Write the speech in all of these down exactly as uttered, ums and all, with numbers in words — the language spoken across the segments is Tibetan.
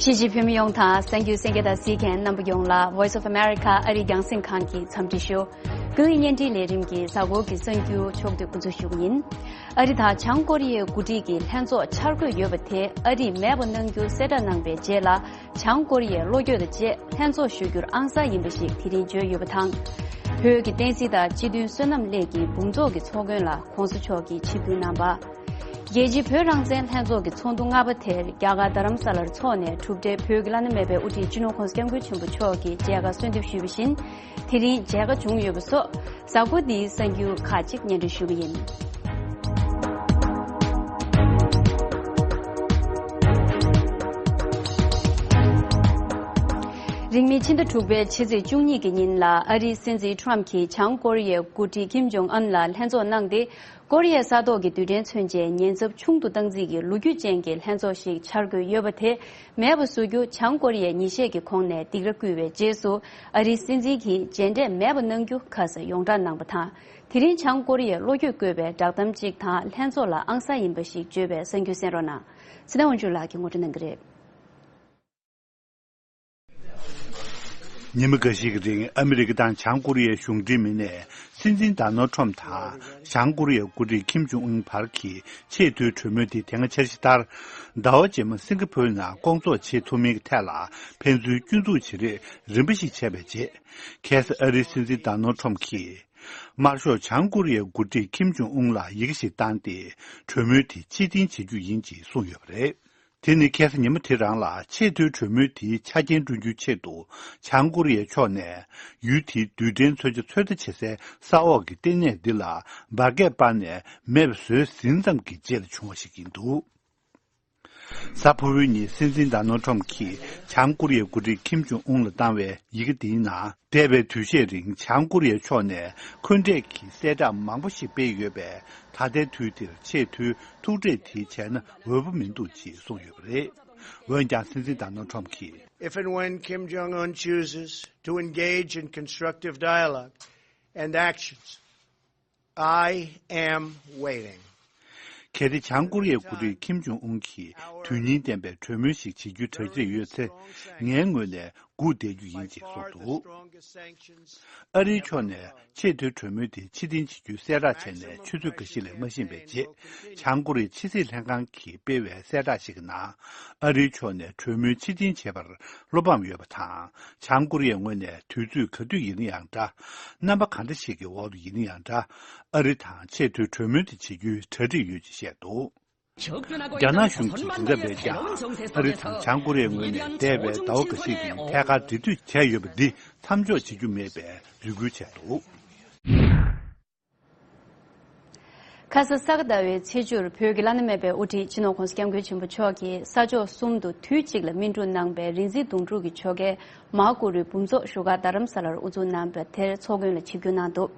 གཞིས་བྱེས་བོད་མི་ཡོངས་དང་གསར་འགྱུར་གསན་མཁན་དང་གཟིགས་མཁན་རྣམ་པ་ཡོངས་ལ་Voice of America ཨ་རིའི་རྒྱང་སྲིང་ཁང་གི་འཚམས་འདྲི་ཞུ། སྐུའི་བརྙན་འཕྲིན་ལས་རིམ་གྱི་གཟའ་འཁོར་གྱི་གསར་འགྱུར་ཕྱོགས་བསྡུས་འགོ་འཛུགས་ཞུ་གི་ཡིན། ཨ་རི་དང་བྱང་ཀོ་རི་ཡའི་འགོ་ཁྲིད་ཀྱི་ལྷན་ཚོགས་འཆར་འགོད་ཡོད་པ་དེ་ཨ་རིས་མེད་པ་གནང་རྒྱུ་གསལ་བསྒྲགས་གནང་བའི་རྗེས་ལ། བྱང་ཀོ་རི་ཡས་བློ་འགྱོད་དང་བཅས་ལྷན་ཚོགས་ཞུ་རྒྱུར་ཨང་གསར་ཡིན་པ་ཞིག་དེ་རིང་བརྗོད་ཡོད་པ་དང་། བོད་ཀྱི་བསྟན་སྲིད་དང་སྤྱི་མཐུན་བསོད་ནམས་གླིང་གི་འབུམ་ཚོགས་ཀྱི་ཚོགས་མགོན་ལ་༸གོང་ས་མཆོག་གིས་ཆིབས་བསྒྱུར་གནང་བ། རྒྱལ་སྤྱིའི་བོད་རང་བཙན་ལྷན་ཚོགས་ཀྱི་ཚོགས་འདུ་ལྔ་པ་དེར་རྒྱ་གར་རྡ་རམ་ས་ལར་འཚོགས་ནས་གྲུབ་འབྲས་བོད་ཀྱི་བླ་ན་མེད་པའི་དབུ་ཁྲིད་སྤྱི་ནོར་༸གོང་ས་༸སྐྱབས་མགོན་ཆེན་པོ་མཆོག་གིས་མཇལ་ཁ་གསོལ་འདེབས་ཞུས་པ་བཞིན། དེ་རིང་མཇལ་ཁ་བྱུང་ཡོད་པ་སོགས་གཟའ་འཁོར་འདིའི་གསར་འགྱུར་ཁག་ཅིག་སྙན་སྒྲོན་ཞུ་གི་ཡིན། རིང་མིན་ཕྱི་ཟླ་དྲུག་པའི་ཕྱི་ཚེས་བཅུ་གཉིས་ཀྱི་ཉིན་ལ་ཨ་རིའི་སྲིད་འཛིན་ཁྲོམ་གྱིས་བྱང་ཀོ་རི་ཡའི་འགོ་ཁྲིད་ཀིམ་ཇོང་ཨན་ལ་ལྷན་ཚོགས་གནང་སྟེ། ཀོ་རི་ཡའི་ས་ཐོག་གི་རྡུལ་ཕྲན་མཚོན་ཆའི་ཉེན་ཚབས་ཆུང་དུ་གཏང་རྩིས་ཀྱི་ལོ་རྒྱུས་ཅན་གྱི་ལྷན་ཚོགས་ཤིག་འཆར་འགོད་ཡོད་པ་དེ་མེད་པ་བཟོ་རྒྱུ་བྱང་ཀོ་རི་ཡས་ཉིན་ཤས་ཀྱི་གོང་ནས་སྡིགས་ར་བསྐུལ་བའི་རྗེས་སུ། ཨ་རིའི་སྲིད་འཛིན་གྱིས་མཇལ་འཕྲད་མེད་པ་གནང་རྒྱུ་ཁ་ས་ཡོངས་བསྒྲགས་གནང་བ་དང་། དེ་རིང་བྱང་ཀོ་རི་ཡས་བློ་འགྱོད་བཀོད་པའི་བསྒྲགས་གཏམ་གཅིག་དང་ལྷན་ཚོགས་ལ་ཨང་གསར་ཡིན་པ་ཞིག་བརྗོད་པའི་གསར་འགྱུར་གསན་རོགས་གནང་། ཚེ་བརྟན་དབང་ཕྱུག་ལགས་ཀྱིས་ངོ་སྤྲོད་གནང་གི་རེད། ཉི་མ་འགའ་ཞིག་གི་རིང་ཨ་མི་རི་ཀ་དང་བྱང་ཀོ་རི་ཡའི་གཞུང་འབྲེལ་མི་སྣས་སྲིད་འཛིན་ཌོ་ནལ་ཁྲོམ་དང་བྱང་ཀོ་རི་ཡའི་འགོ་ཁྲིད་ཀིམ་ཇོང་ཨུན་བར་གྱི་ཆེས་མཐོའི་གྲོས་མོལ་དེ་དེ་སྔ་འཆར་གཞི་ལྟར། ཟླ་བ་རྗེས་མ་སིང་ག་ཕོར་ནང་སྐོང་ཚོགས་བྱེད་ཐུབ་མིན་གྱི་ཐད་ལ་ཕན་ཚུན་སྐྱོན་འཛུགས་བྱེད་རེས་རིམ་པ་ཞིག་བྱས་པའི་རྗེས། ཁ་སང་ཨ་རིའི་སྲིད་འཛིན་ཌོ་ནལ་ཁྲོམ་གྱིས། དམར་ཤོག་བྱང་ཀོ་རི་ཡའི་འགོ་ཁྲིད་ཀིམ་ཇོང་ཨུན་ལ་ཡི་གེ་ཞིག་བཏང་སྟེ། གྲོས་མོལ་དེ་ཕྱིར་འཐེན་བྱེད་རྒྱུ་ཡིན་ཅེས་གསུངས་ཡོད་པ་རེད། དེ་ནི་ཁ་སང་ཉི་མ་དེ་རང་ལ་ཆེས་མཐོའི་གྲོས་མོལ་དེའི་ཆ་རྐྱེན་བསྐྲུན་རྒྱུའི་ཆེད་དུ། བྱང་ཀོ་རི་ཡའི་ཕྱོགས་ནས་ཡུལ་དེའི་རྡུལ་ཕྲན་མཚོན་ཆ་ཚོད་ལྟ་བྱེད་སའི་ས་འོག་གི་ལྟེ་གནས་འདི་ལ་འབར་གས་སྤར་ནས་མེད་པ་བཟོས་ཟིན་ཙམ་གྱི་རྗེས་ལ་བྱུང་བ་ཞིག་ཡིན་འདུག། གཟའ་ཕུར་བུའི་ཉིན་སྲིད་འཛིན་ཌོ་ནལ་ཁྲོམ་གྱིས་བྱང་ཀོ་རི་ཡའི་འགོ་ཁྲིད་ཀིམ་ཇོང་ཨུན་ལ་བཏང་བའི་ཡི་གེ་འདིའི་ནང་། འདས་པའི་དུས་ཤས་རིང་བྱང་ཀོ་རི་ཡའི་ཕྱོགས་ནས་འཁོན་འགྲས་ཀྱི་གསལ་བསྒྲགས་མང་པོ་ཞིག་སྤེལ་ཡོད་པས། ད་ལྟའི་དུས་འདིར་ཆེས་མཐོའི་ཐུག་འཕྲད་དེ་བྱས་ན་འོས་པ་མི་འདུག་ཅེས་གསུངས་ཡོད་པ་རེད། འོན་ཀྱང་སྲིད་འཛིན་ཌོ་ནལ་ཁྲོམ་གྱིས། If and when Kim Jong Un chooses to engage in constructive dialogue and actions, I am waiting. གལ་ཏེ་བྱང་ཀོ་རི་ཡའི་འགོ་ཁྲིད་ཀིམ་ཇོང་ཨུན་གྱིས་དོན་སྙིང་ལྡན་པའི་གྲོས་མོལ་ཞིག་བྱེད་རྒྱུའི་གྲ་སྒྲིག་ཡོད་ཚེ། ངའི་ངོས་ནས་སྒུག་བསྡད་རྒྱུ་ཡིན་ཅེས་གསུངས་འདུག། ཨ་རིའི་ཕྱོགས་ནས་ཆེས་མཐོའི་གྲོས་མོལ་དེ་ཕྱིར་འཐེན་བྱེད་རྒྱུའི་གསལ་བསྒྲགས་བྱས་ནས་ཆུ་ཚོད་འགའ་ཞིག་ལས་མ་ཕྱིན་པའི་རྗེས། བྱང་ཀོ་རི་ཡའི་ཕྱི་སྲིད་ལྷན་ཁང་གིས་སྤེལ་བའི་གསལ་བསྒྲགས་ཤིག་གི་ནང་། ཨ་རིའི་ཕྱོགས་ནས་གྲོས་མོལ་ཕྱིར་འཐེན་བྱས་པར་བློ་ཕམ་ཡོད་པ་དང་། བྱང་ཀོ་རི་ཡའི་ངོས་ནས་དུས་ཚོད་ག་དུས་ཡིན་ན་ཡང་འདྲ། རྣམ་པ་གང་འདྲ་ཞིག་གི་འོག་ཏུ་ཡིན་ན་ཡང་འདྲ། ཨ་རི་དང་ཆེས་མཐོའི་གྲོས་མོལ་དེ་བྱེད་རྒྱུའི་གྲ་སྒྲིག་ཡོད་ཅེས་བཤད་འདུག། རྒྱ་ནག་གཞུང་གིས་དེ་འདྲ་མེད་ཀྱང་། ཨ་རི་དང་བྱང་ཀོ་རི་ཡའི་ངོས་ནས་འདས་པའི་ཟླ་བ་འགའ་ཤས་རིང་ཐད་ཀར་འབྲེལ་མཐུད་བྱས་ཡོད་པ་འདི་མཚམས་འཇོག་བྱེད་རྒྱུ་མེད་པའི་རེ་སྐུལ་བྱས་འདུག། ཁ་ས་ས་ག་ཟླ་བའི་ཚེས་བཅུར་བོད་ཀྱི་བླ་ན་མེད་པའི་དབུ་ཁྲིད་སྤྱི་ནོར་༸གོང་ས་༸སྐྱབས་མགོན་ཆེན་པོ་མཆོག་གིས་ས་ཕྱོགས་གསུམ་དུ་དུས་གཅིག་ལ་སྨིན་སྒྲུབ་གནང་བའི་རིག་འཛིན་གདུང་དྲུག་གི་ཆོ་གའི་མ་ཧཱ་གུ་རུའི་འབུམ་ཚོགས་བཞུགས་སྒར་རྡ་རམ་ས་ལར་དབུ་འཛུགས་གནང་བ་དེར་ཚོགས་མགོན་ལ་ཆིབས་བསྒྱུར་གནང་འདུག།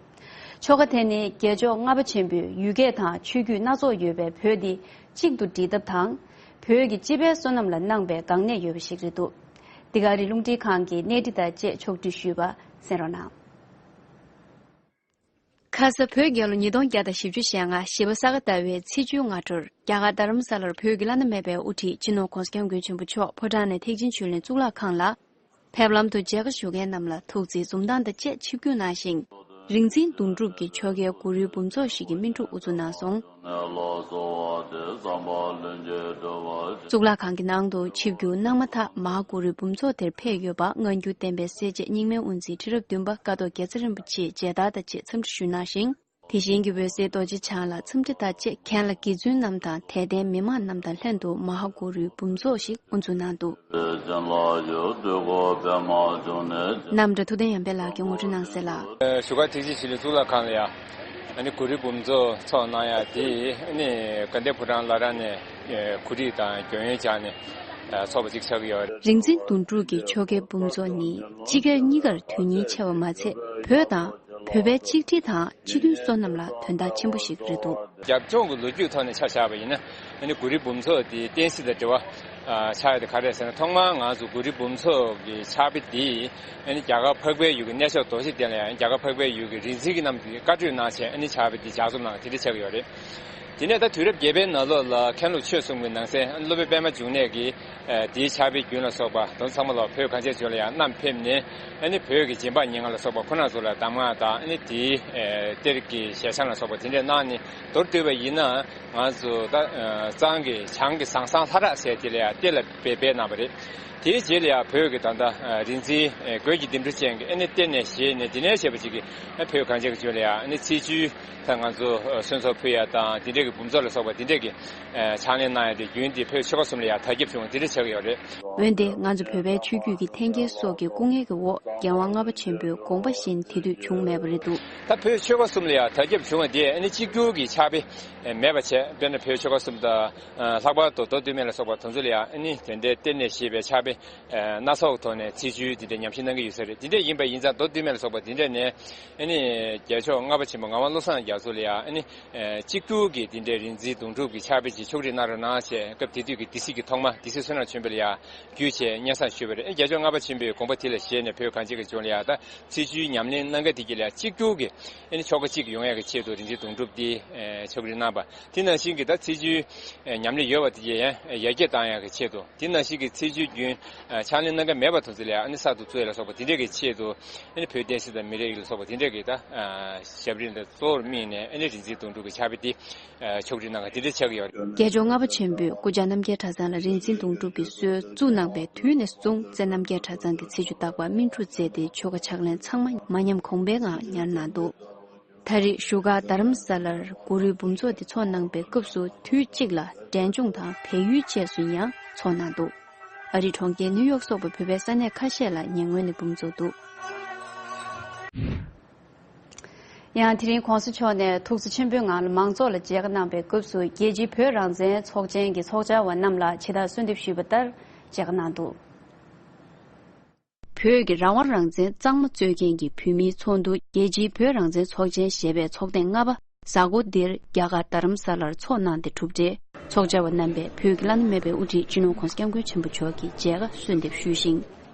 ཆོ་ག་དེ་ནི་རྒྱལ་མཆོག་ལྔ་པ་ཆེན་པོས་ཡུལ་སྐད་དང་ཆོས་བརྒྱུད་སྣ་ཚོགས་ཡོད་པའི་བོད་འདི་གཅིག་ཏུ་སྒྲིལ་ཐབས་དང་། བོད་ཀྱི་སྤྱི་པའི་བསོད་ནམས་ལ་གནང་བའི་འགག་གནད་ཡོད་པ་ཞིག་རེད་འདུག། འདི་ག་རི་རླུང་འཕྲིན་ཁང་གིས་གནས་འདྲི་དང་བཅས་ཕྱོགས་བསྒྲིགས་ཞུས་པ་གསན་རོགས་གནང་། ཁ་ས་བོད་རྒྱལ་ལོ་ཉིས་སྟོང་བརྒྱ་དང་བཞི་བཅུ་ཞེ་ལྔ་བཞི་པ་ས་ག་ཟླ་བའི་ཚེས་བཅུའི་སྔ་དྲོར་རྒྱ་གར་རྡ་རམ་ས་ལར་བོད་ཀྱི་བླ་ན་མེད་པའི་དབུ་ཁྲིད་སྤྱི་ནོར་༸གོང་ས་༸སྐྱབས་མགོན་ཆེན་པོ་མཆོག་ཕོ་བྲང་ནས་ཐེག་ཆེན་ཆོས་གླིང་གཙུག་ལག་ཁང་ལ། ཕེབས་ལམ་དུ་མཇལ་ཁ་ཞུ་མཁན་རྣམས་ལ་ཐུགས་རྗེ་འཛུམ་མདངས་དང་བཅས་ཆིབས་བསྒྱུར་གནང་ཞིང་། རིག་འཛིན་གདུང་དྲུག་གི་ཆོ་གའི་གུ་རུའི་འབུམ་ཚོགས་ཤིག་གི་སྨིན་སྒྲུབ་དབུ་འཛུགས་གནང་སོང་། གཙུག་ལག་ཁང་གི་ནང་དུ་ཆིབས་བསྒྱུར་གནང་མ་ཐག་མ་ཧཱ་གུ་རུའི་འབུམ་ཚོགས་དེར་ཕེབས་ཡོད་པ་སྔ་འགྱུར་བསྟན་པའི་སྲས་བཅས་རྙིང་མའི་དབུ་འཛིན་ཁྲི་རབས་བདུན་པ་ཀཿཐོག་རྒྱལ་ཚ་རིན་པོ་ཆེས་མཇལ་དར་དང་བཅས་འཚམས་འདྲི་ཞུས་གནང་ཞིང་། དེ་བཞིན་གྱི་འོད་ཟེར་རྡོ་རྗེ་འཆང་ལ་འཚམས་འདྲི་དང་བཅས་མཁན་བླ་དགེ་བཙུན་རྣམས་དང་དད་ལྡན་མི་མང་རྣམས་དང་ལྷན་དུ་མ་ཧཱ་གུ་རུའི་འབུམ་ཚོགས་ཤིག་དབུ་འཛུགས་གནང་འདུག། རྣམ་གྲོལ་ཐུབ་བསྟན་ཡར་འཕེལ་ལགས་ཀྱིས་ངོ་སྤྲོད་གནང་གསལ་ལ། བཞུགས་སྒར་ཐེག་ཆེན་ཆོས་གླིང་གཙུག་ལག་ཁང་ལ་ཡ། ཨ་ནི་གུ་རུའི་འབུམ་ཚོགས་ཚོགས་གནང་ཡ་དེ་ཨ་ནི་དགའ་ལྡན་ཕོ་བྲང་བླ་བྲང་ནས་གོ་སྒྲིག་དང་རྒྱུན་ཡོལ་བྱས་ནས་ཚོགས་པ་གཅིག་ཆགས་ཀྱི་ཡོད་རེད། རིག་འཛིན་དོན་གྲུབ་ཀྱི་ཆོ་གའི་འབུམ་ཚོགས་ནི་སྤྱི་སྒེར་གཉིས་ཀར་དོན་སྙིང་ཆེ་བ་མ་ཚད་བོད་དང་། བོད་པའི་ཆིག་སྒྲིལ་དང་སྤྱི་མཐུན་བསོད་ནམས་ལ་དོན་དག་ཆེན་པོ་ཞིག་རེད་འདུག། རྒྱབ་ལྗོངས་ཀྱི་ལོ་རྒྱུས་ཐོག་ནས་ཆ་བཞག་པ་ཡིན་ན་ཨ་ནི་གུ་རུའི་འབུམ་ཚོགས་འདི་བསྟན་སྲིད་དང་འབྲེལ་བ་ཨ་ཆགས་ཡོད་དེ་ག་རེ་རེད་ཟེར་ན་ཐོག་མར་ང་ཚོ་གུ་རུའི་འབུམ་ཚོགས་ཀྱི་ཕྱག་དཔེ་འདི་ཨ་ནི་རྒྱ་གར་འཕགས་པའི་ཡུལ་གྱི་གནས་མཆོག་རྡོ་རྗེ་གདན་ལ་ཡང་རྒྱ་གར་འཕགས་པའི་ཡུལ་གྱི་རིག་འཛིན་གྱི་རྣམས་ཀྱིས་བཀའ་གྲོས་གནང་བྱས་ཨ་ནི་ཕྱག་དཔེ་འདི་ལྗགས་རྩོམ་གནང་དེ་འདྲ་ཆགས་ཀྱི་ཡོད་རེད། དེ་ནས་ད་དུས་རབས་བརྒྱད་པའི་ནང་ལོགས་ལ་མཁན་སློབ་ཆོས་གསུམ་གྱི་ནང་གསེས་སློབ་དཔོན་པད་མ་འབྱུང་གནས་ཀྱིས་ཨ་དེའི་ཕྱག་དཔེ་རྒྱུན་ལ་སོགས་པ་དེ་ཚང་མ་ལ་བོད་གངས་ཅན་ལྗོངས་ལ་ཡང་བསྣམས་ཕེབས་ནས། ཨ་ནི་བོད་ཀྱི་རྗེ་འབངས་ཉེར་ལྔ་ལ་སོགས་པ་ཁོ་རང་ཚོ་ལ་གདམས་ངག་དང་། ཨ་ནི་དེའི་ཨ་གཏེར་གྱི་ཞལ་བྱང་ལ་སོགས་པ་དེ་འདྲས་གནང་ནས། མདོར་བསྡུས་པ་ཡིན་ན་ང་ཚོ་ད་ཨ་གཙང་གི་བྱང་གི་ཟང་ཟང་ལྷ་བྲག་ཟེར་དེ་ལ་ཡང་གཏེར་ལ་སྦས་སྦས་གནང་བ་རེད། དེའི་རྗེས་ལ་ཡང་བོད་ཀྱི་ད་ལྟ་ཨ་རིག་འཛིན་ཨ་རྒོད་ཀྱི་ལྡེམ་འཕྲུ་ཅན་གྱིས་ཨ་ནི་གཏེར་ནས་བཞེས་ནས། དེ་ནས་བྱས་པ་ཅིག་གིས་ཨ་བོད་གངས་ཅན་གྱི་ལྗོངས་ལ་ཡང་ཨ་ནི་ཚེས་བཅུའི་ད་ང་ཚོ་ཨ་གསོལ་ཚོགས་ཕུལ་ཡ་དང་། དེ་འདྲས་ཀྱི་འབུམ་ཚོགས་ལ་སོགས་པ་དེ་འདྲས་ཀྱི་ཨ་ཕྱག་ལེན་གནང་ཡ་དེ་རྒྱུན་དེ་བོད་ཆོལ་ཁ་གསུམ་ལ་ཡང་དར་ཁྱབ་བྱུང་བ་དེ་འདྲ་ཆགས་ཀྱི་ཡོད་རེད། འོན་ཏེ་ང་ཚོ་བོད་པའི་ཆོས་བརྒྱུད་ཀྱི་འཐེན་འཁྱེར་སོགས་ཀྱི་སྐུ་ངལ་གྱི་འོག་རྒྱལ་དབང་ལྔ་པ་ཆེན་པོའི་དགོངས་པ་བཞིན་དེ་དུས་བྱུང་མེད་པ་རེད་འདུག་ད་བོད་ཆོལ་ཁ་གསུམ་ལ་ཡང་དར་ཁྱབ་བྱུང་བ་དེ་ཨ་ནི་གཅིག་གྱུར་གྱི་ཕྱག་དཔེ་མེད་པ་བྱས། དཔེར་ན་བོད་ཆོལ་ཁ་གསུམ་དང་། ལྷག་པར་དུ་མདོ་སྟོད་སྨད་ལ་སོགས་པ་དེ་ཚོ་ལ་ཡང་ཨ་ནི་དེ་འདྲའི་གཏེར་ནས་བཞེས་པའི་ཕྱག་དཔེ་སྣ་ཚོགས་ཐོག་ནས་ཚེས་བཅུའི་དེ་འདྲའི་ཉམས་ཞིབ་གནང་གི་ཡོད་ས་རེད། དེ་འདྲ་ཡིན་པ་ཡིན་ཙང་མདོ་སྟོད་སྨད་ལ་སོགས་པ་དེ་འདྲ་ནས་ཨ་ནི་རྒྱལ་མཆོག་ལྔ་པ་ཆེན་པོ་ངག་དབང་བློ་བཟང་རྒྱ་མཚོ་ལ་ཡང་ཨ་ནི་གཅིག་གྱུར་གྱི་དེ་འདྲའི་རིག་འཛིན་དུང་སྒྲུབ་ཀྱི་ཕྱག་དཔེ་ཅིག་ཕྱོགས་སྒྲིག་གནང་རོགས་གནང་ཞེས་སྐབས་དེ་དུས་ཀྱི་སྡེ་སྲིད་ཀྱི་ཐོག་མ་སྡེ་སྲིད་བསོད་ནམས་ཆོས་འཕེལ་ལ་ཡང་བརྒྱུད་བྱས་སྙན་སེང་ཞུས་པ་རེད། རྒྱལ་མཆོག་ལྔ་པ་ཆེན་པོས་དགོངས་པ་དེ་ལ་བཞེས་ནས་བོད་གངས་ཅན་གྱི་ལྗོངས་ལ་ཡང་ད་ཚེས་བཅུའི་ཉམས་ལེན་གནང་ག་དེ་གྱི་ལ་ཡང་གཅིག་གྱུར་གྱི་ཨ་ནི་ཆོ་ག་གཅིག་ཡོང་ཡག་གི་ཆེད་དུ་རིག་འཛིན་དུང་སྒྲུབ་དེ་ཕྱོགས་སྒྲིག་གནང་པ། དེ་ནང་བཞིན་གྱི་ད་ཚེས་བཅུའི་ཉམས་ལེན་ཡོད་པ་དེ་ཡང་ཡར་རྒྱས་བཏང་ཡག་གི་ཆེད་དུ། དེ་ནང་བཞིན་གྱི་ཚེས་བཅུའི་རྒྱུན་ཕྱག་ལེན་གནང་ག་མེད་པ་དེ་ཚོ་ལ་ཡང་ཨ་ནི་གསར་དུ་བཙུགས་ཡ་ལ་སོགས་པ་དེ་འདྲས་ཀྱི་ཆེད་དུ། ཨ་ནི་བོད་བསྟན་སྲིད་དང་མི་རིགས་ལ་སོགས་པ་དེ་འདྲས་ཀྱི་ད་ཞབས་རིམ་དང་གཙོ་བོར་དམིགས་ནས་ཨ་ནི་རིག་འཛིན་དུང་སྒྲུབ་ཀྱི་ཕྱག་དཔེ་དེ་ཕྱོགས་སྒྲིག་གནང་ག་དེ་འདྲས་ཆགས་ཀྱི་ཡོད་རེད། རྒྱལ་མཆོག་ལྔ་པ་ཆེན་པོས་སྐུ་བཅར་རྣམ་རྒྱལ་གྲྭ་ཚང་ལ་རིག་འཛིན་དུང་སྒྲུབ་ཀྱི་སྲོལ་བཙུགས་གནང་པའི་དུས་ནས་བཟུང་རྩེ་རྣམ་རྒྱལ་གྲྭ་ཚང་གི་ཚེས་བཅུ་རྟག་པར་སྨིན་དྲུག་མཛད་དེ་ཆོ་ག་ཕྱག་ལེན་ཚང་མ་མ་ཉམས་གོང་འཕེལ་ངང་ཉར་གནང་འདུག་ད་རེས་བཞུགས་སྒར་རྡ་རམ་ས་ལར་གུ་རུའི་འབུམ་ཚོགས་འདི་འཚོགས་གནང་པའི་སྐབས་སུ་དུས་གཅིག་ལ་འབྲས་ལྗོངས་དང་བལ་ཡུལ་བཅས་སུ་ཡང་འཚོགས་གནང་འདུག་ཨ་རིའི་གྲོང་ཁྱེར་ནིའུ་ཡོག་སོགས་པའི་བོད་པའི་ས་གནས་ཁ་ཤས་ལ་ཉེ་སྔོན་ནས་འབུམ་ཚོགས་འདུག་ཡང་དེ་རིང་གོང་ས་མཆོག་ནས་ཐུགས་བརྩེ་ཆེན་པོའི་ངང་ལ་མང་ཚོགས་ལ་མཇལ་ཁ་གནང་པའི་སྐབས་སུ་རྒྱལ་སྤྱིའི་བོད་རང་བཙན་ཚོགས་ཆེན་གྱི་ཚོགས་བཅར་བ་རྣམས་ལ་ཇི་ལྟར་གསོལ་འདེབས་ཞུས་པ་ལྟར་མཇལ་ཁ་གནང་འདུག་བོད་ཀྱི་རང་དབང་རང་བཙན་གཙང་མ་རྩོད་མཁན་གྱི་བོད་མིའི་ཚོགས་འདུ་རྒྱལ་སྤྱིའི་བོད་རང་བཙན་ཚོགས་ཆེན་ཞེས་པའི་ཚོགས་ཐེངས་ལྔ་པ་གཟའ་འཁོར་འདིར་རྒྱ་གར་རྡ་རམ་ས་ལར་འཚོགས་གནང་སྟེ་གྲུབ་འབྲས། ཚོགས་བཅར་བ་རྣམ་པས་བོད་ཀྱི་བླ་ན་མེད་པའི་དབུ་ཁྲིད་སྤྱི་ནོར་༸གོང་ས་༸སྐྱབས་མགོན་ཆེན་པོ་མཆོག་གི་མཇལ་ཁ་གསོལ་འདེབས་ཞུས་ཤིང་།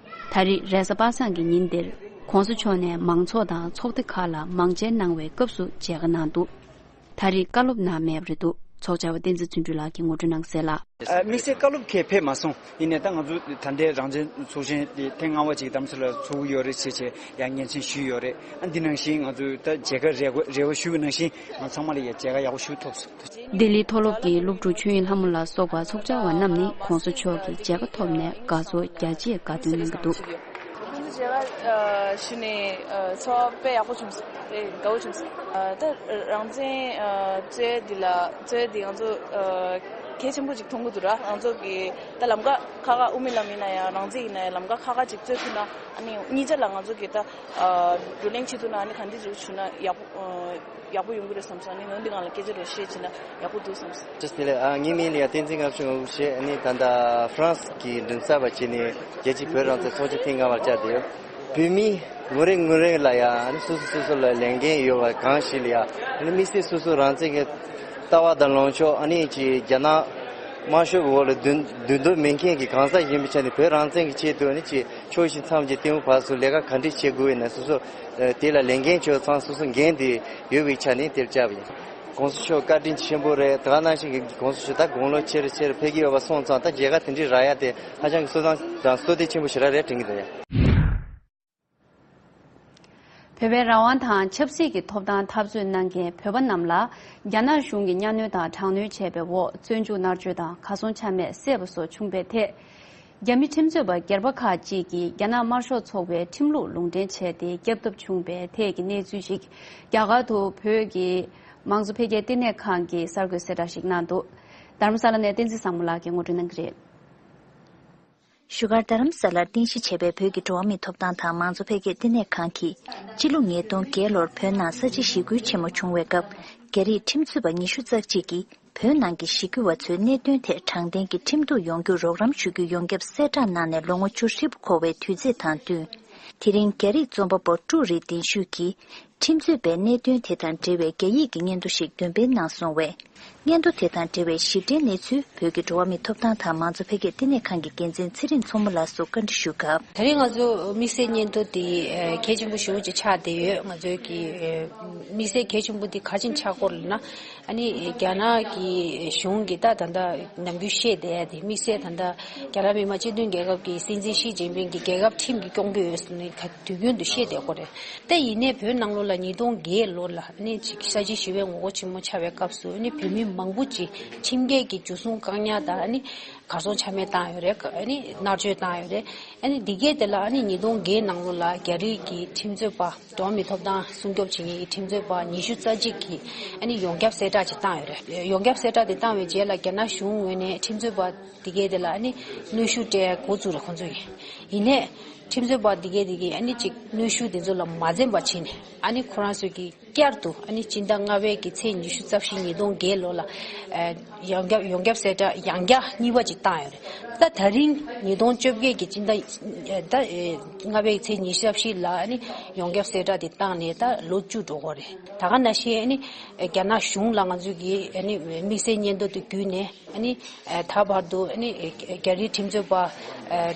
ད་རེས་རེས་གཟའ་པ་སངས་ཀྱི་ཉིན་འདིར་༸གོང་ས་མཆོག་ནས་མང་ཚོགས་དང་ཚོགས་སྡེ་ཁག་ལ་མང་མཇལ་གནང་བའི་སྐབས་སུ་མཇལ་ཁ་གནང་འདུག་ད་རེས་བཀའ་སློབ་གནང་མེད་པ་རེད་འདུག་ཚོགས་བཅར་བ་བསྟན་འཛིན་བརྩོན་འགྲུས་ལགས་ཀྱིས་ངོ་སྤྲོད་གནང་གསལ་ལ། ཨ། དམིགས་བསལ་བཀའ་སློབ་ཁྱེད་ཕེབས་མ་སོང་། ཡིན་ནའི་ད་ང་ཚོ་ད་ལྟའི་རང་བཙན་ཚོགས་ཆེན་དེ་ཐེངས་ལྔ་པ་ཅིག་རྡ་རམ་ས་ལར་ཚོགས་ཀྱི་ཡོད་རེད་ཟེར་བྱས་ཡང་སྙན་སེང་ཞུས་ཡོད་རེད། ཨ། འདི་ནང་བཞིན་ང་ཚོས་ད་མཇལ་ཁ་རེ་དགོས་རེ་བ་ཞུ་བའི་ནང་བཞིན་ང་ཚང་མ་ལ་ཡང་མཇལ་ཁ་ཡག་པོ་ཞུ་ཐུབ་སོང་། ལྡི་ལི་མཐོ་སློབ་ཀྱི་སློབ་ཕྲུག་ཆོས་དབྱིངས་ལྷ་མོ་ལ་སོགས་པ་ཚོགས་བཅར་བ་རྣམས་ནི་༸གོང་ས་མཆོག་གི་མཇལ་ཁ་ཐོབ་ནས་དགའ་ཚོར་རྒྱ་ཆེའི་དགའ་སྟོན་གནང་གི་འདུག་ཁོང་ཚོ་མཇལ་ཁ་ཞུས་ནས་ཚོར་བ་དཔེ་ཡག་པོ་བྱུང་སོང་། དཔེ་དགའ་བོ་བྱུང་སོང་། ད་རང་བཙན་རྩོད་འདི་ལ་རྩོད་འདི་ང་ཚོ་གལ་ཆེན་པོ་ཅིག་མཐོང་གི་འདུག་ར། ང་ཚོ་གི་ད་ལམ་ཁ་ཁག་ཁག་དབུ་མའི་ལམ་ཡིན་ན་ཡང་རང་བཙན་ཡིན་ན་ཡང་ལམ་ཁ་ཁག་ཁག་ཅིག་རྩོད་ཐུབ་ན་ཨ་ནི་གཉིས་ཆ་ལ་ང་ཚོ་གི་ད་བགྲོ་གླེང་བྱེད་ཐུབ་ན་ཨ་ནི་ག་འདྲ་ཅིག་བྱུང་ན་ཡག་པོ། ཡག་པོ་ཡོང་གི་རེད་བསམ་སོང་། ཨ་ནི་ང་འདི་སྒང་ལ་སྐད་ཆ་རེ་བཤད་བྱས་ན་ཡག་པོ་འདུག་བསམ་སོང་། ཅེས་དེ་ལས་ཨ་ངའི་མིང་ལ་ཡ་བསྟན་འཛིན་ལྔ་བཅུ་ང་དགུ་ཞེས། ཨ་ནི་ད་ལྟ་ཧྥ་རན་སི་གི་མགྲིན་ཚབ་པ་བྱས་ནས་རྒྱལ་སྤྱིའི་བོད་རང་བཙན་ཚོགས་ཆེན་ཐེངས་ལྔ་པར་བཅར་ཏེ་ཡོད། བོད་མི་ངོ་རེ་ངོ་རེ་ལ་ཡ་ཨ་ནི་སོ་སོ་སོ་སོ་ལ་ལས་འགན་ཡོད་པ་གང་ཞིག་ལ་ཡ་ཨ་ནི་དམིགས་བསལ་སོ་སོ་རང་བཙན་གྱི་ལྟ་བ་དང་ལངས་ཕྱོགས། ཨ་ནི་ཅིག་རྒྱ་ནག་དམར་ཤོག་གི་འོག་ལ་སྡོད་སྡོད་འདོད་མེད་མཁན་གྱི་གང་ཟག་ཡིན་པའི་ཆ་ནས་བོད་རང་བཙན་གྱི་ཆེད་དུ་ཨ་ནི་ཅིག་ཕྱོགས་བཞི་མཚམས་བརྒྱད་སྟེང་བར་སུ་ལས་ཀ་ག་འདྲས་བྱེད་དགོས་ཡིན་ན་སོ་སོ་དེ་ལ་ལས་འགན་ཆོག་ཚང་སོ་སོ་འགན་དེ་ཡོད་པའི་ཆ་ནས་དེར་བཅར་བ་ཡིན། ༸གོང་ས་མཆོག་བཀའ་དྲིན་ཆེན་པོ་རེད། ད་ག་ནང་བཞིན་གྱི་༸གོང་ས་མཆོག་ད་དགུང་ལོ་ཆེ་རུ་ཆེ་རུ་ཕེབས་ཀྱི་ཡོད་པ་སོང་ཙང་ད་མཇལ་ཁ་དེ་འདྲའི་རག་ཡ་དེ་ཧ་ཅང་གི་བསོད་བདེ་དང་བསོད་བདེ་ཆེན་པོ་ཞེ་དྲག་རེད་དྲན་གྱི་འདུག་ཡ། བོད་པའི་རང་དབང་དང་ཆབ་སྲིད་ཀྱི་ཐོབ་ཐང་འཐབ་རྩོད་གནང་མཁན་བོད་པ་རྣམས་ལ་རྒྱ་ནག་གཞུང་གིས་གཉའ་གནོན་དང་དྲག་གནོན་བྱས་པའི་འོག་བཙོན་འཇུག་མནར་གཅོད་དང་གར་སོང་ཆ་མེད་བསད་པ་སོགས་བྱུང་བའི་ཐད། རྒྱ་མི་ཁྲིམས་རྩོད་པ་སྒེར་པ་ཁག་ཅིག་གིས་རྒྱ་ནག་དམར་ཤོག་ཚོགས་པའི་ཁྲིམས་ལུགས་ལུང་འདྲེན་བྱས་ཏེ་བསྐྱབས་ཐབས་བྱུང་བའི་ཐད་ཀྱི་གནས་ཚུལ་ཞིག་རྒྱ་གར་དུ་བོད་ཀྱི་མང་གཙོ་འཕེལ་རྒྱས་ལྟེ་གནས་ཁང་གིས་གསར་འགོད་གསལ་བསྒྲགས་ཤིག་གནང་འདུག་རྡ་རམ་ས་ལ་ནས་བསྟན་འཛིན་བཟང་མོ་ལགས་ཀྱིས་ངོ་སྤྲོད་གནང་གི་རེད། བཞུགས་སྒར་རྡ་རམ་ས་ལར་རྟེན་གཞི་བྱས་པའི་བོད་ཀྱི་འགྲོ་བ་མིའི་ཐོབ་ཐང་དང་མང་གཙོ་འཕེལ་རྒྱས་ལྟེ་གནས་ཁང་གིས་སྤྱི་ལོ་ཉིས་སྟོང་བརྒྱད་ལོར་བོད་ནང་ས་བྱི་ཞི་རྒོལ་ཆེན་མོ་བྱུང་བའི་སྐབས་རྒྱ་རིགས་ཁྲིམས་རྩོད་པ་ཉི་ཤུ་རྩ་གཅིག་གིས་བོད་ནང་གི་ཞི་རྒོལ་བ་ཚོའི་གནད་དོན་ཐད་དྲང་བདེན་གྱི་ཁྲིམས་གཏུག་ཡོང་རྒྱུར་རོགས་རམ་ཞུ་རྒྱུ་ཡོངས་ཁྱབ་གསལ་བསྒྲགས་གནང་ནས་ལོ་ངོ་བཅུ་ཧྲིལ་པོ་འཁོར་བའི་དུས་ཚོད་དང་བསྟུན། དེ་རིང་རྒྱ་རིགས་རྩོམ་པ་པོ་ཀྲུའུ་རི་ཏིན་ཤུས་ཀྱིས་ཁྲིམས་རྩོད་པའི་གནད་དོན་དེ་དང་འབྲེལ་བའི་རྒྱ་ཡིག་གི་སྙན་ཐོ་ཞིག་འདོན་སྤེལ་གནང་སོང་བས། སྙན་ཐོ་དེ་དང་འབྲེལ་བའི་ཞིབ་ཕྲའི་གནས་ཚུལ་བོད་ཀྱི་འགྲོ་བ་མིའི་ཐོབ་ཐང་དང་མང་གཙོ་འཕེལ་རྒྱས་ལྟེ་གནས་ཁང་གི་འགན་འཛིན་ཚེ་རིང་མཚོ་མོ་ལགས་སུ་བཀའ་འདྲི་ཞུ་སྐབས། ད་རེས་ང་ཚོ་དམིགས་བསལ་སྙན་ཐོ་དེ་གལ་ཆེན་པོ་ཞེ་པོ་ཅིག་ཆགས་བསྡད་ཡོད། ང་ཚོའི་གི་དམིགས་བསལ་གལ་ཆེན་པོ་དེ་ག་རེ་བྱས་ནས་ཆགས་ཀྱི་ཡོད་ལབ་ན། ཨ་ནི་རྒྱ་ནག་གི་གཞུང་གིས་ད་ད་ལྟ་ནམ་རྒྱུན་བཤད་བསྡད་ཡ་དེ། དམིགས་བསལ་ད་ལྟ་རྒྱ་ནག་མི་དམངས་སྤྱི་མཐུན་རྒྱལ་ཁབ་ཀྱི་སྲིད་འཛིན་ཞི་ཅིན་ཕིང་གིས་རྒྱལ་ཁབ་ཁྲིམས་ཀྱིས་སྐྱོང་གི་ཡོད་ཟེར་ནས་ག་དུས་རྒྱུན་དུ་བཤད་བསྡད་ཀྱི་ཡོད་རེད། ད་ཡིན་ནའི་བོད་ནང་ལོགས་ལ་ཉིས་སྟོང་བརྒྱད་ལོ་ལ་ཨ་ནི་ཅིག་ས་བྱི་ཞི་བའི་ངོ་རྒོལ་ཆེན་མོ་ཆགས་པའི་སྐབས་སུ་ཨ་ནི་བོད་མི་མང་པོ་ཅིག་ཁྲིམས་འགལ་གྱི་འཇུ་བཟུང་བཀག་ཉར་དང་ཨ་ནི་གར་སོང་ཆ་མེད་བཏང་ཡོད་རེད། ཨ་ནི་མནར་གཅོད་བཏང་ཡོད་རེད། ཨ་ནི་འདི་གའི་དེ་ལ་ཨ་ནི་ཉིས་སྟོང་བརྒྱད་ནང་ལོགས་ལ་རྒྱ་རིགས་ཀྱི་ཁྲིམས་རྩོད་པ། འགྲོ་བ་མིའི་ཐོབ་ཐང་སྲུང་སྐྱོབ་བྱེད་མཁན་གྱི་ཁྲིམས་རྩོད་པ་ཉི་ཤུ་རྩ་གཅིག་གིས་ཨ་ནི་ཡོངས་ཁྱབ་གསལ་བསྒྲགས་ཅིག་བཏང་ཡོད་རེད། ཡོངས་ཁྱབ་གསལ་བསྒྲགས་དེ་བཏང་བའི་རྗེས་ལ་རྒྱ་ནག་གཞུང་ངོས་ནས་ཁྲིམས་རྩོད་པ་འདི་གའི་དེ་ལ་ཨ་ནི་གནོན་ཤུགས་སྤྲད་འགོ་བཙུགས་རེད་ཁོང་ཚོ་གིས། ཡིན་ནའི་ཁྲིམས་རྩོད་པ་འདི་གའི་དེ་གིས་ཨ་ནི་ཅིག་གནོན་ཤུགས་དེ་ཚོ་ལ་མ་འཛེམས་པ་བྱས་ནས་ཨ་ནི་ཁོ་རང་ཚོས་ཀྱིས་བསྐྱར་དུ་ཨ་ནི་སྤྱི་ཟླ་ལྔ་པའི་གི་ཚེས་ཉི་ཤུ་རྩ་བཞི་ཉིས་སྟོང་བརྒྱད་ལོ་ལ་ཨ་ཡོངས་ཁྱབ་ཡོངས་ཁྱབ་གསལ་བསྒྲགས་ཡང་བསྐྱར་གཉིས་པ་ཅིག་བཏང་ཡོད་རེད། ད་ད་རིང་ཉིས་སྟོང་བཅོ་བརྒྱད་ཀྱི་སྤྱི་ཟླ་ཨ་ད་ཨ་ལྔ་པའི་ཚེས་ཉི་ཤུ་རྩ་བཞི་ལ་ཨ་ནི་ཡོངས་ཁྱབ་གསལ་བསྒྲགས་དེ་བཏང་ནས་ད་ལོ་བཅུ་འགྲོ་གི་རེད། ད་ག་ནང་བཞིན་ཨ་ནི་རྒྱ་ནག་གཞུང་ལ་ང་ཚོས་ཀྱིས་ཨ་ནི་དམིགས་བསལ་སྙན་ཐོ་དེ་བརྒྱུད་ནས་ཨ་ནི་ད་བར་དུ་ཨ་ནི་རྒྱ་རིགས་ཁྲིམས་རྩོད་པ་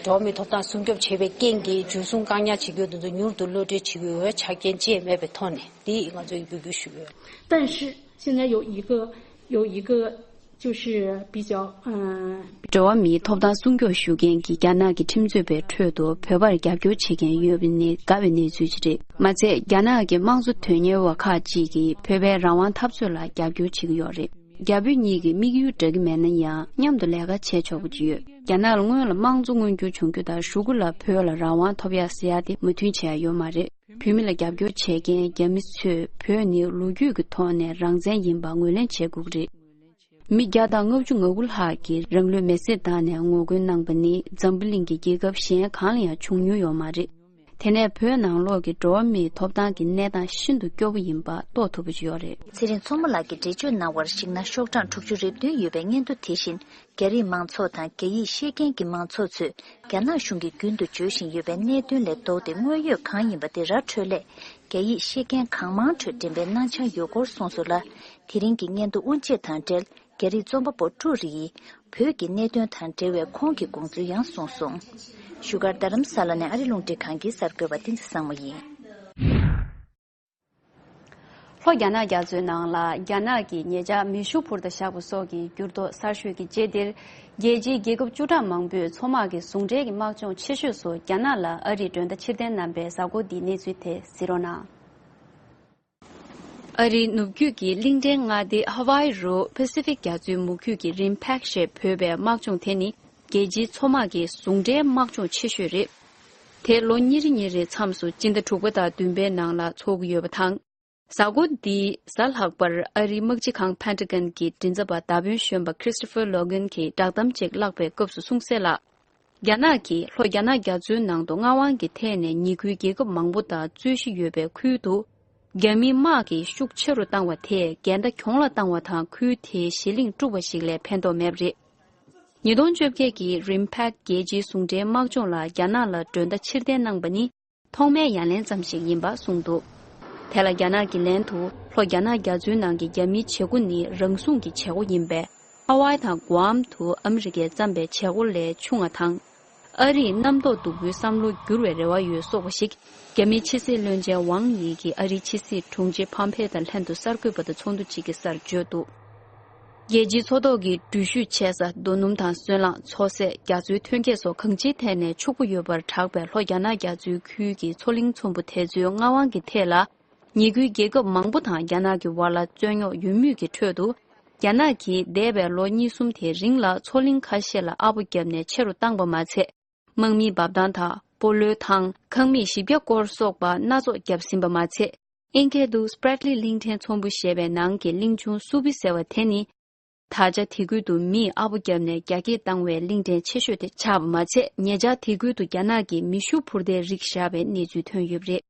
འགྲོ་བ་མིའི་ཐོབ་ཐང་སྲུང་སྐྱོབ་བྱེད་པའི་རྐྱེན་གྱིས་འཇུ་བཟུང་བཀག་ཉར་བྱེད་རྒྱུ་དེ་ཚོ་མྱུར་དུ་གློད་གྲོལ་བྱེད་དགོས་པའི་ཆ་རྐྱེན་ཅི་ཡང་མེད་པའི་ཐོག་ནས། དེ་ང་ཚོས་འབོད་སྐུལ་ཞུ་གི་ཡོད། 但是现在有一个有一个就是比较嗯。 འགྲོ་བ་མིའི་ཐོབ་ཐང་སྲུང་སྐྱོབ་ཞུ་མཁན་གྱི་རྒྱ་ནག་གི་ཁྲིམས་རྩོད་པའི་ཁྲོད་དུ་བོད་པར་རྒྱབ་སྐྱོར་བྱེད་མཁན་ཡོད་པ་ནི་དགའ་བའི་གནས་ཚུལ་ཅིག་རེད། མ་ཚད་རྒྱ་ནག་གི་དམངས་གཙོ་དོན་གཉེར་བ་ཁག་ཅིག་གིས་བོད་པའི་རང་དབང་འཐབ་རྩོད་ལ་རྒྱབ་སྐྱོར་བྱེད་ཀྱི་ཡོད་རེད། རྒྱ་བོད་གཉིས་ཀྱི་དམིགས་ཡུལ་འདྲ་གི་མེད་ན་ཡང་མཉམ་དུ་ལས་ཀ་བྱེད་ཆོག་པ་ཅིག་ཡོད། རྒྱ་ནག་ལ་སྔོན་ལ་དམངས་གཙོ་མངོན་འགྱུར་བྱུང་རྒྱུ་དང་གཞུག་གུ་ལ་བོད་ལ་རང་དབང་ཐོབ་ཡག་ཟེར་ཡག་དེ་མོས་མཐུན་བྱས་ཡོད་མ་རེད། བོད་མི་ལ་རྒྱབ་སྐྱོར་བྱེད་མཁན་རྒྱ་མི་ཚོས་བོད་ནི་ལོ་རྒྱུས་ཀྱི་ཐོག་ནས་རང་བཙན་ཡིན་པ་ངོས་ལེན་བྱེད་དགོས་ཀྱི་རེད། མི་བརྒྱ་དང་ལྔ་བཅུ་ང་དགུ་ལྷག་གིས་རང་ལུས་མེར་སྲེག་བཏང་ནས་ངོ་རྒོལ་གནང་པ་ནི་འཛམ་བུ་གླིང་གི་རྒྱལ་ཁབ་གཞན་གང་ལ་ཡང་བྱུང་མྱོང་ཡོད་མ་རེད། དེ་ནས་བོད་ནང་ལོགས་ཀྱི་འགྲོ་བ་མིའི་ཐོབ་ཐང་གི་གནས་སྟངས་ཤིན་ཏུ་སྐྱོ་པོ་ཡིན་པ་རྟོགས་ཐུབ་པ་ཅིག་ཡོད་རེད། ཚེ་རིང་མཚོ་མོ་ལགས་ཀྱིས་འགྲེལ་བརྗོད་གནང་བར་གཞིགས་ན། ཤོག་གྲངས་དྲུག་ཅུ་རེ་བདུན་ཡོད་པའི་སྙན་ཐོ་དེ་བཞིན། རྒྱ་རིགས་མང་ཚོགས་དང་རྒྱ་ཡིག་ཤེས་མཁན་གྱི་མང་ཚོགས་ཚོས་རྒྱ་ནག་གཞུང་གིས་རྒྱུན་དུ་བརྗོད་བཞིན་ཡོད་པའི་གནད་དོན་ལས་ལྡོག་སྟེ་དངོས་ཡོད་གང་ཡིན་པ་དེ་ར་འཕྲོད་སླད། རྒྱ་ཡིག་ཤེས་མཁན་གང་མང་ཁྲོད་འགྲན་པའི་སྣང་ཆ་ཡོད་སྐོར་གསུངས་སོང་ལ། དེ་རིང་གི་སྙན་ཐོ་དབུ་འབྱེད་དང་འབྲེལ། རྒྱ་རིགས་རྩོམ་པ་པོ་ཀྲུའུ་རི་ཡིས་བོད་ཀྱི་གནད་དོན་དང་འབྲེལ་བའི་ཁོང་གི་དགོངས་ཚུལ་ཡང་གསུངས་སོང་། བཞུགས་སྒར་རྡ་རམ་ས་ལ་ནས་ཨ་རི་རླུང་འཕྲིན་ཁང་གི་གསར་འགོད་པ་བསྟན་འཛིན་བཟང་མོ་ཡིན། ལྷོ་རྒྱ་ནག་རྒྱ་མཚོའི་ནང་ལ་རྒྱ་ནག་གིས་ཉེ་ཆར་མེ་ཤུགས་འཕུར་མདའ་བཞག་པ་སོགས་ཀྱི་འགྱུར་ལྡོག་གསར་ཤོས་ཀྱི་རྗེས་འདིར། རྒྱལ་སྤྱིའི་རྒྱལ་ཁབ་བཅུ་ཕྲག་མང་པོས་མཚོ་དམག་གི་ཟུང་འབྲེལ་གྱི་དམག་སྦྱོང་ཆེ་ཤོས་སུ་རྒྱ་ནག་ལ་ཨ་རིས་མགྲོན་བརྡ་ཕྱིར་འཐེན་གནང་པའི་གཟའ་འཁོར་འདིའི་གནས་ཚུལ་དེ་གཟིགས་རོགས་གནང་། ཨ་རིའི་ནུབ་རྒྱུད་ཀྱི་གླིང་ཕྲན་མངའ་སྡེ་ཧ་ཝའི་རུ་པ་སི་ཕིག་རྒྱ་མཚོའི་མུ་ཁྱུད་ཀྱི་རིམ་ཕེག་ཞེས་འབོད་པའི་དམག་སྦྱོང་དེ་ནི། རྒྱལ་སྤྱིའི་མཚོ་དམག་གི་ཟུང་འབྲེལ་དམག་སྦྱོང་ཆེ་ཤོས་རེད། དེ་ལོ་ཉེར་གཉིས་རེའི་མཚམས་སུ་སྤྱི་ཟླ་དྲུག་པ་དང་བདུན་པའི་ནང་ལ་འཚོགས་ཀྱི་ཡོད་པ་དང་། གཟའ་འཁོར་འདིའི་གཟའ་ལྷག་པར་ཨ་རིའི་དམག་སྤྱི་ཁང་ཕན་ཏྲ་གན་གྱི་མགྲིན་ཚབ་པ་མདའ་དཔོན་གཞོན་པ་Christopher Logan གྱིས་བསྒྲགས་གཏམ་ཅིག་བཀླགས་པའི་སྐབས་སུ་གསུངས་གསལ་ལ། རྒྱ་ནག་གིས་ལྷོ་རྒྱ་ནག་རྒྱ་མཚོའི་ནང་དུ་མངའ་དབང་གི་ཐད་ནས་ཉེ་ཁུལ་རྒྱལ་ཁབ་མང་པོ་དང་རྩོད་གཞི་ཡོད་པའི་ཁུལ་དུ། རྒྱ་མིའི་དམག་གི་ཤུགས་ཆེ་རུ་བཏང་བ་དེས་འགལ་ཟླ་གྱོང་ལ་བཏང་བ་དང་། ཁུལ་དེའི་གཞི་གླིང་དཀྲུགས་པ་ཞིག་ལས་ཕན་ཐོགས་མེད་པ་རེད། ཉིས་སྟོང་བཅོ་བརྒྱད་ཀྱི་རིམ་ཕེག་རྒྱལ་སྤྱིའི་ཟུང་འབྲེལ་དམག་སྦྱོང་ལ་རྒྱ་ནག་ལ་མགྲོན་བརྡ་ཕྱིར་འཐེན་གནང་པ་ནི། ཐོག་མའི་ཡ་ལན་ཙམ་ཞིག་ཡིན་པ་གསུངས་འདུག་དེ་ལ་རྒྱ་ནག་གི་ལན་དུ། ལྷོ་རྒྱ་ནག་རྒྱ་མཚོའི་ནང་གི་རྒྱ་མིའི་བྱེད་སྒོ་ནི་རང་སྲུང་གི་བྱེད་སྒོ་ཡིན་པས། ཧ་ཝའི་དང་གུའམ་དུ་ཨ་མི་རི་ཀས་བརྩམས་པའི་བྱེད་སྒོ་ལས་ཆུང་བ་དང་། ཨ་རིས་གནམ་ཐོག་སྡུག་པོའི་བསམ་བློ་བསྒྱུར་བའི་རེ་བ་ཡོད་སོགས་པ་ཞིག་རྒྱ་མིའི་ཕྱི་སྲིད་བློན་ཆེན་ཝང་ཡི་གིས་ཨ་རིའི་ཕྱི་སྲིད་དྲུང་ཆེ་ཕམ་ཕེ་དང་ལྷན་དུ་གསར་འགོད་པ་དང་ཚོགས་འདུ་གཅིག་གི་སར་བརྗོད་འདུག་རྒྱལ་སྤྱིའི་མཚོ་ཐོག་གི་འགྲུལ་བཞུད་བྱེད་ས། རྡོ་སྣུམ་དང་སོལ་རླངས། མཚོ་ཟས། རྒྱ་མཚོའི་ཐོན་སྐྱེད་སོགས་གང་ཅིའི་ཐད་ནས་ཕྱུག་པོ་ཡོད་པར་གྲགས་པའི་ལྷོ་རྒྱ་ནག་རྒྱ་མཚོའི་ཁུལ་གྱི་མཚོ་གླིང་ཚོམ་བུ་དེ་ཚོའི་མངའ་དབང་གི་ཐད་ལ། ཉེ་ཁུལ་རྒྱལ་ཁབ་མང་པོ་དང་རྒྱ་ནག་གི་བར་ལ་རྩོད་རྙོག་ཡོད་མུས་ཀྱི་ཁྲོད་དུ། རྒྱ་ནག་གིས་འདས་པའི་ལོ་གཉིས་གསུམ་དེའི་རིང་ལ་མཚོ་གླིང་ཁ་ཤས་ལ་ཨ་སྦོ་བརྒྱབ་ནས་ཆེ་རུ་བཏང་པ་མ་ཚད། དམག་མིའི་འབབ་ཐང་དང་། སྤོ་ལོའི་ཐང་། ཁང་མིག་བཞི་བརྒྱ་སྐོར་སོགས་པ་སྣ་ཚོགས་བརྒྱབ་ཟིན་པ་མ་ཚད། ཨིན་སྐད་དུ་Spratly གླིང་ཕྲན་ཚོམ་བུ་ཞེས་པའི་ནང་གི་གླིང་ཆུང་སུ་བི་ཟེར་བ་དེ་ནི། ད་ཆ་དེ་ཁུལ་དུ་མིས་ཨ་སྦོ་བརྒྱབ་ནས་རྒྱ་སྐྱེད་བཏང་བའི་གླིང་ཕྲན་ཆེ་ཤོས་དེ་ཆགས་པ་མ་ཚད། ཉེ་ཆར་དེ་ཁུལ་དུ་རྒྱ་ནག་གིས་མེ་ཤུགས་འཕུར་མདའི་རིགས་བཞག་པའི་གནས་ཚུལ་ཐོན་ཡོད་པ་རེད།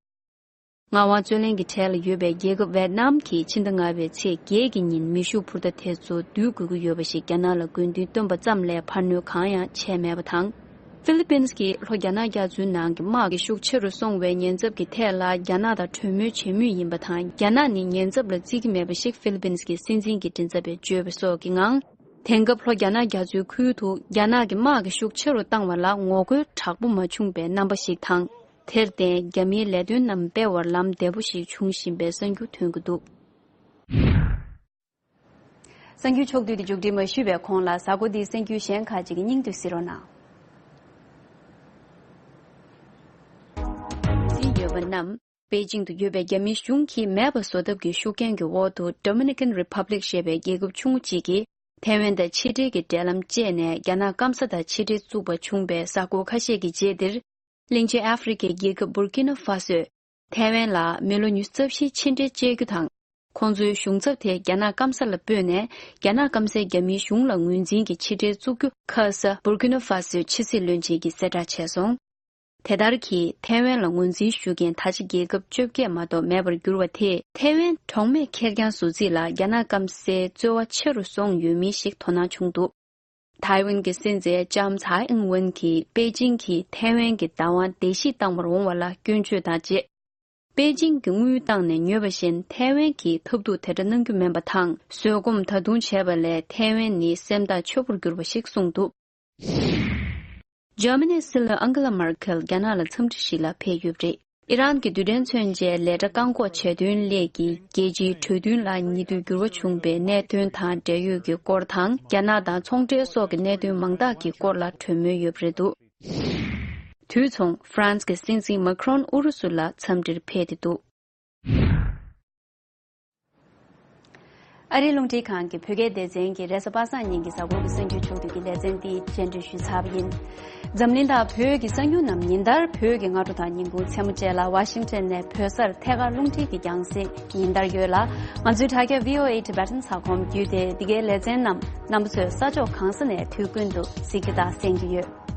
ངག་དབང་རྩོད་ལེན་གྱི་གྲལ་ལ་ཡོད་པའི་རྒྱལ་ཁབ་ཝེད་ནམ་གྱིས་ཕྱི་ཟླ་ལྔ་པའི་ཚེས་བརྒྱད་ཀྱི་ཉིན་མེ་ཤུགས་འཕུར་མདའ་དེ་ཚོ་བསྡུ་དགོས་ཀྱི་ཡོད་པ་ཞིག་རྒྱ་ནག་ལ་དགོས་འདུན་བཏོན་པ་ཙམ་ལས་འཕར་སྣོན་གང་ཡང་བྱས་མེད་པ་དང་། ཧྥི་ལི་པིན་གྱིས་ལྷོ་རྒྱ་ནག་རྒྱ་མཚོའི་ནང་གི་དམག་གི་ཤུགས་ཆེ་རུ་སོང་བའི་ཉེན་ཚབས་ཀྱི་ཐད་ལ་རྒྱ་ནག་དང་གྲོས་མོལ་བྱེད་མུས་ཡིན་པ་དང་། རྒྱ་ནག་ནི་ཉེན་ཚབས་ལ་བརྩི་གི་མེད་པ་ཞིག་ཧྥི་ལི་པིན་གྱི་སྲིད་འཛིན་གྱི་མགྲིན་ཚབ་པས་བརྗོད་པ་སོགས་ཀྱི་ངང་། དེང་སྐབས་ལྷོ་རྒྱ་ནག་རྒྱ་མཚོའི་ཁུལ་དུ་རྒྱ་ནག་གི་དམག་གི་ཤུགས་ཆེ་རུ་བཏང་བ་ལ་ངོ་རྒོལ་དྲག་པོ་མ་བྱུང་བའི་རྣམ་པ་ཞིག་དང་། དེར་བརྟེན་རྒྱ་མིའི་ལས་དོན་རྣམས་སྤེལ་བར་ལམ་བདེ་པོ་ཞིག་བྱུང་བཞིན་པའི་གསར་འགྱུར་ཐོན་གྱི་འདུག། གསར་འགྱུར་ཕྱོགས་བསྡུས་དེ་མཇུག་སྒྲིལ་མ་ཞུས་པའི་གོང་ལ་གཟའ་འཁོར་འདིའི་གསར་འགྱུར་གཞན་ཁག་ཅིག་གི་སྙིང་བསྡུས་གཟིགས་རོགས་གནང་། གཟིགས་ཡོད་པ་རྣམས། པེ་ཅིང་དུ་ཡོད་པའི་རྒྱ་མིའི་གཞུང་གིས་མེད་པ་བཟོ་ཐབས་ཀྱི་ཤུགས་རྐྱེན་གྱི་འོག་ཏུ་Dominican Republic ཞེས་པའི་རྒྱལ་ཁབ་ཆུང་ངུ་གཅིག་གིས་ཐའེ་ཝན་དང་ཕྱི་འབྲེལ་གྱི་འབྲེལ་ལམ་བཅད་ནས་རྒྱ་ནག་སྐམ་ས་དང་ཕྱི་འབྲེལ་བཙུགས་པ་བྱུང་བའི་གཟའ་འཁོར་ཁ་ཤས་ཀྱི་རྗེས་འདིར། གླིང་ཆེན་ཨ་ཧྥེ་རི་ཁའི་རྒྱལ་ཁབ་Burkina Faso ཡིས་ཐའེ་ཝན་ལ་མི་ལོ་ཉི་ཤུ་རྩ་བཞིའི་ཕྱི་འབྲེལ་བཅད་རྒྱུ་དང་། ཁོང་ཚོའི་གཞུང་ཚབ་དེ་རྒྱ་ནག་སྐམ་ས་ལ་སྤོས་ནས། རྒྱ་ནག་སྐམ་སའི་རྒྱ་མིའི་གཞུང་ལ་ངོས་འཛིན་གྱི་ཕྱི་འབྲེལ་བཙུགས་རྒྱུ་ཁ་ས་Burkina Faso ཕྱི་སྲིད་བློན་ཆེན་གྱིས་གསལ་བསྒྲགས་བྱས་སོང་། དེ་ལྟར་གྱིས་ཐའེ་ཝན་ལ་ངོས་འཛིན་ཞུ་མཁན་ད་ཆ་རྒྱལ་ཁབ་བཅོ་བརྒྱད་མ་གཏོགས་མེད་པར་གྱུར་བ་དེས། ཐའེ་ཝན་གྲོགས་མེད་ཁེར་རྐྱང་བཟོ་རྩིས་ལ་རྒྱ་ནག་སྐམ་སའི་རྩོལ་བ་ཆེ་རུ་སོང་ཡོད་མིན་ཞིག་དོ་སྣང་བྱུང་འདུག། ཐའེ་ཝན་གྱི་སྲིད་འཛིན་ལྕམ་ཚའེ་ཨིན་ཝེན་གྱིས་པེ་ཅིང་གིས་ཐའེ་ཝན་གྱི་བདག་དབང་བརྡལ་བཤིག་བཏང་བར་འོང་བ་ལ་སྐྱོན་བརྗོད་དང་བཅས། པེ་ཅིང་གིས་དངུལ་བཏང་ནས་ཉོས་པ་བཞིན་ཐའེ་ཝན་གྱིས་ཐབས་སྡུག་དེ་འདྲ་གནང་རྒྱུ་མིན་པ་དང་། བཟོད་སྒོམ་ད་དུང་བྱས་པ་ལས་ཐའེ་ཝན་ནི་སེམས་ཐག་ཆོད་པོར་གྱུར་པ་ཞིག་གསུངས་འདུག། འཇར་མ་ནིའི་སྲིད་བློན་ཨང་ཀེ་ལ་མར་ཁེལ་རྒྱ་ནག་ལ་འཚམས་འདྲི་ཞིག་ལ་ཕེབས་ཡོད་པ་རེད། ཨི་རན་གྱི་རྡུལ་ཕྲན་མཚོན་ཆའི་ལས་གྲྭ་བཀག་འགོག་བྱས་དོན་སླད་ཀྱི་རྒྱལ་སྤྱིའི་གྲོས་མཐུན་ལ་ཉེ་དུས་འགྱུར་བ་བྱུང་བའི་གནད་དོན་དང་འབྲེལ་ཡོད་ཀྱི་སྐོར་དང་། རྒྱ་ནག་དང་ཚོང་འབྲེལ་སོགས་ཀྱི་གནད་དོན་མང་དག་གི་སྐོར་ལ་གྲོས་མོལ་ཡོད་པ་རེད་འདུག། དུས་མཚུངས་ཧྥ་རན་སི་གི་སྲིད་འཛིན་མཱ་ཁི་རོན་ཨུ་རུ་སུ་ལ་འཚམས་འདྲིར་ཕེབས་ཏེ་འདུག། ཨ་རིའི་རླུང་འཕྲིན་ཁང་གི་བོད་སྐད་སྡེ་ཚན་གྱི་རེས་གཟའ་པ་སངས་ཉིན་གྱི་གཟའ་འཁོར་གྱི་གསར་འགྱུར་ཕྱོགས་བསྡུས་ཀྱི་ལེ་ཚན་འདི་བཅར་འདྲི་ཞུས་ཚར་བ་ཡིན། འཛམ་གླིང་དང་བོད་ཀྱི་གསར་འགྱུར་རྣམས་ཉིན་ལྟར་བོད་ཀྱི་སྔ་དྲོ་དང་ཉིན་གུང་མཚན་མོ་བཅས་ལ་ཝ་ཤིང་ཊོན་ནས་བོད་གསར་ཐད་ཀར་རླུང་འཕྲིན་གྱི་རྒྱང་སྲིང་ཉིན་ལྟར་ཡོད་ལ། ང་ཚོའི་དྲ་རྒྱ་V O A Tibetan ས་ཁོངས་བརྒྱུད་དེ་འདི་གའི་ལེ་ཚན་རྣམས་རྣམ་པ་ཚོས་ས་ཕྱོགས་གང་ས་ནས་དུས་ཀུན་ཏུ་གཟིགས་རྒྱུ་དང་གསན་རྒྱུ་ཡོད།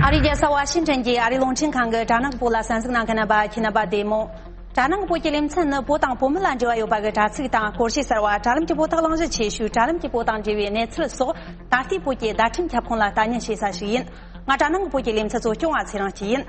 ཨ་རིའི་རྒྱལ་ས་ཝ་ཤིང་ཊོན་གྱི་ཨ་རིའི་རླུང་འཕྲིན་ཁང་གི་དྲ་ནང་གི་པོ་ལ་གསན་གཟིགས་གནང་མཁན་རྣམ་པ་ཁྱེད་རྣམ་པ་བདེ་མོ། དྲ་ནང་གི་པོ་གི་ལེ་ཚན་ནི་བོད་དང་བོད་མི་ལ་འབྲེལ་བ་ཡོད་པ་གི་དྲ་ཚིགས་དང་སྐོར་ཞིབ་གསར་བ། དྲ་ལམ་གྱི་བོད་ཐོག་གླེང་གཞི་ཆེ་ཤོས། དྲ་ལམ་གྱི་བོད་དང་འབྲེལ་བའི་གནས་ཚུལ་སོགས་ད་ལྟའི་བོད་ཀྱི་བརྡ་འཕྲིན་ཁྱབ་ཁོངས་ལ་ལྟ་ཉན་བྱེད་ས་ཞིག་ཡིན། ང་དྲ་ནང་གི་བོད་ཀྱི་ལེ་ཚན་གཙོ་སྐྱོང་བ་ཚེ་རིང་སྐྱིད་ཡིན།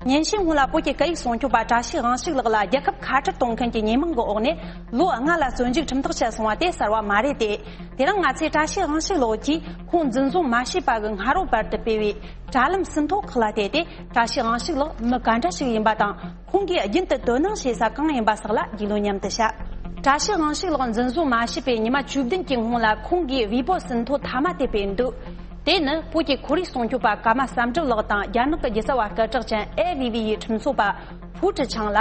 ཉིན་ཤས་སྔོན་ལ་བོད་ཀྱི་སྐད་ཡིག་སྲུང་སྐྱོབ་པ་བཀྲ་ཤིས་དབང་ཕྱུག་ལགས་ལ་རྒྱལ་ཁབ་ཁ་བྲལ་གཏོང་མཁན་གྱི་ཉེས་མིང་གི་འོག་ནས་ལོ་ལྔ་ལ་བཙོན་འཇུག་ཁྲིམས་ཐག་བཅད་སོང་བ་དེ་གསར་བ་མ་རེད་དེ། དེ་རིང་ང་ཚོས་བཀྲ་ཤིས་དབང་ཕྱུག་ལགས་ཀྱིས་ཁོང་འཛིན་བཟུང་མ་བྱས་པ་གི་སྔ་དྲོ་བར་དུ་སྤེལ་བའི་དྲ་ལམ་ཟིན་ཐོ་ཁག་ལ་བལྟས་ཏེ། བཀྲ་ཤིས་དབང་ཕྱུག་ལགས་མི་ག་འདྲ་ཞིག་ཡིན་པ་དང་། ཁོང་གིས་རྒྱུན་དུ་དོ་སྣང་བྱེད་ས་གང་ཡིན་པ་སོགས་ལ་རྒྱུས་ལོན་མཉམ་དུ་བྱ། བཀྲ་ཤིས་དབང་ཕྱུག་ལགས་འཛིན་བཟུང་མ་བྱས་པའི་ཉི་མ་བཅུ་བདུན་གྱི་སྔོན་ལ་ཁོང་གིས་ཝི་པོ་ཟིན་ཐོ་མཐའ་མ་དེ་སྤེལ་འདུག། དེ་ནི་བོད་ཀྱི་ཁོར་ཡུག་སྲུང་སྐྱོབ་པ་ཀརྨ་བསམ་གྲུབ་ལགས་དང་རྒྱ་ནག་གི་རྒྱལ་རྩ་བ་སྐད་གྲགས་ཅན་ཨེ་བྷི་བྷི་ཡི་ཁྲིམས་རྩོད་པ་ཧྥུ་ཁྲི་ཆང་ལ་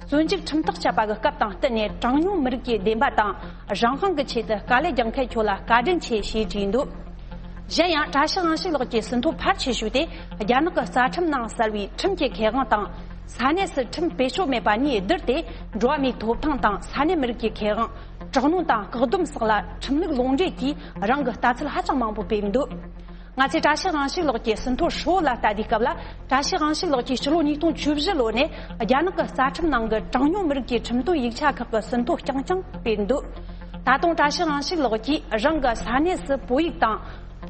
བཙོན་འཇུག་ཁྲིམས་ཐག་བཅད་པ་གི་སྐབས་དང་བསྟུན་ནས་གྲངས་ཉུང་མི་རིགས་ཀྱི་བདེན་པ་དང་རང་དབང་གི་ཆེད་དུ་དཀའ་ལས་རྒྱག་མཁན་ཁྱོད་ལ་བཀའ་དྲིན་ཆེ་ཞེས་བྲིས་འདུག། གཞན་ཡང་བཀྲ་ཤིས་དབང་ཕྱུག་ལགས་ཀྱི་ཟིན་ཐོ་ཕལ་ཆེ་ཤོས་དེ་རྒྱ་ནག་གི་རྩ་ཁྲིམས་ནང་གསལ་བའི་ཁྲིམས་ཀྱི་ཁེ་དབང་དང་། ས་གནས་སུ་ཁྲིམས་བེད་སྤྱོད་མེད་པ་གཉིས་བསྡུར་ཏེ། འགྲོ་བ་མིའི་ཐོབ་ཐང་དང་ས་གནས་མི་རིགས་ཀྱི་ཁེ་དབང་། དྲག་གནོན་དང་བཀག་སྡོམ་སོགས་ལ་ཁྲིམས་ལུགས་ལུང་འདྲེན་གྱིས་རང་གི་ལྟ་ཚུལ་ཧ་ཅང་མང་པོ་སྤེལ་འདུག། ང་ཚོས་བཀྲ་ཤིས་དབང་ཕྱུག་ལགས་ཀྱི་ཟིན་ཐོ་ཧྲིལ་བོ་ལ་ལྟ་དུས་སྐབས་ལ། བཀྲ་ཤིས་དབང་ཕྱུག་ལགས་ཀྱིས་ཕྱི་ལོ་ཉིས་སྟོང་བཅུ་བཞི་ལོ་ནས་རྒྱ་ནག་གི་རྩ་ཁྲིམས་ནང་གི་གྲངས་ཉུང་མི་རིགས་ཀྱི་ཁྲིམས་དོན་ཡིག་ཆ་ཁག་གི་ཟིན་ཐོ་རྐྱང་རྐྱང་སྤེལ་འདུག། ད་དུང་བཀྲ་ཤིས་དབང་ཕྱུག་ལགས་ཀྱིས་རང་གི་ས་གནས་སུ་བོད་ཡིག་དང་།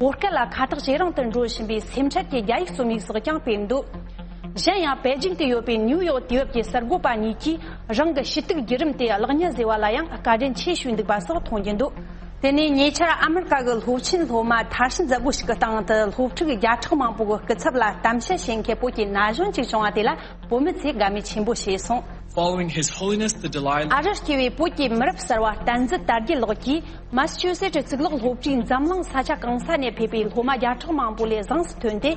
བོད་སྐད་ལ་ཁ་ཐག་ཇེ་རིང་དུ་འགྲོ་བཞིན་པའི་སེམས་ཁྲལ་གྱི་རྒྱ་ཡིག་རྩོམ་ཡིག་སོགས་ཀྱང་སྤེལ་འདུག། གཞན་ཡང་པེ་ཅིང་དུ་ཡོད་པའི་ནིའུ་ཡོག་དུས་བབ་ཀྱི་གསར་འགོད་པ་གཉིས་ཀྱིས་རང་གི་ཞུ་གཏུག་བརྒྱུད་རིམ་དེ་གློག་བརྙན་བཟོས་པ་ལ་ཡང་བཀའ་དྲིན་ཆེ་ཞུས་འདུག་པ་སོགས་མཐོང་རྒྱུ་འདུག། དེ་ནས་ཉེ་ཆར་ཨ་མི་རི་ཀ་གི་སློབ་ཆེན་སློབ་མ་མཐར་ཕྱིན་མཛད་སྒོ་ཞིག་གི་སྟེང་དུ་སློབ་ཕྲུག་བརྒྱ་ཕྲག་མང་པོ་གི་སྐུ་ཚབ་ལ་གཏམ་བཤད་བྱེད་མཁན་བོད་ཀྱི་ན་གཞོན་ཅིག་བྱུང་བ་དེ་ལ་བོད་མི་ཚོས་དགའ་མོས་ཆེན་པོ་བྱས་སོང་། Following His Holiness the Dalai Lama. ཨ་རིར་སྐྱེས་པའི་བོད་ཀྱི་མི་རབས་གསར་བ་བསྟན་འཛིན་དར་རྒྱས་ལགས་ཀྱིས་མ་སི་ཆུ་སེ་ཊི་གཙུག་ལག་སློབ་གྲྭའི་འཛམ་གླིང་ས་ཆ་གང་ས་ནས་ཕེབས་པའི་སློབ་མ་བརྒྱ་ཕྲག་མང་པོ་ལས་བཟང་སུ་ཐོན་ཏེ།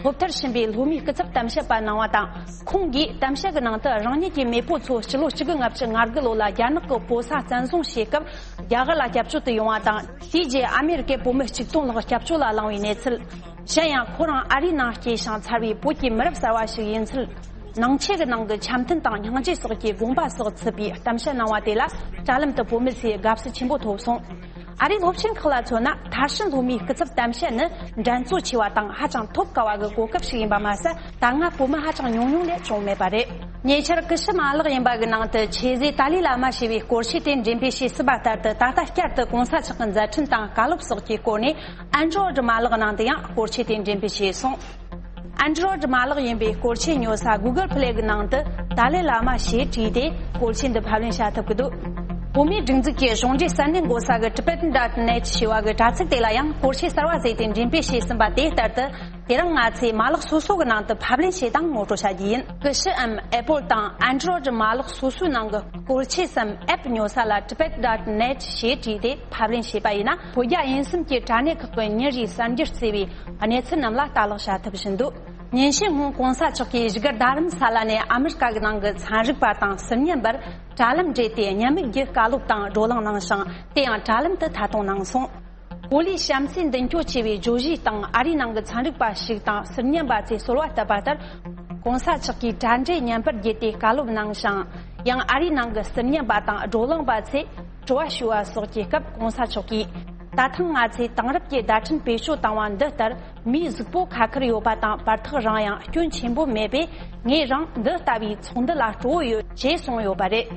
སློབ་མཐར་ཕྱིན་པའི་སློབ་མའི་སྐུ་ཚབ་གཏམ་བཤད་པ་གནང་བ་དང་། ཁོང་གིས་གཏམ་བཤད་ཀྱི་ནང་དུ་རང་ཉིད་ཀྱི་མེས་པོ་ཚོ་སྤྱི་ལོ་གཅིག་དགུ་ལྔ་བཅུ་ང་དགུ་ལོ་ལ་རྒྱ་ནག་གི་བོད་ས་བཙན་བཟུང་བྱེད་སྐབས་རྒྱ་གར་ལ་སྐྱབས་བཅོལ་དུ་ཡོང་བ་དང་། དེའི་རྗེས་ཨ་མེ་རི་ཀའི་བོད་མི་གཅིག་སྟོང་ལྷག་སྐྱབས་བཅོལ་ལ་བླངས་པའི་གནས་ཚུལ། གཞན་ཡང་ཁོ་རང་ཨ་རིའི་ནང་སྐྱེས་ཤིང་འཚར་བའི་བོད་ཀྱི་མི་རབས་གསར་བ་ཞིག་ཡིན་ཚུལ། ནང་ཆོས་ཀྱི་ནང་གི་འཆམ་མཐུན་དང་སྙིང་རྗེ་སོགས་ཀྱི་དགོངས་པ་སོགས་ཚུད་པའི་གཏམ་བཤད་གནང་བ་དེ་ལ་དྲ་ལམ་དུ་བོད་མི་ཚོས་དགའ་བསུ་ཆེན་པོ་ཐོབ་སོང་། ཨ་རིའི་སློབ་ཆེན་ཁག་ལ་མཚོན་ན། མཐར་ཕྱིན་སློབ་མའི་སྐུ་ཚབ་གཏམ་བཤད་ནི་འགྲན་རྩོད་ཆེ་བ་དང་ཧ་ཅང་ཐོབ་དཀའ་བ་གི་གོ་སྐབས་ཤིག་ཡིན་པ་མ་ཟད། ད་སྔ་བོད་མི་ཧ་ཅང་ཉུང་ཉུང་ལས་བྱུང་མེད་པ་རེད། ཉེ་ཆར་ཀུ་ཤུ་མ་ལག་ཡིན་པ་གི་ནང་དུ་ཆོས་རྗེ་ཏཱ་ལའི་བླ་མ་ཞེས་པའི་སྐོར་ཆས་དེ་འགྲེམས་སྤེལ་བྱས་ཟིན་པ་ལྟར་དུ། ད་ལྟ་བསྐྱར་དུ་གོང་ས་མཆོག་གི་མཛད་འཕྲིན་དང་བཀའ་སློབ་སོགས་ཀྱི་སྐོར་ནས་ཨན་ཌྲོ་ཡིཌ་མ་ལག་ནང་དུ་ཡང་སྐོར་ཆས་དེ་འགྲེམས་སྤེལ་བྱས་སོང་། ཨན་ཌྲོ་ཡིཌ་མ་ལག་ཡིན་པའི་སྐོར་ཆས་ཉོ་ས་གུ་གལ་པི་ལེ་གི་ནང་དུ་ཏཱ་ལའི་བླ་མ་ཞེས་བྲིས་ཏེ། སྐོར་ཆས་འདི་ཕབ་ལེན་བྱ་ཐུབ་ཀྱི་འདུག་བོད་མིའི་སྒྲིག་འཛུགས་ཀྱི་གཞུང་འབྲེལ་གསར་འདེམས་འགོད་ས་གི་ཊི་བེ་ཊན་ཌོ་ཊི་ནེ་ཊི་ཞེས་པ་གི་དྲ་ཚིགས་དེ་ལ་ཡང་སྐོར་ཆས་གསར་བ་བཟོས་ཏེ་འགྲེམས་སྤེལ་བྱས་ཟིན་པ་དེ་ལྟར་དུ། དེ་རིང་ང་ཚོས་མ་ལག་སོ་སོ་གི་ནང་དུ་ཕབ་ལེན་བྱས་དང་ངོ་སྤྲོད་བྱ་རྒྱུ་ཡིན། ཀུ་ཤུའམ་ཨེ་པོལ་དང་ཨན་ཌྲོ་ཡིཌ་མ་ལག་སོ་སོའི་ནང་གི་སྐོར་ཆས་སམ་ཨེབ་ཉོ་ས་ལ་ཊི་བེ་ཊན་ཌོ་ཊི་ནེ་ཊི་ཞེས་བྲིས་ཏེ་ཕབ་ལེན་བྱས་པ་ཡིན་ན། བོད་རྒྱ་དབྱིན་གསུམ་གྱི་དྲ་གནས་ཁག་གི་ཉིན་རེའི་གསར་འགྱུར་གཙོས་པའི་གནས་ཚུལ་རྣམས་ལ་ལྟ་ཀློག་བྱ་ཐུབ་བཞིན་འདུག་ཉིན་ཤས་སྔོན་གོང་ས་མཆོག་གིས་བཞུགས་སྒར་རྡ་རམ་ས་ལ་ནས་ཨ་མི་རི་ཀ་གི་ནང་གི་ཚན་རིག་པ་དང་ཟུར་ཉན་པར་དྲ་ལམ་འབྲེལ་ཏེ་ཉན་མིག་བརྒྱུད་བཀའ་སློབ་དང་བགྲོ་གླེང་གནང་ཞིང་། དེ་ཡང་དྲ་ལམ་དུ་ཐད་གཏོང་གནང་སོང་། གོ་ལའི་གཤམ་གསལ་མདུན་སྐྱོད་ཆེ་བའི་བརྗོད་གཞི་དང་། ཨ་རིའི་ནང་གི་ཚན་རིག་པ་ཞིག་དང་ཟུར་ཉན་པ་ཚོས་གསོལ་བ་བཏབ་པ་ལྟར། གོང་ས་མཆོག་གིས་དྲ་འབྲེལ་ཉན་པར་བརྒྱུད་དེ་བཀའ་སློབ་གནང་ཞིང་། ཡང་ཨ་རིའི་ནང་གི་ཟུར་ཉན་པ་དང་བགྲོ་གླེང་པ་ཚོས་དྲི་བ་ཞུ་བ་སོགས་ཀྱི་སྐབས། གོང་ས་མཆོག་གིས། ད་ཐེངས་ང་ཚོས་དེང་རབས་ཀྱི་བརྡ་འཕྲིན་བེད་སྤྱོད་བཏང་བ་འདི་ལྟར། མིའི་གཟུགས་པོ་ཁ་ཁར་ཡོད་པ་དང་བར་ཐག་རིང་ཡང་སྐྱོན་ཆེན་པོ་མེད་པས། ངས་རང་འདི་ལྟ་བུའི་ཚོགས་འདུ་ལ་སྤྲོ་བོ་ཡོད་ཅེས་གསུངས་ཡོད་པ་རེད།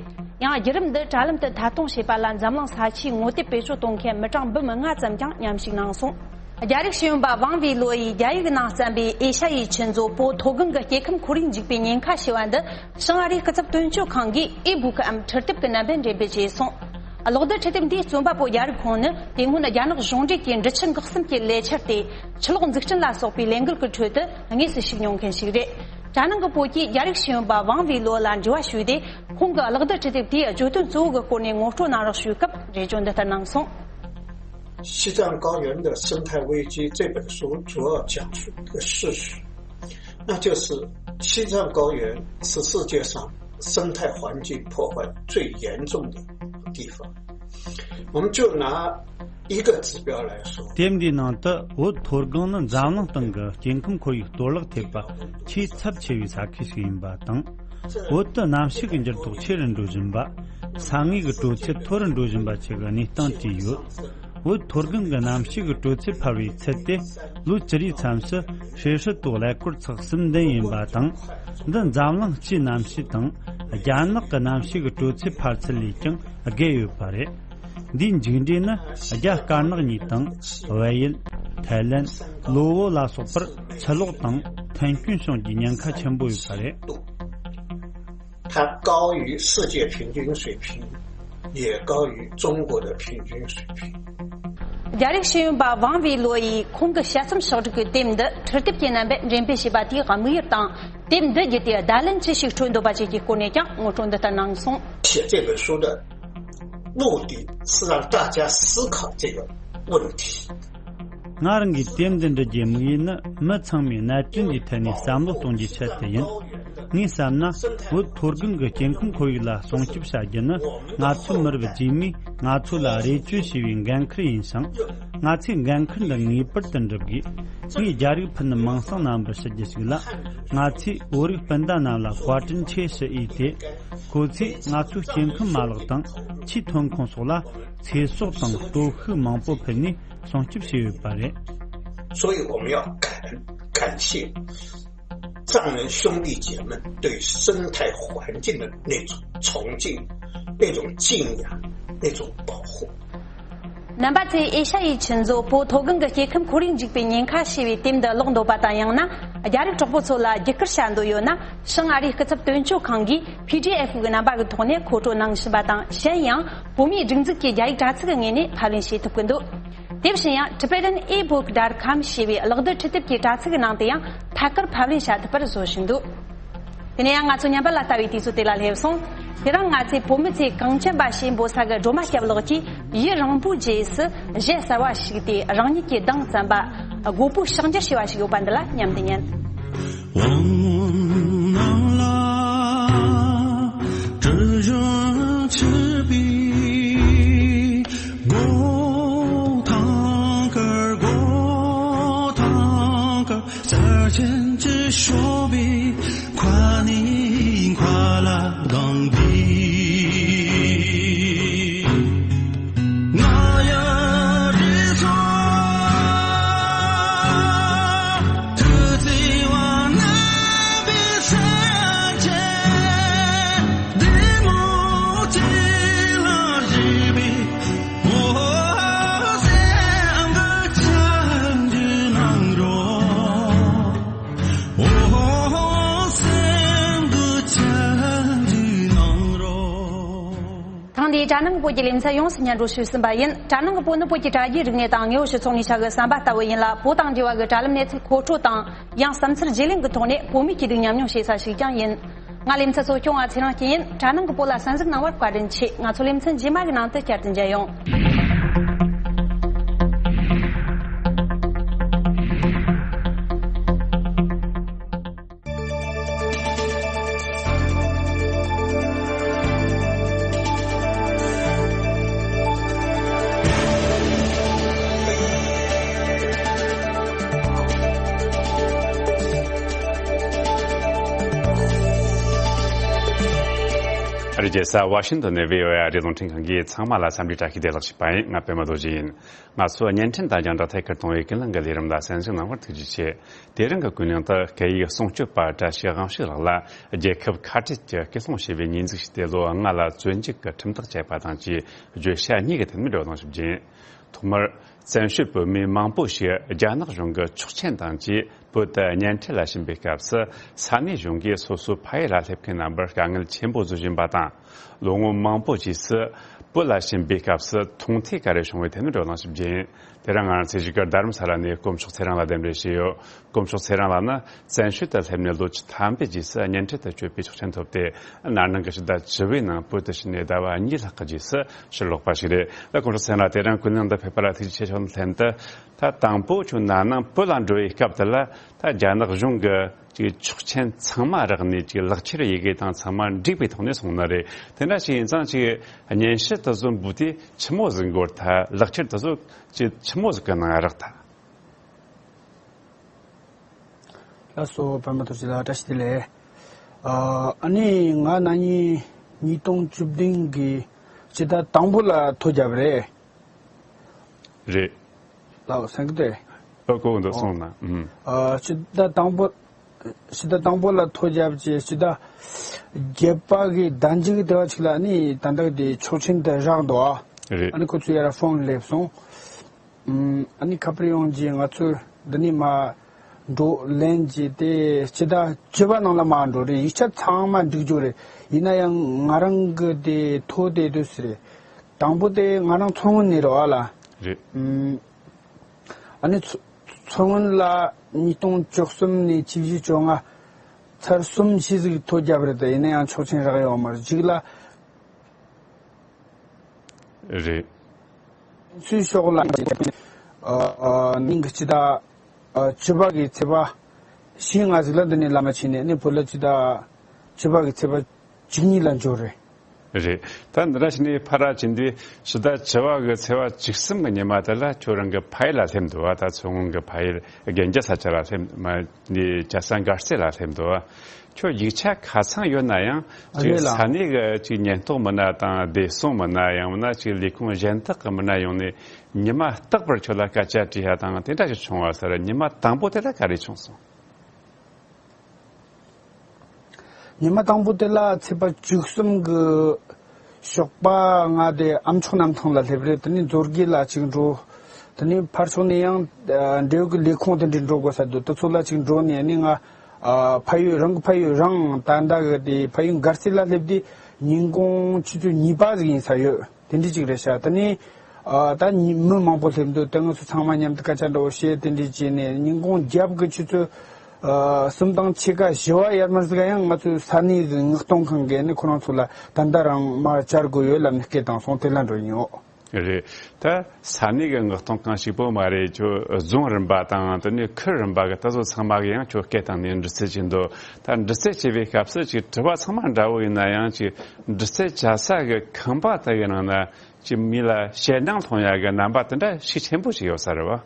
ཡང་བརྒྱུད་རིམ་འདི་དྲ་ལམ་དུ་ཐད་གཏོང་བྱས་པ་ལ་འཛམ་གླིང་ས་ཆའི་ངོ་དེབ་བེད་སྤྱོད་གཏོང་མཁན་མི་གྲངས་འབུམ་ལྔ་ཙམ་ཀྱང་མཉམ་ཞུགས་གནང་སོང་། རྒྱ་རིགས་ཤེས་ཡོན་པ་ཝང་ཝེ་ལོ་ཡིས་རྒྱ་ཡིག་ནང་བརྩམས་པའི་ཨེ་ཤ་ཡའི་ཆུ་མཛོད་པོ་མཐོ་སྒང་གི་སྐྱེ་ཁམས་ཁོར་ཡུག་འཇིག་པའི་ཉེན་ཁ་ཞེས་པ་འདི། བྱང་ཨ་རིའི་སྐུ་ཚབ་དོན་གཅོད་ཁང་གིས་ཨི་བུ་ཀའམ་འཕྲུལ་དེབ་ཀྱི་རྣམ་པར་འགྲེམས་སྤེལ་བྱས་སོང་། གློག་རྡུལ་འཕྲུལ་དེབ་འདིའི་རྩོམ་པ་པོ་རྒྱ་རིགས་ཁོང་ནི་དེ་སྔོན་རྒྱ་ནག་གཞུང་འབྲེལ་གྱི་འབྲི་ཆུ་འགག་གསུམ་གྱི་ལས་འཆར་ཏེ། ཆུ་གློག་འཛུགས་སྐྲུན་ལ་སོགས་པའི་ལས་འགུལ་གྱི་ཁྲོད་དུ་དངོས་སུ་ཞུགས་མྱོང་མཁན་ཞིག་རེད། དྲ་ནང་གི་བོད་ཀྱིས་རྒྱ་རིགས་ཤེས་ཡོན་པ་ཝང་ཝེ་ལོ་ལ་འབྲེལ་བ་ཞུས་ཏེ། ཁོང་གི་གློག་རྡུལ་འཕྲུལ་དེབ་དེའི་བརྗོད་དོན་གཙོ་བོ་གི་སྐོར་ནས་ངོ་སྤྲོད་གནང་རོགས་ཞུས་སྐབས། འགྲེལ་བརྗོད་འདི་ལྟར་གནང་སོང་། 西藏高原的生态危机》这本书主要讲述的事实，那就是西藏高原是世界上生态环境破坏最严重的地方。我们就拿一个指标来说， དེབ་འདིའི་ནང་དུ་བོད་མཐོ་སྒང་ནི་འཛམ་གླིང་སྟེང་གི་སྐྱེ་ཁམས་ཁོར་ཡུག་གཏོར་བརླག་ཐེབས་པ་ཆེས་ཚབས་ཆེ་བའི་ས་ཁུལ་ཞིག་ཡིན་པ་དང་། བོད་དུ་གནམ་གཤིས་ཀྱི་འགྱུར་ལྡོག་ཆེ་རུ་འགྲོ་བཞིན་པ། ས་ངོས་ཀྱི་དྲོད་ཚད་མཐོ་རུ་འགྲོ་བཞིན་པ་བཅས་ཀྱི་གནས་སྟངས་བྲིས་ཡོད། བོད་མཐོ་སྒང་གི་གནམ་གཤིས་ཀྱི་དྲོད་ཚད་འཕར་བའི་ཚད་དེ་ལོ་བཅུ་རེའི་མཚམས་སུ་ཧྲེ་ཧྲི་ཏོ་ཀླད་ཀོར་ཚེག་གསུམ་ལྡན་ཡིན་པ་དང་། འདི་འཛམ་གླིང་སྤྱིའི་གནམ་གཤིས་དང་རྒྱ་ནག་གི་གནམ་གཤིས་ཀྱི་དྲོད་ཚད་འཕར་ཚད་ལས་ཀྱང་བརྒལ་ཡོད་པ་རེད། འདིའི་མཇུག་འབྲས་ནི་རྒྱ་དཀར་ནག་གཉིས་དང་། བལ་ཡུལ། ཐའི་ལན། ལོ་བོ་ལ་སོགས་པར་ཆུ་ལོག་དང་ཐན་སྐྱོན་བྱུང་རྒྱུའི་ཉེན་ཁ་ཆེན་པོ་ཡོད་པ་རེད། 它高于世界平均水平，也高于中国的平均水平。 རྒྱ་རིགས་ཤེས་ཡོན་པ་ཝང་ཝེ་ལོ་ཡིས་ཁོང་གི་དཔྱད་རྩོམ་ཕྱོགས་སྒྲིག་གི་དེབ་འདི་འཕྲུལ་དེབ་ཀྱི་རྣམ་པས་འགྲེམས་སྤེལ་བྱས་པ་དེའི་དམིགས་ཡུལ་དང་། དེབ་འདི་བརྒྱུད་དེ་བརྡ་ལན་ཅི་ཞིག་སྤྲོད་འདོད་པ་བཅས་ཀྱི་སྐོར་ནས་ཀྱང་ངོ་སྤྲོད་འདི་ལྟར་གནང་སོང་། 写这本书的目的是让大家思考这个问题。 ང་རང་གིས་དེབ་འདི་འབྲི་རྒྱུའི་དམིགས་ཡུལ་ནི། མི་ཚང་མས་གནད་དོན་འདིའི་ཐད་ནས་བསམ་བློ་གཏོང་རྒྱུའི་ཆེད་དུ་ཡིན། ངས་བསམ་ན། བོད་མཐོ་སྒང་གི་སྐྱེ་ཁམས་ཁོར་ཡུག་ལ་སྲུང་སྐྱོབ་བྱ་རྒྱུ་ནི། ང་ཚོ་མི་རབས་རྗེས་མས་ང་ཚོ་ལ་རེ་བཅོལ་བྱས་པའི་འགན་འཁུར་ཡིན་ཞིང་། ང་ཚོས་འགན་འཁུར་འདི་ངེས་པར་དུ་འགྲུབ་དགོས། ངས་རྒྱ་རིགས་ཕུ་ནུ་མིང་སྲིང་རྣམ་པར་ཞུ་རྒྱུ་ཞིག་ལ། ང་ཚོས་བོད་རིགས་སྤུན་ཟླ་རྣམས་ལ་བཀའ་དྲིན་ཆེ་ཞུ་འོས་ཏེ། ཁོ་ཚོས་ང་ཚོའི་སྐྱེ་ཁམས་མ་ལག་དང་ཆུའི་ཐོན་ཁུངས་སོགས་ལ་ཚེ་སྲོག་དང་སྟོབས་ཤུགས་མང་པོ་ཕུལ་ནས་སྲུང་སྐྱོབ་བྱས་ཡོད་པ་རེད། 所以我们要感感谢藏人兄弟姐妹对生态环境的那种崇敬、那种敬仰、那种保护。 རྣམ་པ་ཚོས་ཨེ་ཤ་ཡའི་ཆུ་མཛོད་པོ་མཐོ་སྒང་གི་སྐྱེ་ཁམས་ཁོར་ཡུག་འཇིག་པའི་ཉེན་ཁ་ཞེས་པའི་དེབ་འདི་ཀློག་འདོད་པ་དང་། ཡང་ན་རྒྱ་རིགས་གྲོགས་པོ་ཚོ་ལ་བརྒྱུད་བསྐུར་བྱ་འདོད་ཡོད་ན། བྱང་ཨ་རིའི་སྐུ་ཚབ་དོན་གཅོད་ཁང་གིས་པི་ཌི་ཨེཕ་གི་རྣམ་པ་གི་ཐོག་ནས་མཁོ་སྤྲོད་གནང་བཞིན་པ་དང་། གཞན་ཡང་བོད་མིའི་སྒྲིག་འཛུགས་ཀྱི་རྒྱ་ཡིག་དྲ་ཚིགས་ཀྱི་ངོས་ནས་ཕབ་ལེན་བྱེད་ཐུབ་ཀྱི་འདུག་དེ་བཞིན་ཡང་Tibetan ebook dot com ཞེས་པའི་གློག་རྡུལ་འཕྲུལ་དེབ་ཀྱི་དྲ་ཚིགས་ཀྱི་ནང་དུ་ཡང་ཐད་ཀར་ཕབ་ལེན་བྱ་ཐུབ་པར་བཟོ་བཞིན་འདུག་དེ་ནས་ཡང་ང་ཚོ་ཉམས་པ་ལ་ལྟ་བའི་དུས་ཚོད་དེ་ལ་སླེབས་སོང་། དེ་རིང་ང་ཚོས་བོད་མི་ཚོས་གངས་ཅན་པ་ཞེས་འབོད་ས་གི་སྒྲོལ་མ་སྐྱབས་ལགས་ཀྱིས་ཡུན་རིང་པོའི་རྗེས་སུ་གཞས་གསར་བ་ཞིག་སྟེ། རང་ཉིད་ཀྱིས་གདངས་བརྩམས་པ་སྒོ་པོའི་ཕྱག་འགྱུར་ཞེས་པ་ཞིག་ཡོད་པ་འདི་ལ་མཉམ་དུ་ཉན། གྲ་ནང་གི་བོད་ཀྱི་ལེ་ཚན་ཡོངས་སུ་སྙན་སྒྲོན་ཞུས་ཟིན་པ་ཡིན། གྲ་ནང་གི་བོད་ནི་བོད་ཀྱི་དྲ་རྒྱའི་རིག་གནས་དང་དངོས་པོ་སྤྱི་ཚོགས་གཉིས་ཆ་གི་ཟམ་པ་ལྟ་བུ་ཡིན་ལ། བོད་དང་འབྲེལ་བ་གི་དྲ་ལམ་གནས་ཚུལ་མཁོ་སྤྲོད་དང་། ཡང་བསམ་ཚུལ་བརྗེ་ལེན་གྱི་ཐོག་ནས་བོད་མིའི་སྐྱིད་སྡུག་མཉམ་མྱོང་བྱེད་ས་ཞིག་ཀྱང་ཡིན། ང་ལེ་ཚན་གཙོ་སྐྱོང་བ་ཚེ་རིང་སྐྱིད་ཡིན། གྲ་ནང་གི་བོད་ལ་གསན་གཟིགས་གནང་བར་བཀའ་དྲིན་ཆེ། ང་ཚོ་ལེ་ཚན་རྗེས་མ་གི་ནང་དུ་བསྐྱར་དུ་མཇལ་ཡོང་། ཨ་རིའི་རྒྱལ་ས་ཝ་ཤིང་ཏོན་ནས་བྷི་ཨོ་ཨེ་ཨ་རིའི་རླུང་འཕྲིན་ཁང་གིས་ཚང་མ་ལ་འཚམས་འདྲི་བཀྲ་ཤིས་བདེ་ལེགས་ཞུས་པ་ཡིན། ང་པད་མ་རྡོ་རྗེ་ཡིན། ང་ཚོ་བརྙན་འཕྲིན་དང་རྒྱང་བསྒྲགས་ཐད་ཀར་གཏོང་བའི་ཀུན་གླེང་གི་ལས་རིམ་ལ་གསན་གཟིགས་གནང་བར་ཐུགས་རྗེ་ཆེ། དེ་རིང་གི་ཀུན་གླེང་དུ་སྐད་ཡིག་སྲུང་སྐྱོབ་པ་བཀྲ་ཤིས་དབང་ཕྱུག་ལགས་ལ་རྒྱལ་ཁབ་ཁ་བྲལ་གྱི་སྐུལ་སློང་བྱས་པའི་ཉེས་འཛུགས་ཤིག་སྟེ་ལོ་ལྔ་ལ་བཙོན་འཇུག་གི་ཁྲིམས་ཐག་བཅད་པ་དང་བཅས་བརྗོད་བྱ་གཉིས་ཀྱི་ཐད་ནས་བགྲོ་གླེང་ཞིག་བྱིན། ཐོག་མར་བཙན་བྱོལ་བོད་མི་མང་པོ་ཞིག་རྒྱ་ནག་གཞུང་གི་ཆོག་མཆན་དང་བཅས་བོད་དུ་གཉེན་འཕྲད་ལ་ཕྱིན་པའི་སྐབས་སུ། ས་གནས་གཞུང་གིས་སོ་སོའི་ཕ་ཡུལ་ལ་སླེབས་མཁན་རྣམ་པར་དཀའ་ངལ་ཆེན་པོ་བཟོ་བཞིན་པ་དང་། ལོ་ངོ་མང་པོ་རྗེས་སུ་བོད་ལ་ཕྱིན་པའི་སྐབས་སུ་མཐོང་ཐོས་ག་རེ་བྱུང་བའི་ཐད་ནས་བགྲོ་གླེང་ཞིག་བྱིན། དེ་རིང་ང་རང་ཚོས་གཞིས་སྒར་རྡ་རམ་ས་ལ་ནས་དཀོན་མཆོག་ཚེ་རིང་ལགས་གདན་འདྲེན་བྱས་ཡོད། དཀོན་མཆོག་ཚེ་རིང་ལགས་ནི་བཙན་བྱོལ་དུ་སླེབས་ནས་ལོ་བཅུ་ཐམ་པའི་རྗེས་སུ་གཉེན་འཕྲད་དུ་བསྐྱོད་པའི་ཆོག་མཆན་ཐོབ་སྟེ། ན་ནིང་གི་ཕྱི་ཟླ་བཅུ་པའི་ནང་བོད་དུ་ཕྱིན་ནས་ཟླ་བ་གཉིས་ལྷག་གི་རྗེས་སུ་ཕྱིར་ལོག་པ་ཞིག་རེད། ད་དཀོན་མཆོག་ཚེ་རིང་ལགས། དེ་རིང་ཀུན་གླེང་འདི་ཕེབས་པ་ལ་ཐུགས་རྗེ་ཆེ་ཞུ་ལན་དུ། ད་དང་པོ་ཁྱོད་ན་ནིང་བོད་ལ་འགྲོ་བའི་སྐབས་དེ་ལ་ད་རྒྱ་ནག་གཞུང་གི་ཅིག་ཆོག་མཆན་ཚང་མ་རག་ནས་ཅིག་ལག་ཁྱེར་ཡི་གེ་དང་ཚང་མ་འགྲིག་པའི་ཐོག་ནས་སོང་ནི་རེད། དེ་འདྲ་ཞིག་ཡིན་ཙང་ཅིག་སྙན་ཞུ་དེ་ཚོ་འབུལ་དུས་ཆི་མོ་ཟིག་འགོར་ཐལ། ལག་ཁྱེར་དེ་ཚོ་ཅིག་ཆི་མོ་ཟིག་གི་ནང་རག་ཐལ། ལགས་སོ། པད་མ་རྡོ་རྗེ་ལགས་བཀྲ་ཤིས་བདེ་ལེགས། ཨ་ཨ་ནི་ང་ན་ནིང་ཉིས་སྟོང་བཅུ་བདུན་གི་ཕྱི་ཟླ་དང་པོ་ལ་ཐོ་བརྒྱབ་རེད། རེད། ལགས་སོ། གསན་གི་འདུག་ཨ་གོ་འདུག་ཨོ། སོང་ན། ཨུམ། ཨ་ཕྱི་ཟླ་དང་པོ། ཕྱི་ཟླ་དང་པོ་ལ་ཐོ་བརྒྱབ་རྗེས་ཕྱི་ཟླ་བརྒྱད་པ་གི་ཟླ་མཇུག་གི་དེ་བ་ཅིག་ལ་ནི་ད་ལྟ་དེ་ཆོག་མཆན་དེ་རག་འདུག་ཨ། རེད། ཨ་ནི་ཁོ་ཚོས་ཡར་ཕོན་སླེབས་སོང་། ཨུམ། ཨ་ནི་ཁ་པར་ཡོང་རྗེས་ང་ཚོས་འདི་ནས་མར་འགྲོ་ལེན་བྱས་ཏེ་ཕྱི་ཟླ་བཅུ་པ་ནང་ལ་མར་འགྲོ་རེད། ཡིག་ཆ་ཚང་མ་འགྲིག་རྒྱུ་རེད། ཡིན་ན་ཡང་ང་རང་གི་དེ་ཐོ་དེ་དུས་སུ་རེད། དང་པོ་དེ་ང་རང་མཚོ་སྔོན་ནས་རེད་བ་ལ། རེད། ཨུམ། ཨ་ནི་མཚོ་མཚོ་སྔོན་ལ་ཉིས་སྟོང་བཅུ་གསུམ་ནས་བཅུ་བཞི་བཅོ་ལྔ་ཚར་གསུམ་བཞི་ཟིག་ཐོ་བརྒྱབ་རེད་དེ། ཡིན་ན་ཡང་ཆོག་མཆན་རག་ཡོད་མ་རེད། གཅིག་ལ། རེད། ཚུལ་ཤོག་ལ་ཨ་ཨ་ནིང་གི་སྤྱི་ཟླ་ཨ་བཅུ་པ་གི་ཚེས་པ་བཞི་ལྔ་ཟིག་ལ་འདི་ནས་ལམ་མ་ཕྱིན་ནས་ནི་བོད་ལ་སྤྱི་ཟླ་བཅུ་པ་གི་ཚེས་པ་བཅུ་གཉིས་ལ་འབྱོར་རེད། རེད། ད་འདི་འདྲ་བྱས་ནས་ཕར་ར་ཕྱིན་དུས་ཕྱི་ཟླ་བཅུ་པ་གི་ཚེས་པ་བཅུ་གསུམ་གི་ཉི་མ་དེ་ལ་ཁྱོད་རང་གི་ཕ་ཡུལ་ལ་སླེབས་འདུག་བ། ད་མཚོ་སྔོན་གི་ཕ་ཡུལ་གན་རྒྱ་ས་ཆ་ལ་སླེབས་མ། འདི་རྒྱལ་ས་མགར་རྩེ་ལ་སླེབས་འདུག་བ། ཁྱོད་ཡིག་ཆ་ཁ་ཚང་ཡོད་ན་ཡང་ཅིག་རེད་ལ། ས་གནས་གི་ཅིག་ཉེན་རྟོག་མི་སྣ་དང་བདེ་སྲུང་མི་སྣ་ཡང་མིན་ན་ཅིག་ལས་ཁུངས་གཞན་དག་གི་མི་སྣ་ཡོང་ནས་ཉི་མ་རྟག་པར་ཁྱོད་ལ་སྐད་ཆ་དྲིས་ཡ་དང་དེ་འདྲ་ཞིག་བྱུང་བ་ཟེར། ཉི་མ་དང་པོ་དེ་ལ་ག་རེ་བྱུང་སོང་། ཉི་མ་དང་པོ་དེ་ལ་ཚེས་པ་བཅུ་གསུམ་གི་ཞོགས་པ་ང་དེ་ཨ་མཆོག་གནམ་ཐང་ལ་སླེབས་རེད། དེ་ནས་མཛོད་དགེ་ལ་ཅིག་འགྲོ། དེ་ནས་ཕར་ཕྱོགས་ནས་ཡང་ཨ་འབྲེལ་ཡོད་ཀྱི་ལས་ཁུངས་དེ་འདྲ་འགྲོ་དགོས་ས་འདུག་དེ་ཚོ་ལ་ཅིག་འགྲོ་ནས་ནི་ང་ཨ་ཕ་ཡུལ་རང་གི་ཕ་ཡུལ་རང་ད་ལྟ་གི་དེ་ཕ་ཡུལ་མགར་རྩེ་ལ་སླེབས་དུས་ཉིན་གུང་ཆུ་ཚོད་གཉིས་པ་ཟིག་ཡིན་ས་ཡོད། དེ་འདྲ་ཅིག་རེད་ཤག་དེ་ནས་ཨ་ད་ཉི་མི་མང་པོ་སླེབས་འདུག་དེ་ང་ཚོ་ཚང་མ་མཉམ་དུ་སྐད་ཆ་འདྲ་བོ་བཤད། དེ་འདྲ་བྱས་ནས་ཉིན་གུང་རྒྱབ་ཀྱི་ཆུ་ཚོད་ཨ་གསུམ་དང་ཕྱེད་ཀ་བཞི་བ་ཡར་མར་ཟིག་ཡང་ང་ཚོའི་ས་གནས་ཀྱི་མངགས་གཏོང་ཁང་གིས་ནི་ཁོ་རང་ཚོ་ལ་ད་ལྟ་རང་མར་བཅར་དགོས་ཡོད་ལབ་ནས་སྐད་བཏང་སོང་། དེ་ལ་འགྲོ་ཡིན་འོ། རེད། ད་ས་གནས་ཀྱི་མངགས་གཏོང་ཁང་གཅིག་པོ་མ་རེད། ཁྱོད་རྫོང་རིམ་པ་དང་དེ་ནས་ཁུལ་རིམ་པ་གི་ད་ཚོ་ཚང་མ་གི་ཡང་ཁྱོད་སྐད་བཏང་ནས་འདྲི་རྩད་བྱེད་འདུག་ད་འདྲི་རྩད་བྱེད་པའི་སྐབས་སུ་ཅིག་དྲི་བ་ཚང་མ་འདྲ་བོ་ཡིན་ན་ཡང་ཅིག་འདྲི་རྩད་བྱ་ས་གི་ཁང་པ་དག་གི་ནང་ན་ཅིག་མི་ལ་ཞེད་སྣང་སློང་ཡ་གི་རྣམ་པ་དེ་འདྲ་ཤུགས་ཆེན་པོ་ཞིག་ཡོད་ས་རེད་བ།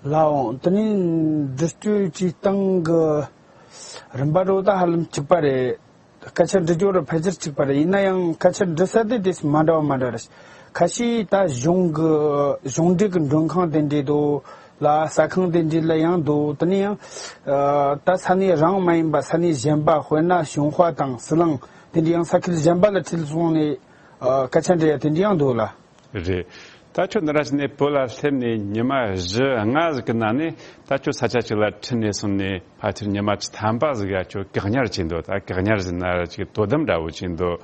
ལགས་འོང་། དེ་ནས་འདྲི་གཅོད་བྱེད་སྟངས་ཀྱི་རིམ་པ་འདྲ་བོ་ད་ཧ་ལམ་གཅིག་པ་རེད། སྐད་ཆ་འདྲི་རྒྱུ་ར་ཕལ་ཆེར་གཅིག་པ་རེད། ཡིན་ན་ཡང་སྐད་ཆ་འདྲི་ས་དེ་དེ་མ་འདྲ་བ་མ་འདྲ་རེད། ཁ་ཤས་ད་གཞུང་གི་གཞུང་འབྲེལ་གྱི་མགྲོན་ཁང་དེ་འདྲས་འདུག་ལ། ཟ་ཁང་དེ་འདྲས་ལ་ཡང་འདུག་དེ་ནས་ཡང་ཨ་ད་ས་གནས་རང་མ་ཡིན་པ་ས་གནས་གཞན་པ། དཔེར་ན་ཞུན་ཧྭ་དང་ཟི་ལིང་དེ་འདྲས་ཡང་ས་ཁུལ་གཞན་པ་ལ་ཁྲིད་སོང་ནས་ཨ་སྐད་ཆ་འདྲི་ཡ་དེ་འདྲས་ཡང་འདུག་ལ། རེད། ད་ཁྱོད་འདི་འདྲ་བྱས་ནས་བོད་ལ་སླེབས་ནས་ཉི་མ་བཞི་ལྔ་ཟིག་གི་ནང་ནས། ད་ཁྱོད་ས་ཆ་གཅིག་ལ་ཁྲིད་ནས་སོང་ནས་ཕལ་ཆེར་ཉི་མ་བཅུ་ཐམ་པ་ཟིག་ག་ཁྱོད་བཀག་ཉར་བྱས་འདུག་ད་བཀག་ཉར་ཟེར་ན་ར་ཅིག་དོ་དམ་འདྲ་བོ་བྱས་འདུག་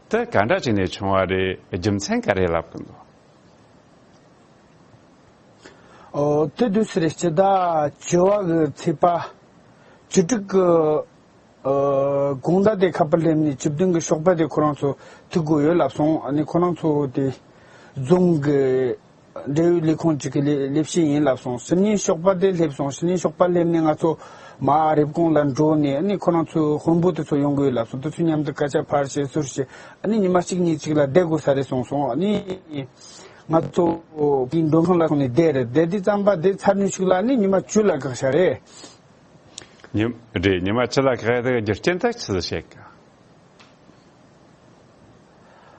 དེ་ག་འདྲ་བྱས་ནས་བྱུང་བ་རེད། རྒྱུ་མཚན་ག་རེ་ལབ་གི་འདུག་ཨོ། དེ་དུས་སུ་རེད། སྤྱི་ཟླ་བཅུ་པ་གི་ཚེས་པ་བཅུ་དྲུག་གི། ཨོ། དགོང་དག་དེ་ཁ་པར་སླེབས་ནས་བཅུ་བདུན་གི་ཞོགས་པ་དེ་ཁོ་རང་ཚོ་ཐུག་དགོས་ཡོད་ལབ་སོང་། ཨ་ནི་ཁོ་རང་ཚོ་དེ་རྫོང་གི་འབྲེལ་ཡོད་ལས་ཁུངས་གཅིག་གི་ལས་ལས་བྱེད་ཡིན་ལབ་སོང་། སང་ཉིན་ཞོགས་པ་དེ་སླེབས་སོང་། སང་ཉིན་ཞོགས་པ་སླེབས་ནས་ང་ཚོ་མར་རེབ་གོང་ལ་འགྲོ་ནས། ཨ་ནི་ཁོ་རང་ཚོའི་དཔོན་པོ་དེ་ཚོ་ཡོང་གི་ཡོད་ལབ་སོང་། དེ་ཚོ་མཉམ་དུ་སྐད་ཆ་ཕར་བཤད་ཚུར་བཤད། ཨ་ནི་ཉི་མ་གཅིག་གཉིས་གཅིག་ལ་བསྡད་དགོས་ས་རེད་གསུངས་སོང་། ཨ་ནི་ང་ཚོ་གི་མགྲོན་ཁང་ལ་སོང་ནས་བསྡད་རེད། བསྡད་དུས་ཙམ་པ་དེ་ཚར་ནས་ཤུགས་ལ་ཨ་ནི་ཉི་མ་བཅུ་ལ་བཀག་བཞག་རེད། ཉི་རེད། ཉི་མ་བཅུ་ལ་བཀག་ཡ་དེ་རྒྱུ་རྐྱེན་དེ་ཆི་ཟིག་བཤད་གི།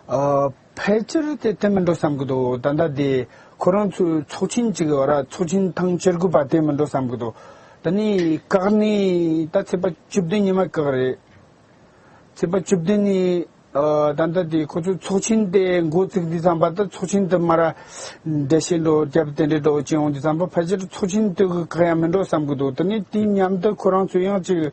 ཨ། ཕལ་ཆེར་དེ་དེ་མིན་འགྲོ་བསམ་གི་འདུག་ད་ལྟ་དེ་ཁོ་རང་ཚོའི་ཚོགས་ཆེན་གཅིག་ཡོད་ར། ཚོགས་ཆེན་ཐེངས་བཅུ་དགུ་པ་དེ་མིན་འགྲོ་བསམ་གི་འདུག་ད་ནི་བཀག་ནས་ད་ཚེས་པ་བཅུ་བདུན་ཉི་མ་བཀག་རེད། ཚེས་པ་བཅུ་བདུན་ནས། ཨ། ད་ལྟ་དེ་ཁོ་ཚོའི་ཚོགས་ཆེན་དེ་འགོ་བཙུགས་དུས་ཙམ་པ་ད་ཚོགས་ཆེན་དེ་མར་འགྲེལ་བཤད་འགྲོ་རྒྱབ་དེ་འདྲ་འགྲོ་ཅི་ཡོང་དུས་ཙམ་པ་ཕལ་ཆེར་ཚོགས་ཆེན་དེ་གི་བཀག་ཡ་མིན་འགྲོ་བསམ་གི་འདུག་དེ་ནས་དེའི་མཉམ་དུ་ཁོ་རང་ཚོ་ཡང་ཅིག་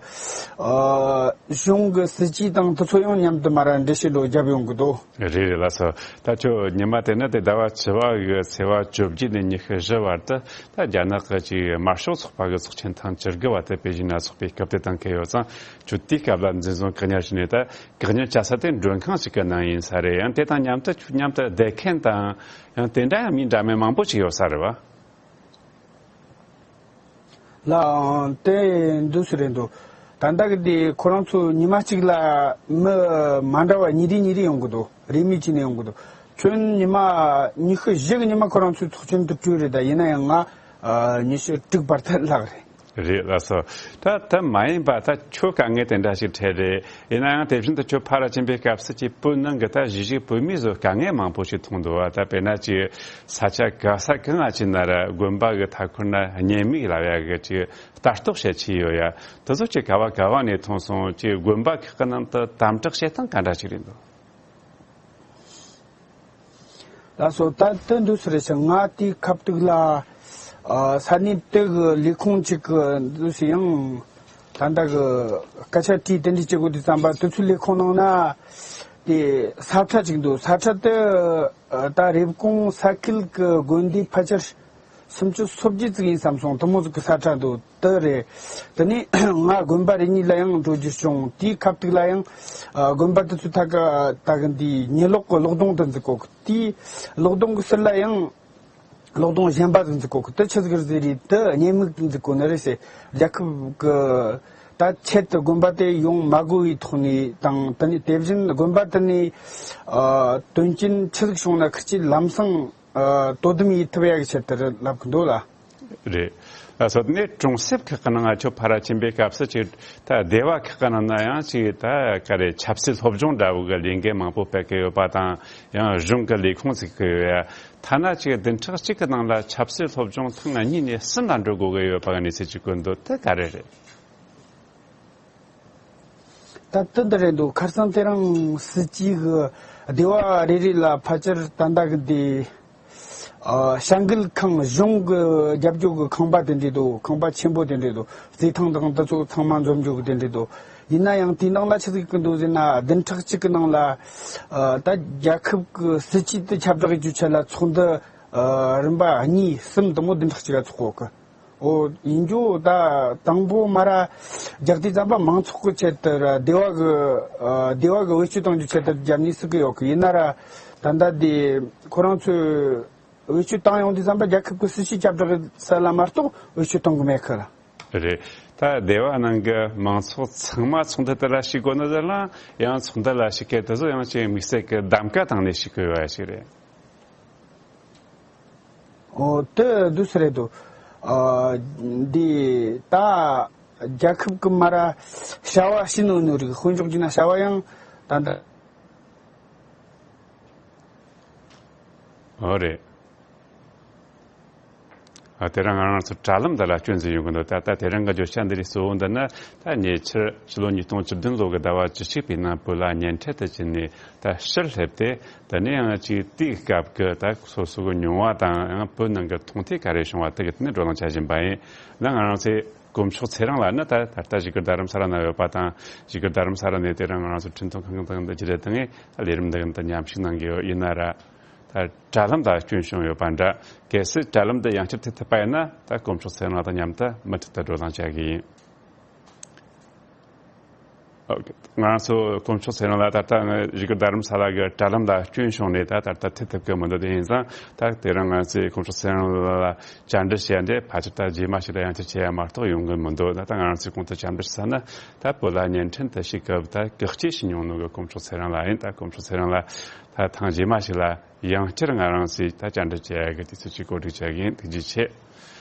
ཨ། གཞུང་གི་སྲིད་ཇུས་དང་དེ་ཚོ་ཡང་མཉམ་དུ་མར་འགྲེལ་བཤད་འགྲོ་རྒྱབ་ཡོང་གི་འདུག་རེད་རེད། ལགས་སོ། ད་ཁྱོད་ཉི་མ་དེ་ནི་དེ་ཟླ་བ་བཅུ་པ་གི་ཚེས་པ་བཅོ་བརྒྱད་ནས་ཉི་ཤུ་བཞི་བར་དུ། ད་རྒྱ་ནག་གི་ཅིག་དམར་ཤོག་ཚོགས་པ་གི་ཚོགས་ཆེན་ཐེངས་བཅུ་དགུ་བ་དེ་པེ་ཅིན་ན་ཚོགས་པའི་སྐབས་དེ་དང་འཁེལ་ཡོད་ཙང་། ཁྱོད་དེའི་སྐབས་ལ་འཛིན་བཟུང་བཀག་ཉར་བྱས་ནས། ད་བཀག་ཉར་བྱ་ས་དེ་མགྲོན་ཁང་ཞིག་གི་ནང་ཡིན་ས་རེད། ཡང་དེ་དང་མཉམ་དུ་ཁྱོད་མཉམ་དུ་བསྡད་མཁན་དང་། ཡང་དེ་འདྲ་ཡང་མི་འདྲ་མིན་མང་པོ་ཞིག་ཡོད་ས་རེད་བ། ལགས་འོང་། དེ་འདུག་སེ་རེད་འདུག་ད་ལྟ་གི་དེ་ཁོ་རང་ཚོ་ཉི་མ་གཅིག་ལ་མི་མ་འདྲ་བ་ཉིས་རེ་ཉིས་རེ་ཡོང་གི་འདུག་རེས་མོས་བྱས་ནས་ཡོང་གི་འདུག་ཁྱོད་ཉི་མ་ཉི་ཤུ་བཞི་གི་ཉི་མ་ཁོ་རང་ཚོའི་ཚོགས་ཆེན་དུ་བྲོས་རེད། ད་ཡིན་ན་ཡང་ང་ཉི་ཤུ་དྲུག་བར་དུ་ལྷག་རེད། རེད། ལགས་སོ། ད་དེ་མ་ཡིན་པ་ད་ཁྱོད་དཀའ་ངལ་དེ་འདྲ་ཞིག་འཕྲད་རེད། ཡིན་ན་ཡང་དེ་བཞིན་དུ་ཁྱོད་ཕར་ཕྱིན་པའི་སྐབས་སུ་ཅིག་བོད་ནང་གི་ད་གཞིས་བྱེས་བོད་མི་ཚོ་དཀའ་ངལ་མང་པོ་ཞིག་མཐོང་འདུག་བ། ད་དཔེར་ན་ཅིག་ས་ཆ་ག་ས་གང་ང་ཕྱིན་ན་ར་དགོན་པ་གི་མཐའ་འཁོར་ན་བརྙན་མིག་ལབ་ཡ་གི་ཅིག་ལྟ་རྟོག་བྱེད་ཀྱི་ཡོད་ཡ། དེ་ཚོ་ཅིག་ག་བ་ག་བ་ནས་མཐོང་སོང་། ཅིག་དགོན་པ་ཁག་གི་ནང་དུ་དམ་དྲག་བྱེད་སྟངས་ག་འདྲ་ཞིག་རེད་འདུག་ལགས་སོ། ད་དེ་འདུག་སེ་རེད་ཤག་ང་དེའི་ཁ་ཐུག་ལ། ཨ། ས་གནས་དེ་གི་ལས་ཁུངས་གཅིག་གི་འདུག་སེ་ཡང་ད་ལྟ་གི་སྐད་ཆ་དྲིས་དེ་འདྲ་བྱེད་དགོས་དུས་ཙམ་པ་དེ་ཚོའི་ལས་ཁུངས་ནང་ན་དེ་ས་ཁྲ་གཅིག་འདུག་ས་ཁྲ་དེ། ཨ། ད་རེབ་གོང་ས་ཁུལ་གི་དགོན་སྡེ་ཕལ་ཆེར་སུམ་ཅུ་སོ་བརྒྱད་ཙམ་ཡིན་བསམ་སོང་། དེ་མོ་ཟིག་གི་ས་ཁྲ་འདུག་དེ་རེད། དེ་ནས་ང་དགོན་པ་རེ་གཉིས་ལ་ཡང་འགྲོ་རྒྱུ་བྱུང་། དེའི་ཁ་ཐུག་ལ་ཡང་། ཨ། དགོན་པ་དེ་ཚོའི་ཐད་ཀ་ད་གི་འདི་ཉི་གློག་གི་གློག་སྡོང་དེ་འཛུགས་གོ་གི། དེའི་གློག་སྡོང་གི་ཟུར་ལ་ཡང་གློག་སྡོང་གཞན་པ་ཟིག་འཛུགས་གོ་གི། དེ་ཆི་ཟིག་རེད་ཟེར་རེད། དེ་བརྙན་མིག་དེ་འཛུགས་གོ་ནི་རེད་ཟེར། རྒྱལ་ཁབ་གི་ད་ཆེད་དུ་དགོན་པ་དེ་ཡོང་མ་དགོས་པའི་ཐོག་ནས་དང་། དེ་ནས་དེ་བཞིན་དགོན་པ་དེ་ནས། ཨ། དོན་རྐྱེན་ཆི་ཟིག་བྱུང་ན་ཁི་ཆོས་ལམ་སང་། ཨ། དོ་དམ་ཡེད་ཐུབ་ཡག་གི་ཆེད་དུ་རེད་ལབ་གི་འདུག་ལ། རེད། ལགས་སོ། དེ་ནས་གྲོང་གསེབ་ཁག་གི་ནང་ང་ཁྱོད་ཕར་ཕྱིན་པའི་སྐབས་སུ་ཅིག་ད་སྡེ་བ་ཁག་གི་ནང་ན་ཡང་ཅིག་ད་ག་རེ་ཆབ་སྲིད་སློབ་སྦྱོང་འདྲ་བོ་གི་ལས་འགན་མང་པོ་སྤེལ་གི་ཡོད་པ་དང་། ཡང་གཞུང་གི་ལས་ཁུངས་ཚུགས་གི་ཡོད་ཡ། ཐ་ན་ཅིག་བདུན་ཕྲག་གཅིག་གི་ནང་ལ་ཆབ་སྲིད་སློབ་སྦྱོང་ཐེངས་གཉིས་ནས་གསུམ་ལ་འགྲོ་དགོས་གི་ཡོད་པ་གི་གནས་ཚུལ་ཅིག་གོ་འདུག་དེ་ག་རེ་རེད། ད་དེ་འདི་རེད་འདུག་ཁར་སང་དེ་རིང་སྲིད་སྤྱི་གི་སྡེ་བ་རེ་རེ་ལ་ཕལ་ཆེར་ད་ལྟ་གི་འདི། ཨ། བྱ་འགུལ་ཁང་། གཞུང་གི་རྒྱབ་སྐྱོར་གི་ཁང་པ་དེ་འདྲས་འདུག་ཁང་པ་ཆེན་པོ་དེ་འདྲས་འདུག་རྩེད་ཐང་དང་དེ་ཚོ་ཚང་མ་འཛོམས་འཇུག་གི་དེ་འདྲས་འདུག་ཡིན་ན་ཡང་དེའི་ནང་ལ་ཆི་ཟིག་གི་འདུག་ཟེར་ན། བདུན་ཕྲག་གཅིག་གི་ནང་ལ། ཨ། ད་རྒྱལ་ཁབ་གི་སྲིད་སྤྱི་དེ་ཁྱབ་བསྒྲགས་ཡེད་རྒྱུའི་ཆེད་ལ་ཚོགས་འདུ། ཨ། རིམ་པ་གཉིས་གསུམ་དེ་མོ་བདུན་ཕྲག་གཅིག་ལ་ཚོགས་གོ་གི། ཨོ། ཡིན་རྒྱུ་ད་དང་པོ་མར་རྒྱག་དུས་ཙམ་པ་མང་ཚོགས་ཀྱི་ཆེད་དུ་ར་སྡེ་བ་གི། ཨ། སྡེ་བ་གི་བེད་སྤྱོད་གཏོང་རྒྱུའི་ཆེད་དུ་རྒྱབ་ནས་ཟེར་གི་ཡོད་གི། ཡིན་ན་ར་ད་ལྟ་དེ་ཁོ་རང་ཚོས་བེད་སྤྱོད་བཏང་ཡོང་དུས་ཙམ་པ་རྒྱལ་ཁབ་ཀྱི་སྲིད་ཇུས་ཁྱབ་བསྒྲགས་ས་ལ་མ་གཏོགས་བེད་སྤྱོད་གཏོང་གི་མེད་གི་ལ། རེད། ད་སྡེ་བ་ནང་གི་མང་ཚོགས་ཚང་མ་ཚོགས་འདུ་དེ་ལ་ཞུགས་དགོས་ནི་ཟེར་ན། ཡང་ཚོགས་འདུ་ལ་ཞུགས་མཁན་དེ་ཚོ་ཡང་ཅིག་དམིགས་བསལ་གྱི་གདམ་ག་བཏང་ནས་ཞུགས་དགོས་ཡ་ཞིག་རེད། ཨོ། དེ་འདུག་སེ་རེད་འདུག་ཨ། འདི་ད་རྒྱལ་ཁབ་ཀྱི་མར་བྱ་བ་ཕྱི་ནང་ནས་རིགས་དཔེ་འཇོག་རྒྱུ་ན་བྱ་བ་ཡང་ད་ལྟ། ཨོ་རེད། ཨ། དེ་རིང་ང་རང་ཚོ་དྲ་ལམ་འདི་ལ་སྐྱོན་ཟིན་ཡོང་གི་འདུག་ད་ལྟ་དེ་རིང་གི་བརྗོད་བྱ་འདི་རིགས་གཙོ་བོ་འདི་ནི། ད་ཉེ་ཆར་ཕྱི་ལོ་ཉིས་སྟོང་བཅུ་བདུན་ལོ་གི་ཟླ་བ་བཅུ་གཅིག་པའི་ནང་བོད་ལ་བརྙན་འཕྲིན་དུ་བྱིན་ནས་ད་ཕྱིར་སླེབས་ཏེ། དེ་ནས་ཡང་ཅིག་དེའི་སྐབས་ཀྱི་ད་སོ་སོ་གི་མྱོང་བ་དང་། ཡང་བོད་ནང་གི་མཐོང་ཐོས་ག་རེ་བྱུང་བ་དེ་གི་ཐད་ནས་བགྲོ་གླེང་བྱ་བཞིན་པ་ཡིན། ད་ང་རང་ཚོའི་དཀོན་མཆོག་ཚེ་རིང་ལགས་ནི་ད་ད་ལྟ་བཞུགས་སྒར་རྡ་རམ་ས་ལ་ན་ཡོད་པ་དང་། བཞུགས་སྒར་རྡ་རམ་ས་ལ་ནས་དེ་རིང་ང་རང་ཚོ་འཕྲིན་གཏོང་ཁང་དང་འདི་བརྒྱུད་དེ་ལས་རིམ་འདི་གི་མཉམ་ཞུགས་གནང་གི་ཡོད། ཡིན་ན་ར། ད་དྲ་ལམ་ལ་སྐྱོན་བྱུང་ཡོད་པ་འདྲ། གལ་སྲིད་དྲ་ལམ་འདི་ཡང་བསྐྱར་ཐེབས་ཐུབ་པ་ཡིན་ན། ད་དཀོན་མཆོག་ཚེ་རིང་ལགས་དང་མཉམ་དུ་མུ་མཐུད་དུ་བགྲོ་གླེང་བྱ་གི་ཡིན། ཨོ་ཁེ། ང་རང་ཚོ་དཀོན་མཆོག་ཚེ་རིང་ལགས་ད་ལྟ་ང་བཞུགས་སྒར་རྡ་རམ་ས་ལ་གི་དྲ་ལམ་ལ་སྐྱོན་བྱུང་ནས་ད་ད་ལྟ་ཐེབས་ཐུབ་ཀྱི་མི་འདུག་དེ་ཡིན་ཙང་ད་དེ་རིང་ང་ཚོས་དཀོན་མཆོག་ཚེ་རིང་ལགས་ལ་བཅར་འདྲི་བྱས་ཏེ་ཕལ་ཆེར་ད་རྗེས་མ་ཞིག་ལ་ཡང་བསྐྱར་བྱེད་ཡ་མ་གཏོགས་ཡོང་གི་མི་འདུག་ད་ལྟ་ང་རང་ཚོས་གོང་དུ་བཅར་འདྲི་ཞུ་ས་ནི། ད་བོད་ལ་བརྙན་འཕྲིན་དུ་ཞུགས་སྐབས་ད་གེགས་སྐྱེལ་བྱེད་མྱོང་ནོ་གི་དཀོན་མཆོག་ཚེ་རིང་ལགས་ཡིན། ད་དཀོན་མཆོག་ཚེ་རིང་ལགས་ད་ཐེངས་རྗེས་མ་ཞིག་ལ་ཡང་བསྐྱར་ང་རང་ཚོས་ད་བཅར་འདྲི་བྱེད་ཡ་གི་དུས་ཚོད་ཅིག་གོ་སྒྲིག་བྱ་གི་ཡིན། ཐུགས་རྗེ་ཆེ།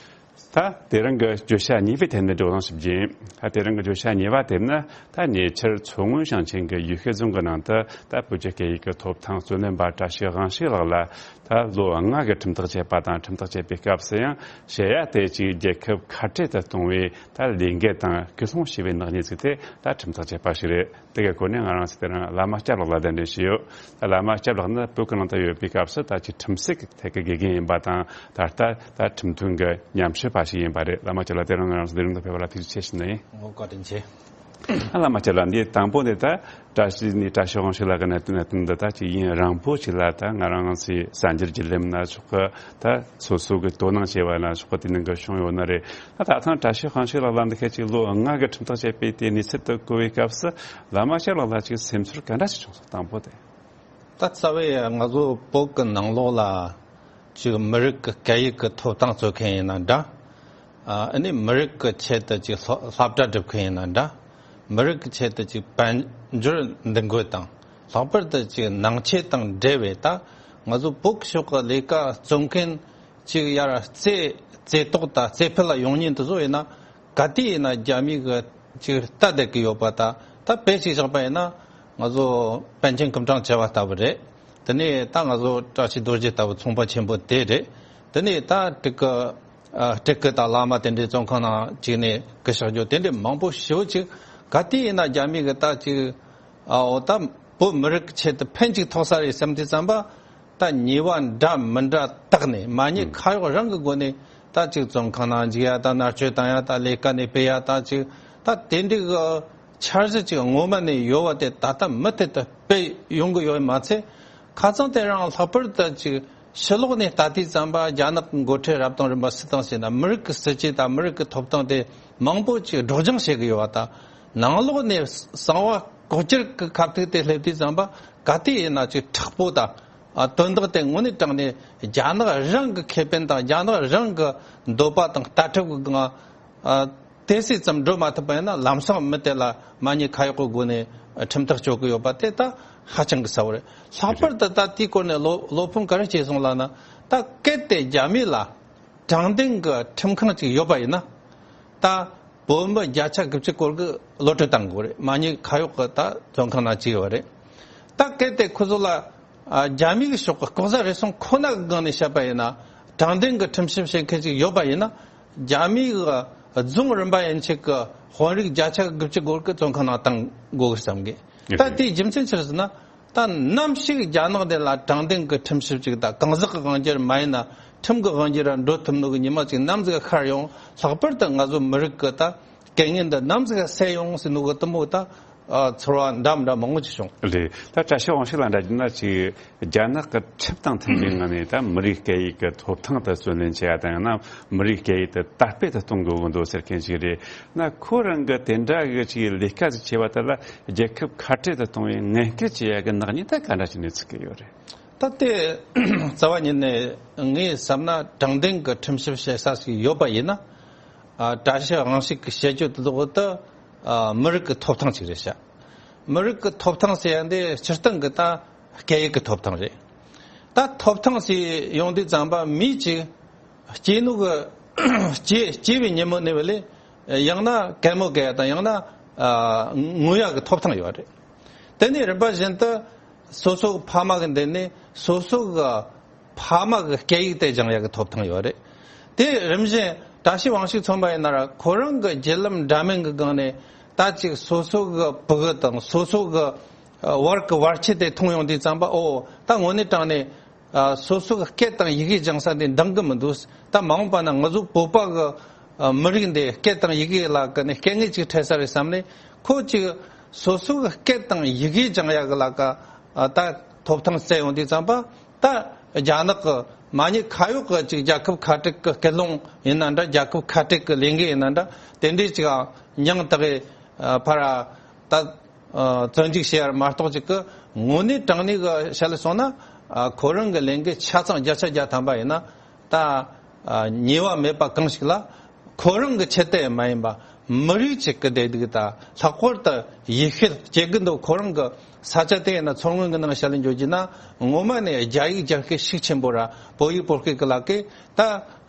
ད་དེ་རིང་གི་བརྗོད་བྱ་གཉིས་པའི་ཐད་ནས་བགྲོ་གླེང་ཞུ་རྒྱུ་ཡིན། ད་དེ་རིང་གི་བརྗོད་བྱ་གཉིས་པ་དེ་ནི། ད་ཉེ་ཆར་མཚོ་སྔོན་ཞིང་ཆེན་གྱི་ཡུལ་ཤུལ་རྫོང་གི་ནང་དུ་ད་བོད་ཀྱི་སྐད་ཡིག་གི་ཐོབ་ཐང་རྩོད་ལེན་པ་བཀྲ་ཤིས་དབང་ཕྱུག་ལགས་ལ་ད་ལོ་ལྔ་གི་ཁྲིམས་ཐག་བཅད་པ་དང་། ཁྲིམས་ཐག་བཅད་པའི་སྐབས་སུ་ཡང་ཞུ་ཡ་དེ་ཅིག་རྒྱལ་ཁབ་ཁ་བྲལ་དུ་གཏོང་བའི་ད་ལས་འགུལ་དང་སྐུལ་སློང་བྱས་པའི་ནག་ཉེས་བཙུགས་ཏེ་ད་ཁྲིམས་ཐག་བཅད་པ་ཞིག་རེད། དེ་གའི་སྐོར་ནས་ང་རང་ཚོས་དེ་རིང་བླ་མ་སྐྱབས་ལགས་ལ་གདན་འདྲེན་ཞུས་ཡོད། ད་བླ་མ་སྐྱབས་ལགས་ནི་བོད་ཀྱི་ནང་དུ་ཡོད་པའི་སྐབས་སུ་ད་ཅིག་ཁྲིམས་སྲིད་ཀྱི་ཐད་ཀྱི་དགེ་རྒན་ཡིན་པ་དང་། ད་ལྟ་ད་ཁྲིམས་མཐུན་གྱི་ཉམས་ཞིབ་པ་ཞིག་ཡིན་པ་རེད། བླ་མ་སྐྱབས་ལགས་དེ་རིང་ང་རང་ཚོ་ལས་རིམ་དུ་ཕེབས་པ་ལ་ཐུགས་རྗེ་ཆེ་ཞུ་ནི་ཡིན། ཨོ། བཀའ་དྲིན་ཆེ། ཨ། བླ་མ་སྐྱབས་ལགས། འདི་དང་པོ་ནས་ད་བཀྲ་ཤིས་ནས་བཀྲ་ཤིས་དབང་ཕྱུག་ལགས་ཀྱི་གནད་དོན། གནད་དོན་འདི་ད་ཅིག་ཡུན་རིང་པོ་ཞིག་ལ་ད་ང་རང་ཚོའི་གསར་འགྱུར་བརྒྱུད་ལམ་ན་ཆོག་གི། ད་སོ་སོ་གི་དོ་སྣང་བྱས་པ་ན་ཆོག་གི། དེ་ནང་གི་བྱུང་ཡོད་ནི་རེད། ད་ད་ཐེངས་བཀྲ་ཤིས་དབང་ཕྱུག་ལགས་ལ་འདི་ག་ཅིག་ལོ་ལྔ་གི་ཁྲིམས་ཐག་བཅད་པའི་དེ་གནས་ཚུལ་དེ་གོ་བའི་སྐབས་སུ་བླ་མ་སྐྱབས་ལགས་ལ་ཅིག་སེམས་ཚོར་ག་འདྲ་ཞིག་བྱུང་སོང་། དང་པོ་དེ། ད་རྩ་བའི་ང་ཚོ་བོད་ཀྱི་ནང་ལོགས་ལ་ཅིག་མི་རིགས་ཀྱི་སྐད་ཡིག་གི་ཐོབ་ཐང་རྩོད་མཁན་ཡིན་ན་འདྲ། ཨ་ནི་མི་རིགས་ཀྱི་ཆེད་དུ་ཅིག་སློབ་སློབ་གྲྭ་སྒྲུབ་མཁན་ཡིན་ན་འདྲ། མི་རིགས་ཀྱི་ཆེད་དུ་ཅིག་དཔལ་འབྱོར་འདེད་འགོད་དང་། ལྷག་པར་དུ་ཅིག་ནང་ཆོས་དང་འབྲེལ་བའི་ད་ང་ཚོ་བོད་ཕྱོགས་ཀྱི་ལས་ཀ་རྩོམ་མཁན་ཅིག་ཡར་རྩེ་རྩེ་ཏོག་དང་རྩེ་ཕུད་ལ་ཡོང་མཁན་དེ་ཚོ་ཡིན་ན། ག་དུས་ཡིན་ན་རྒྱ་མི་གི་ཅིག་ལྟ་བསྡད་ཀྱི་ཡོད་པ། ད་ད་དཔེ་ཅིག་བཞག་པ་ཡིན་ན། ང་ཚོ་པཎ་ཆེན་སྐུ་ཕྲེང་བཅུ་བ་ལྟ་བུ་རེད། དེ་ནས་ད་ང་ཚོ་བཀྲ་ཤིས་རྡོ་རྗེ་ལྟ་བུ་ཚོང་པ་ཆེན་པོ་དེ་རེད། དེ་ནས་ད་ཀྲིག་གི། ཨ། ཀྲིག་གི་ད་བླ་མ་དེ་འདྲའི་བཙོན་ཁང་ནང་བཅུག་ནས་སྐུ་གཤེགས་རྒྱུ་དེ་འདྲའི་མང་པོ་ཞེ་པོ་ཅིག་ག་དུས་ཡིན་ན་རྒྱ་མི་གི་ད་ཅིག་ཨ། འོ། ད་བོད་མི་རིགས་ཆེད་དུ་ཕན་ཅིག་ཐོགས་ས་རེད་བསམ་དུས་ཙམ་པ། ད་ཉེས་པ་འདྲ་མི་འདྲ་བཏགས་ནས། མ་ཉེས་ཁ་གཡོགས་རང་གི་སྒོ་ནས་ད་ཅིག་བཙོན་ཁང་ནང་འཇུག་ཡ་དང་། མནར་གཅོད་བཏང་ཡ་དང་། ལས་ཀ་ནས་ཕུད་ཡ་དང་། ཅིག་ད་དེ་འདྲའི་གི་འཆར་གཞི་ཅིག་སྔོན་མ་ནས་ཡོད་པ་དེ་ད་ལྟ་མུ་མཐུད་དུ་སྤེལ་ཡོང་གི་ཡོད་མ་ཚད། ཁ་རྩང་དེ་རིང་ལྷག་པར་དུ་ཅིག་ཕྱི་ལོགས་ནས་ལྟ་དུས་ཙམ་པ་རྒྱ་ནག་གི་འགོ་ཁྲིད་རབ་དང་རིམ་པ་སུ་དང་ཟེར་ན། མི་རིགས་ཀྱི་སྲིད་བྱུས་དང་མི་རིགས་ཀྱི་ཐོབ་ཐང་དེ་མང་པོ་ཅིག་སྒྲོག་སྦྱང་བྱེད་ཀྱི་ཡོད་པ་དང་། ནང་ལོགས་ནས་གསང་བ་ལྐོག་གྱུར་གྱི་ཁ་ཐུག་དེ་སླེབས་དུས་ཙམ་པ་ག་དུས་ཡིན་ན་ཅིག་མཁྲེགས་པོ་དང་། ཨ། དོན་དག་དེ་དངོས་གནས་དྲང་གནས་རྒྱ་ནག་རང་གི་ཁེ་ཕན་དང་རྒྱ་ནག་རང་གི་འདོད་པ་དང་ལྟ་གྲུབ་ཀྱི་སྒང་། ཨ། དེ་སྲིད་ཙམ་འགྲོ་མ་ཐུབ་པ་ཡིན་ན། ལམ་སང་མི་དེ་ལ་མ་ཉེས་ཁ་གཡོགས་ཀྱི་སྒོ་ནས་ཁྲིམས་ཐག་གཅོད་ཀྱི་ཡོད་པ་དེ་ད་ཧ་ཅང་གི་གསལ་བོ་རེད། ལྷག་པར་དུ་ད་དེའི་སྐོར་ནས་བློ་བློ་ཕམ་ག་རེ་སྐྱེས་སོང་ལབ་ན། ད་གལ་ཏེ་རྒྱ་མི་ལ་དྲང་བདེན་གྱི་ཁྲིམས་ཁང་ཅིག་ཡོད་པ་ཡིན་ན། ད་བོད་མི་བརྒྱ་ཆ་དགུ་བཅུ་སྐོར་གྱི་གློད་གྲོལ་བཏང་དགོས་རེད། མ་ཉེས་ཁ་གཡོགས་ཀྱི་ད་བཙོན་ཁང་ནང་བཅུག་ཡོད་རེད། ད་གལ་ཏེ་ཁོ་ཚོ་ལ། ཨ། རྒྱ་མིའི་ཕྱོགས་ཀྱི་ལྐོག་ཟ་རུལ་སུངས་ཁོ་ན་གི་སྒང་ནས་བཤད་པ་ཡིན་ན། དྲང་བདེན་གྱི་ཁྲིམས་ཞིབ་བྱེད་མཁན་ཅིག་ཡོད་པ་ཡིན་ན། རྒྱ་མིའི་རྫོང་རིམ་པ་ཡན་ཆད་ཀྱི་དཔོན་རིགས་བརྒྱ་ཆ་དགུ་བཅུ་སྐོར་གྱི་བཙོན་ཁང་ནང་བཏང་དགོས་ཀྱི་བསམ་གི། ད་དེའི་རྒྱུ་མཚན་ཅི་རེད་ཟེར་ན། ད་ནམ་ཞིག་རྒྱ་ནག་དེ་ལ་དྲང་བདེན་གྱི་ཁྲིམས་ཞིབ་ཅིག་དང་གང་ཟག་གི་དབང་སྒྱུར་མ་ཡིན་ན་ཁྲིམས་ཀྱི་དབང་སྒྱུར་ར་འགྲོ་ཐུབ་ནོ་གི་ཉི་མ་ཅིག་ནམ་ཟིག་ཤར་ཡོང་། ལྷག་པར་དུ་ང་ཚོ་མི་རིགས་ཀྱི་ད་གད་སྙིགས་འདི་ནམ་ཟིག་སེལ་ཡོང་ཟེར་ནོ་གི་དེ་མོ་ད། ཨ། ཚོར་བ་འདྲ་མི་འདྲ་མང་པོ་ཅིག་བྱུང་། རེད། ད་བཀྲ་ཤིས་དབང་ཕྱུག་ལགས་འདྲ་བྱས་ན། ཅིག་རྒྱ་ནག་གི་ཁྲིམས་དང་མཐུན་པའི་ངང་ནས་ད་མི་རིགས་སྐད་ཡིག་གི་ཐོབ་ཐང་དེ་རྩོད་ལེན་བྱེད་ཡ་དང་། ཡང་ན་མི་རིགས་སྐད་ཡིག་དེ་དར་སྤེལ་དུ་གཏོང་དགོས་ཀྱི་འདུག་ཟེར་མཁན་ཞིག་རེད། ན་ཁོ་རང་གི་དེ་འདྲ་གི་ཅིག་ལས་ཀ་ཟིག་བྱས་པ་དེ་ལ་རྒྱལ་ཁབ་ཁ་བྲལ་དུ་གཏོང་བའི་ངན་སྐུལ་བྱེད་ཡ་གི་ནག་ཉེས་ད་ག་འདྲ་བྱས་ནས་ཚུགས་ཀྱི་ཡོད་རེད། ད་དེ་རྩ་བ་ཉིད་ནས་ངས་བསམ་ན་དྲང་བདེན་གྱི་ཁྲིམས་ཞིབ་བྱེད་ས་ཞིག་ཡོད་པ་ཡིན་ན། ཨ། བཀྲ་ཤིས་དབང་ཕྱུག་གིས་བཤད་རྒྱུ་དེ་ཚོ་ད། ཨ། མི་རིགས་ཀྱི་ཐོབ་ཐང་ཅིག་རེད་ཤག་མི་རིགས་ཀྱི་ཐོབ་ཐང་ཟེར་ཡ་འདི་སྤྱིར་བཏང་གི་ད་སྐད་ཡིག་གི་ཐོབ་ཐང་རེད། ད་ཐོབ་ཐང་ཟེར་ཡོང་དུས་ཙམ་པ་མི་གཅིག་སྐྱེས་ནོ་གི་སྐྱེས་སྐྱེས་པའི་ཉིན་མོ་ནས་བ་ལས། ཡང་ན་གད་མོ་བགད་ཡ་དང་། ཡང་ན། ཨ། ངུ་ཡ་གི་ཐོབ་ཐང་ཡོད་རེད། དེ་ནས་རིམ་པ་བཞིན་དུ་སོ་སོ་གི་ཕ་མ་གི་མདུན་ནས་སོ་སོ་གི་ཕ་མ་གི་སྐད་ཡིག་དེ་སྦྱང་ཡ་གི་ཐོབ་ཐང་ཡོད་རེད། དེ་རིམ་བཞིན་བཀྲ་ཤིས་དབང་ཕྱུག་མཚོན་པ་ཡིན་ན་ར་ཁོ་རང་གི་བརྒྱུད་ལམ་འདྲ་མིན་གྱི་སྒང་ནས་ད་ཅིག་སོ་སོ་གི་ཕྲུ་གུ་དང་སོ་སོ་གི་ཨ་བར་གྱི་བར་ཆད་དེ་མཐོང་ཡོང་དུས་ཙམ་པ་ཨོ་ད་དངོས་གནས་དྲང་ནས་ཨ་སོ་སོ་གི་སྐད་དང་ཡི་གེ་སྦྱང་ས་དེ་འདང་གི་མི་འདུག་ད་མ་འོངས་པ་ན་ང་ཚོ་བོད་པ་གི་ཨ་མི་རིགས་འདི་སྐད་དང་ཡི་གེ་ལ་ཀ་ནས་སྐད་ངན་ཅིག་འཕྲད་ས་རེད་བསམ་ནས་ཁོ་ཅིག་སོ་སོ་གི་སྐད་དང་ཡི་གེ་སྦྱང་ཡག་གི་ལ་ཀ་ཨ་ད་ཐོབ་ཐང་བཙལ་ཡོང་དུས་ཙམ་པ། ད་རྒྱ་ནག་གི་མ་ཉེས་ཁ་གཡོག་གི་ཅིག་རྒྱལ་ཁབ་ཁ་བྲལ་གི་སྐུལ་སློང་ཡིན་ན་འདྲ། རྒྱལ་ཁབ་ཁ་བྲལ་གི་ལས་འགུལ་ཡིན་ན་འདྲ། དེ་འདྲའི་ཅིག་མྱིང་དག་གི་ཕར་ད་བཙན་འཇུག་བྱས་ཡར་མ་གཏོགས་ཅིག་གི་དངོས་གནས་དྲང་གནས་གི་བཤད་ལ་སོང་ན་ཁོ་རང་གི་ལས་འགུལ་ཆ་ཚང་བརྒྱ་ཆ་བརྒྱ་ཐམ་པ་ཡིན་ན་ད་ཉེས་པ་མེད་པ་གང་ཞིག་ལ། ཁོ་རང་གི་ཆེད་དུ་མ་ཡིན་པ་མི་རིགས་གཅིག་གི་བདེ་སྡུག་དང་ལྷག་པར་དུ་ཡིད་ཤེས་སྐྱེ་གི་འདུག་ཁོ་རང་གི་ས་ཆ་དེ་ཡིན་ན་མཚོ་སྔོན་གྱི་ནང་བཤད་ལ་འཇོག་རྒྱུ་ན་ངོ་མ་ནས་རྒྱ་ཡིག་སྦྱང་མཁན་ཤུགས་ཆེན་པོ་ར་བོད་ཡིག་བོད་སྐད་ཀྱི་ལག་གི་ད་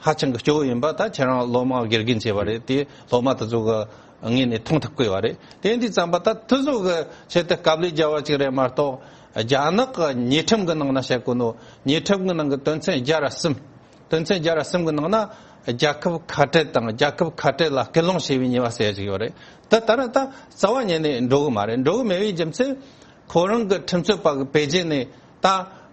ཧ་ཅང་གི་སྐྱོ་བོ་ཡིན་པ་ད་ཁྱེད་རང་སློབ་མ་དགེ་རྒན་བྱས་པ་རེད། དེ་སློབ་མ་དེ་ཚོ་གི་ངོས་ནས་མཐོང་ཐུབ་དགོས་པ་རེད། དེ་འདི་ཙམ་པ་ད་དེ་ཚོ་གི་ཆེད་དུ་དཀའ་ལས་རྒྱག་པ་ཅིག་རེད་མ་གཏོགས་རྒྱ་ནག་གི་ཉེས་ཁྲིམས་གི་ནང་ན་བཤད་གོ་ནོ་ཉེས་ཁྲིམས་གི་ནང་གི་དོན་ཚན་བརྒྱ་ར་གསུམ། དོན་ཚན་བརྒྱ་ར་གསུམ་གྱི་ནང་ན་རྒྱལ་ཁབ་ཁ་བྲལ་དང་རྒྱལ་ཁབ་ཁ་བྲལ་ལ་སྐུལ་སློང་བྱས་པའི་ཉེས་པ་ཟེར་ཡ་ཅིག་ཡོད་རེད། ད་ད་ར་ད་རྩ་བ་ཉིད་ནས་འགྲོ་གི་མ་རེད། འགྲོ་གི་མེད་པའི་རྒྱུ་མཚན་ཁོ་རང་གི་ཁྲིམས་རྩོད་པ་གི་པེ་ཅིན་ནས་ད་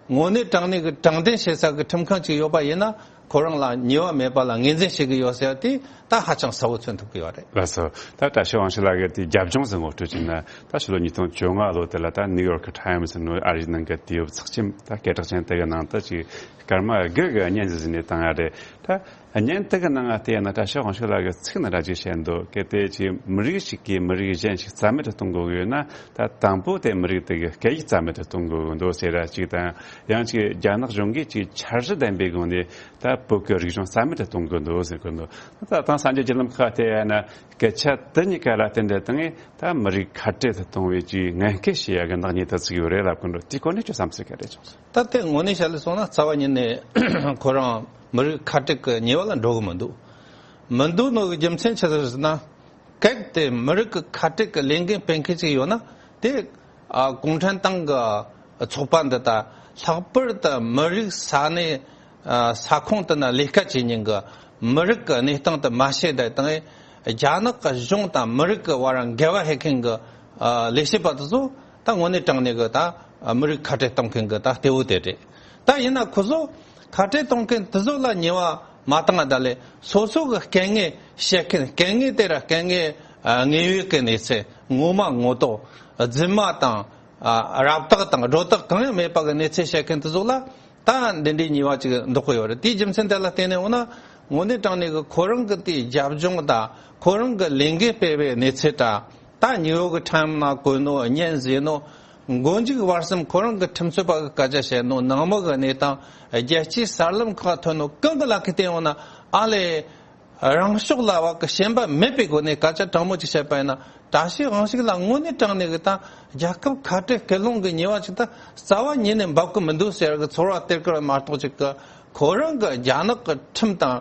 དངོས་གནས་དྲང་གནས་ཀྱི་དྲང་བདེན་བྱེད་ས་གི་ཁྲིམས་ཁང་ཅིག་ཡོད་པ་ཡིན་ན་ཁོ་རང་ལ་ཉེས་པ་མེད་པ་ལ་ངོས་འཛིན་བྱེད་ཀྱི་ཡོད་ཟེར་ཡ་དེ་ད་ཧ་ཅང་གསལ་བོ་མཚོན་ཐུབ་ཀྱི་ཡོད་རེད། ལགས་སོ། ད་བཀྲ་ཤིས་དབང་ཕྱུག་ལགས་ཀྱི་དེའི་རྒྱབ་ལྗོངས་སུ་ངོ་སྤྲོད་བྱས་ན་ད་ཕྱི་ལོ་ཉིས་སྟོང་བཅོ་ལྔ་ལོ་དེ་ལ་ད་ནིའུ་ཡོར་ཁི་ཊའིམ་སི་ནོ་ཨ་རིའི་ནང་གི་དུས་བབ་ཚགས་ཆེན་ད་སྐད་གྲགས་ཅན་དེ་གི་ནང་དུ་ཅིག་སྐར་མ་དགུ་གི་བརྙན་ཟིག་བཟོས་ནས་བཏང་ཡ་རེད། ད་བརྙན་དེ་གི་ནང་ང་བལྟས་ན་བཀྲ་ཤིས་དབང་ཕྱུག་ལགས་ཀྱི་ཚིག་ནང་འདྲ་ཅིག་བཤད་འདུག་གལ་ཏེ་ཅིག་མི་རིགས་ཤིག་གིས་མི་རིགས་གཞན་ཞིག་རྩ་མེད་དུ་གཏོང་དགོས་ཡོད་ན་ད་དང་པོ་དེ་མི་རིགས་དེ་གི་སྐད་ཡིག་རྩ་མེད་དུ་གཏོང་དགོས་འདུག་ཟེར་ར་ཅིག་དང་། ཡང་ཅིག་རྒྱ་ནག་གཞུང་གིས་ཅིག་འཆར་གཞི་ལྡན་པའི་སྒོ་ནས་ད་བོད་ཀྱི་རིག་གཞུང་རྩ་མེད་དུ་གཏོང་དགོས་འདུག་ཟེར་གི་འདུག་ད་དེང་སང་རྒྱལ་ལམ་ཁག་དེ་ཡང་ན་སྐད་ཆ་དེ་གཉིས་ཀ་ལ་བརྟེན་ཏེ་བཏང་ངས་ད་མི་རིགས་ཁ་བྲལ་དུ་གཏོང་བའི་ཅིག་ངན་སྐུལ་བྱེད་ཡ་གི་ནག་ཉེས་དེ་ཚུགས་ཡོད་རེད་ལབ་གི་འདུག་དེའི་སྐོར་ནས་ཁྱོད་བསམ་ཚུལ་ག་རེ་བྱུང་སོང་། ད་དེ་དངོས་གནས་བཤད་ལ་སོང་ན་རྩ་བ་ཉིད་ནས་ཁོ་རང་མི་རིགས་ཁ་བྲལ་གི་ཉེས་པ་ལ་འགྲོ་གི་མི་འདུག་མི་འདུག་ནོ་གི་རྒྱུ་མཚན་ཆི་ཟིག་ཟེར་ན། གལ་ཏེ་མི་རིགས་ཀྱི་ཁ་བྲལ་གྱི་ལས་འགན་སྤེལ་མཁན་ཅིག་ཡོད་ན་དེ་ཨ་གུང་ཁྲན་ཏང་གི་ཚོགས་པ་འདི་དང་ལྷག་པར་དུ་མི་རིགས་ས་གནས་ཨ་ས་ཁོངས་དེ་ན་ལས་ཀ་བྱེད་མཁན་གྱི་མི་རིགས་ཀྱི་གནས་སྟངས་དེ་མ་ཤེས་དེ་དང་རྒྱ་ནག་གི་གཞུང་དང་མི་རིགས་ཀྱི་བར་འགལ་བ་ཧེ་མཁན་གྱི་ཨ་ལས་བྱེད་པ་དེ་ཚོ་ད་དངོས་གནས་དྲང་གནས་ཀྱི་ད་མི་རིགས་ཁ་བྲལ་གཏོང་མཁན་གྱི་ད་གཏེ་བོ་དེ་རེད། ད་ཡིན་ན་ཁོ་ཚོ་ཁ་བྲལ་གཏོང་མཁན་དེ་ཚོ་ལ་ཉེས་པ་མ་བཏང་ད་ལས་སོ་སོ་གི་སྐད་ངན་བཤད་མཁན་སྐད་ངན་དེ་ར་སྐད་ངན་ཨ་ངན་ཡོད་ཀྱི་གནས་ཚུལ་ངོ་མ་ངོ་ཐོག་རྫུན་མ་དང་ཨ་རབ་བཏགས་དང་སྒྲོ་བཏགས་གང་ཡང་མེད་པ་གི་གནས་ཚུལ་བཤད་མཁན་དེ་ཚོ་ལ་ད་འདི་འདྲའི་ཉེས་པ་ཅིག་འདོགས་གི་ཡོད་རེད། དེའི་རྒྱུ་མཚན་དེ་ལ་བརྟེན་ནས་འོ་ན་དངོས་གནས་དྲང་གནས་ཀྱི་ཁོ་རང་གི་དེའི་རྒྱབ་ལྗོངས་དང་ཁོ་རང་གི་ལས་འགན་སྤེལ་བའི་གནས་ཚུལ་དང་། ད་ཉིའུ་ཡོག་གི་ཊའིམ་ནང་བཀོད་ནོ་བརྙན་བཟོས་ནོ། མགོ་མཇུག་བར་གསུམ་ཁོ་རང་གི་ཁྲིམས་རྩོད་པ་གི་སྐད་ཆ་བཤད་ནོ། ནང་མི་གི་གནས་སྟངས་རྒྱལ་སྤྱིའི་གསར་ལམ་ཁག་ཐོན་ནོ་གང་གི་ལག་གི་བལྟས་ཡོང་ན་ཨ་ལས། རང་ཕྱོགས་ལ་བ་གི་ཞེན་པ་མེད་པའི་སྒོ་ནས་སྐད་ཆ་དྲང་མོ་ཅིག་བཤད་པ་ཡིན་ན་བཀྲ་ཤིས་དབང་ཕྱུག་ལ་དངོས་གནས་དྲང་གནས་གི་ད་རྒྱལ་ཁབ་ཁ་བྲལ་སྐུལ་སློང་གི་ཉེས་པ་ཅིག་ད་རྩ་བ་ཉིད་ནས་འབབ་གི་མི་འདུག་ཟེར་གི་ཚོར་བ་སྟེར་གི་མ་གཏོགས་ཅིག་གི་ཁོ་རང་གི་རྒྱ་ནག་གི་ཁྲིམས་དང་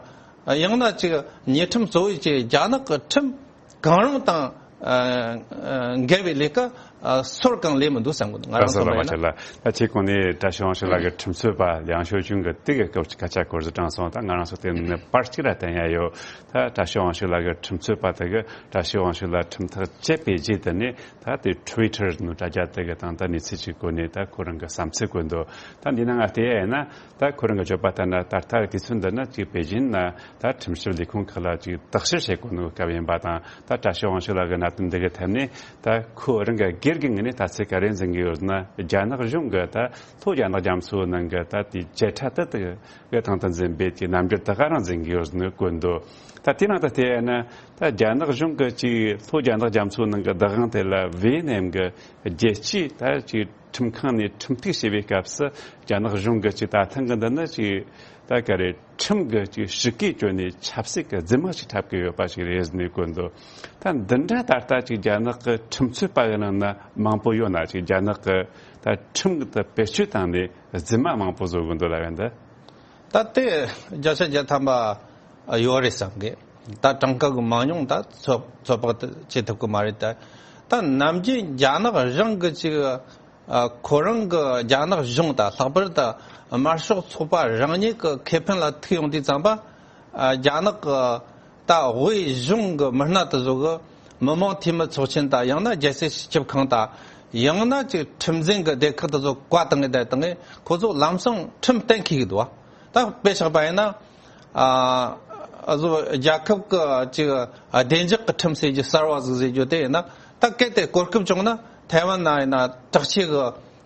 ཡང་ན་ཅིག་ཉེས་ཁྲིམས་གཙོ་བོ་ཅིག་རྒྱ་ནག་གི་ཁྲིམས། གང་རུང་དང་ཨ་ཨ་འགལ་བའི་ལས་ཀ་ཨ་སོར་གང་ལས་མི་འདུག་བསམ་གི་འདུག་ང་རང་ལགས་སོ། བསམ་པ་ལགས་ཡིན་ན། ད་ཁྱེད་གོང་ནས་བཀྲ་ཤིས་དབང་ཕྱུག་ལགས་ཀྱི་ཁྲིམས་རྩོད་པ་ལིའང་ཞའོ་ཅུན་གྱི་དེ་གི་སྐབས་ཀྱི་སྐད་ཆ་སྐོར་ཟིག་དྲངས་སོང་། ད་ང་རང་ཚོ་དེ་ནས་པར་གཅིག་ལ་བསྟན་ཡ་ཡོད། ད་བཀྲ་ཤིས་དབང་ཕྱུག་ལགས་ཀྱི་ཁྲིམས་རྩོད་པ་དེ་གི་བཀྲ་ཤིས་དབང་ཕྱུག་ལགས་ཁྲིམས་ཐག་བཅད་པའི་རྗེས་དེ་ནས་ད་དེ་ཊུ་ཝི་ཊར་ནང་དྲ་རྒྱ་དེ་གི་སྟེང་ད་གནས་ཚུལ་ཅིག་བཀོད་ནས་ད་ཁོ་རང་གི་བསམ་ཚུལ་བཀོད་འདུག་ད་འདི་ན་ང་བལྟས་ཡ་ཡིན་ན། ད་ཁོ་རང་གི་བརྗོད་པ་ལྟར་ན་ད་ལྟ་གི་དུས་ཚོད་འདི་ན་ཅིག་པེ་ཅིན་ན་ད་ཁྲིམས་ཞིབ་ལས་ཁུངས་ཁག་ལ་ཅིག་བརྟག་ཞིབ་བྱེད་དགོས་ནོ་སྐབས་ཡིན་པ་དང་། ད་བཀྲ་ཤིས་དབང་ཕྱུག་ལགས་ཀྱི་གནད་དོན་འདི་གི་ཐད་ནས་ད་ཁོ་རང་གི་སྒེར་གྱི་ངོས་ནས་ལྟ་ཚུལ་ག་རེ་འཛིན་གྱི་ཡོད་ན། རྒྱ་ནག་གཞུང་གི་ད་ལྷོ་རྒྱ་ནག་རྒྱ་མཚོའི་ནང་གི་ད་དེའི་བཅད་ཁྲ་དེ་དག་གི་སྟེང་དུ་འཛིན་པའི་དེའི་རྣམ་འགྱུར་དེ་ག་རང་འཛིན་གྱི་ཡོད་ནོ་བཀོད་འདུག་ད་དེའི་ནང་དུ་བལྟས་ན་ད་རྒྱ་ནག་གཞུང་གི་ཅིག་ལྷོ་རྒྱ་ནག་རྒྱ་མཚོའི་ནང་གི་བདག་དབང་དེ་ལ་ཝེ་ནམ་གི་རྒྱལ་སྤྱིའི་ད་ཅིག་ཁྲིམས་ཁང་ནས་ཁྲིམས་གཏུག་བྱས་པའི་སྐབས་སུ་རྒྱ་ནག་གཞུང་གིས་ཅིག་ད་ཐེངས་གི་འདི་ནི་ཅིག་ད་ག་རེ་ཁྲིམས་གི་ཅིག་ཞི་བཀའི་བཅོས་ནས་ཆབ་སྲིད་ཀྱི་རྫུན་མ་ཞིག་འཁྲབ་ཀྱི་ཡོད་པ་ཞིག་རེད་ཟེར་ནས་བཀོད་འདུག་ད་འདི་འདྲ་ད་ལྟ་ཅིག་རྒྱ་ནག་གི་ཁྲིམས་རྩོད་པ་གི་ནང་ན་མང་པོ་ཡོད་ན། ཅིག་རྒྱ་ནག་གི་ད་ཁྲིམས་གི་ད་བེད་སྤྱོད་བཏང་ནས་རྫུན་མ་མང་པོ་བཟོ་གི་འདུག་ལབ་ཡ་འདི། ད་དེ་བརྒྱ་ཆ་བརྒྱ་ཐམ་པ་ཡོད་རེད་བསམ་གི། ད་གྲངས་ཀ་གི་མང་ཉུང་ད་ཚོད་ཚོད་དཔག་ད་བྱེད་ཐུབ་གི་མ་རེད། ད་ད་ནམ་རྒྱུན་རྒྱ་ནག་རང་གི་ཅིག་ཨ་ཁོ་རང་གི་རྒྱ་ནག་གཞུང་དང་ལྷག་པར་དུ་དམར་ཤོག་ཚོགས་པ་རང་ཉིད་ཀྱི་ཁེ་ཕན་ལ་ཐུག་ཡོང་དུས་ཙམ་པ། ཨ་རྒྱ་ནག་གི་ད་དབུས་གཞུང་གི་མི་སྣ་དེ་ཚོ་གི་མི་དམངས་འཐུས་མི་ཚོགས་ཆེན་དང་ཡང་ན་རྒྱལ་སྲིད་སྤྱི་ཁྱབ་ཁང་དང་ཡང་ན་ཅིག་ཁྲིམས་འཛིན་གི་སྡེ་ཁག་དེ་ཚོ་བཀའ་བཏང་ངེ་བསྡད་བཏང་ངེ་ཁོ་ཚོ་ལམ་སང་ཁྲིམས་གཏན་འཁེལ་གི་འདུག་བ། ད་དཔེ་བཞག་པ་ཡིན་ན། ཨ་ཨ་ཚོ་རྒྱལ་ཁབ་ཀྱི་ཅིག་བདེ་འཇགས་ཀྱི་ཁྲིམས་ཟེར་རྒྱུ་གསར་བ་ཟིག་ཟེར་རྒྱུ་དེ་ཡིན་ན། ད་གལ་ཏེ་གོ་སྐབས་བྱུང་ན་ཐའེ་ཝན་ན་ཡིན་ན་དྲག་ཆས་ཀྱི་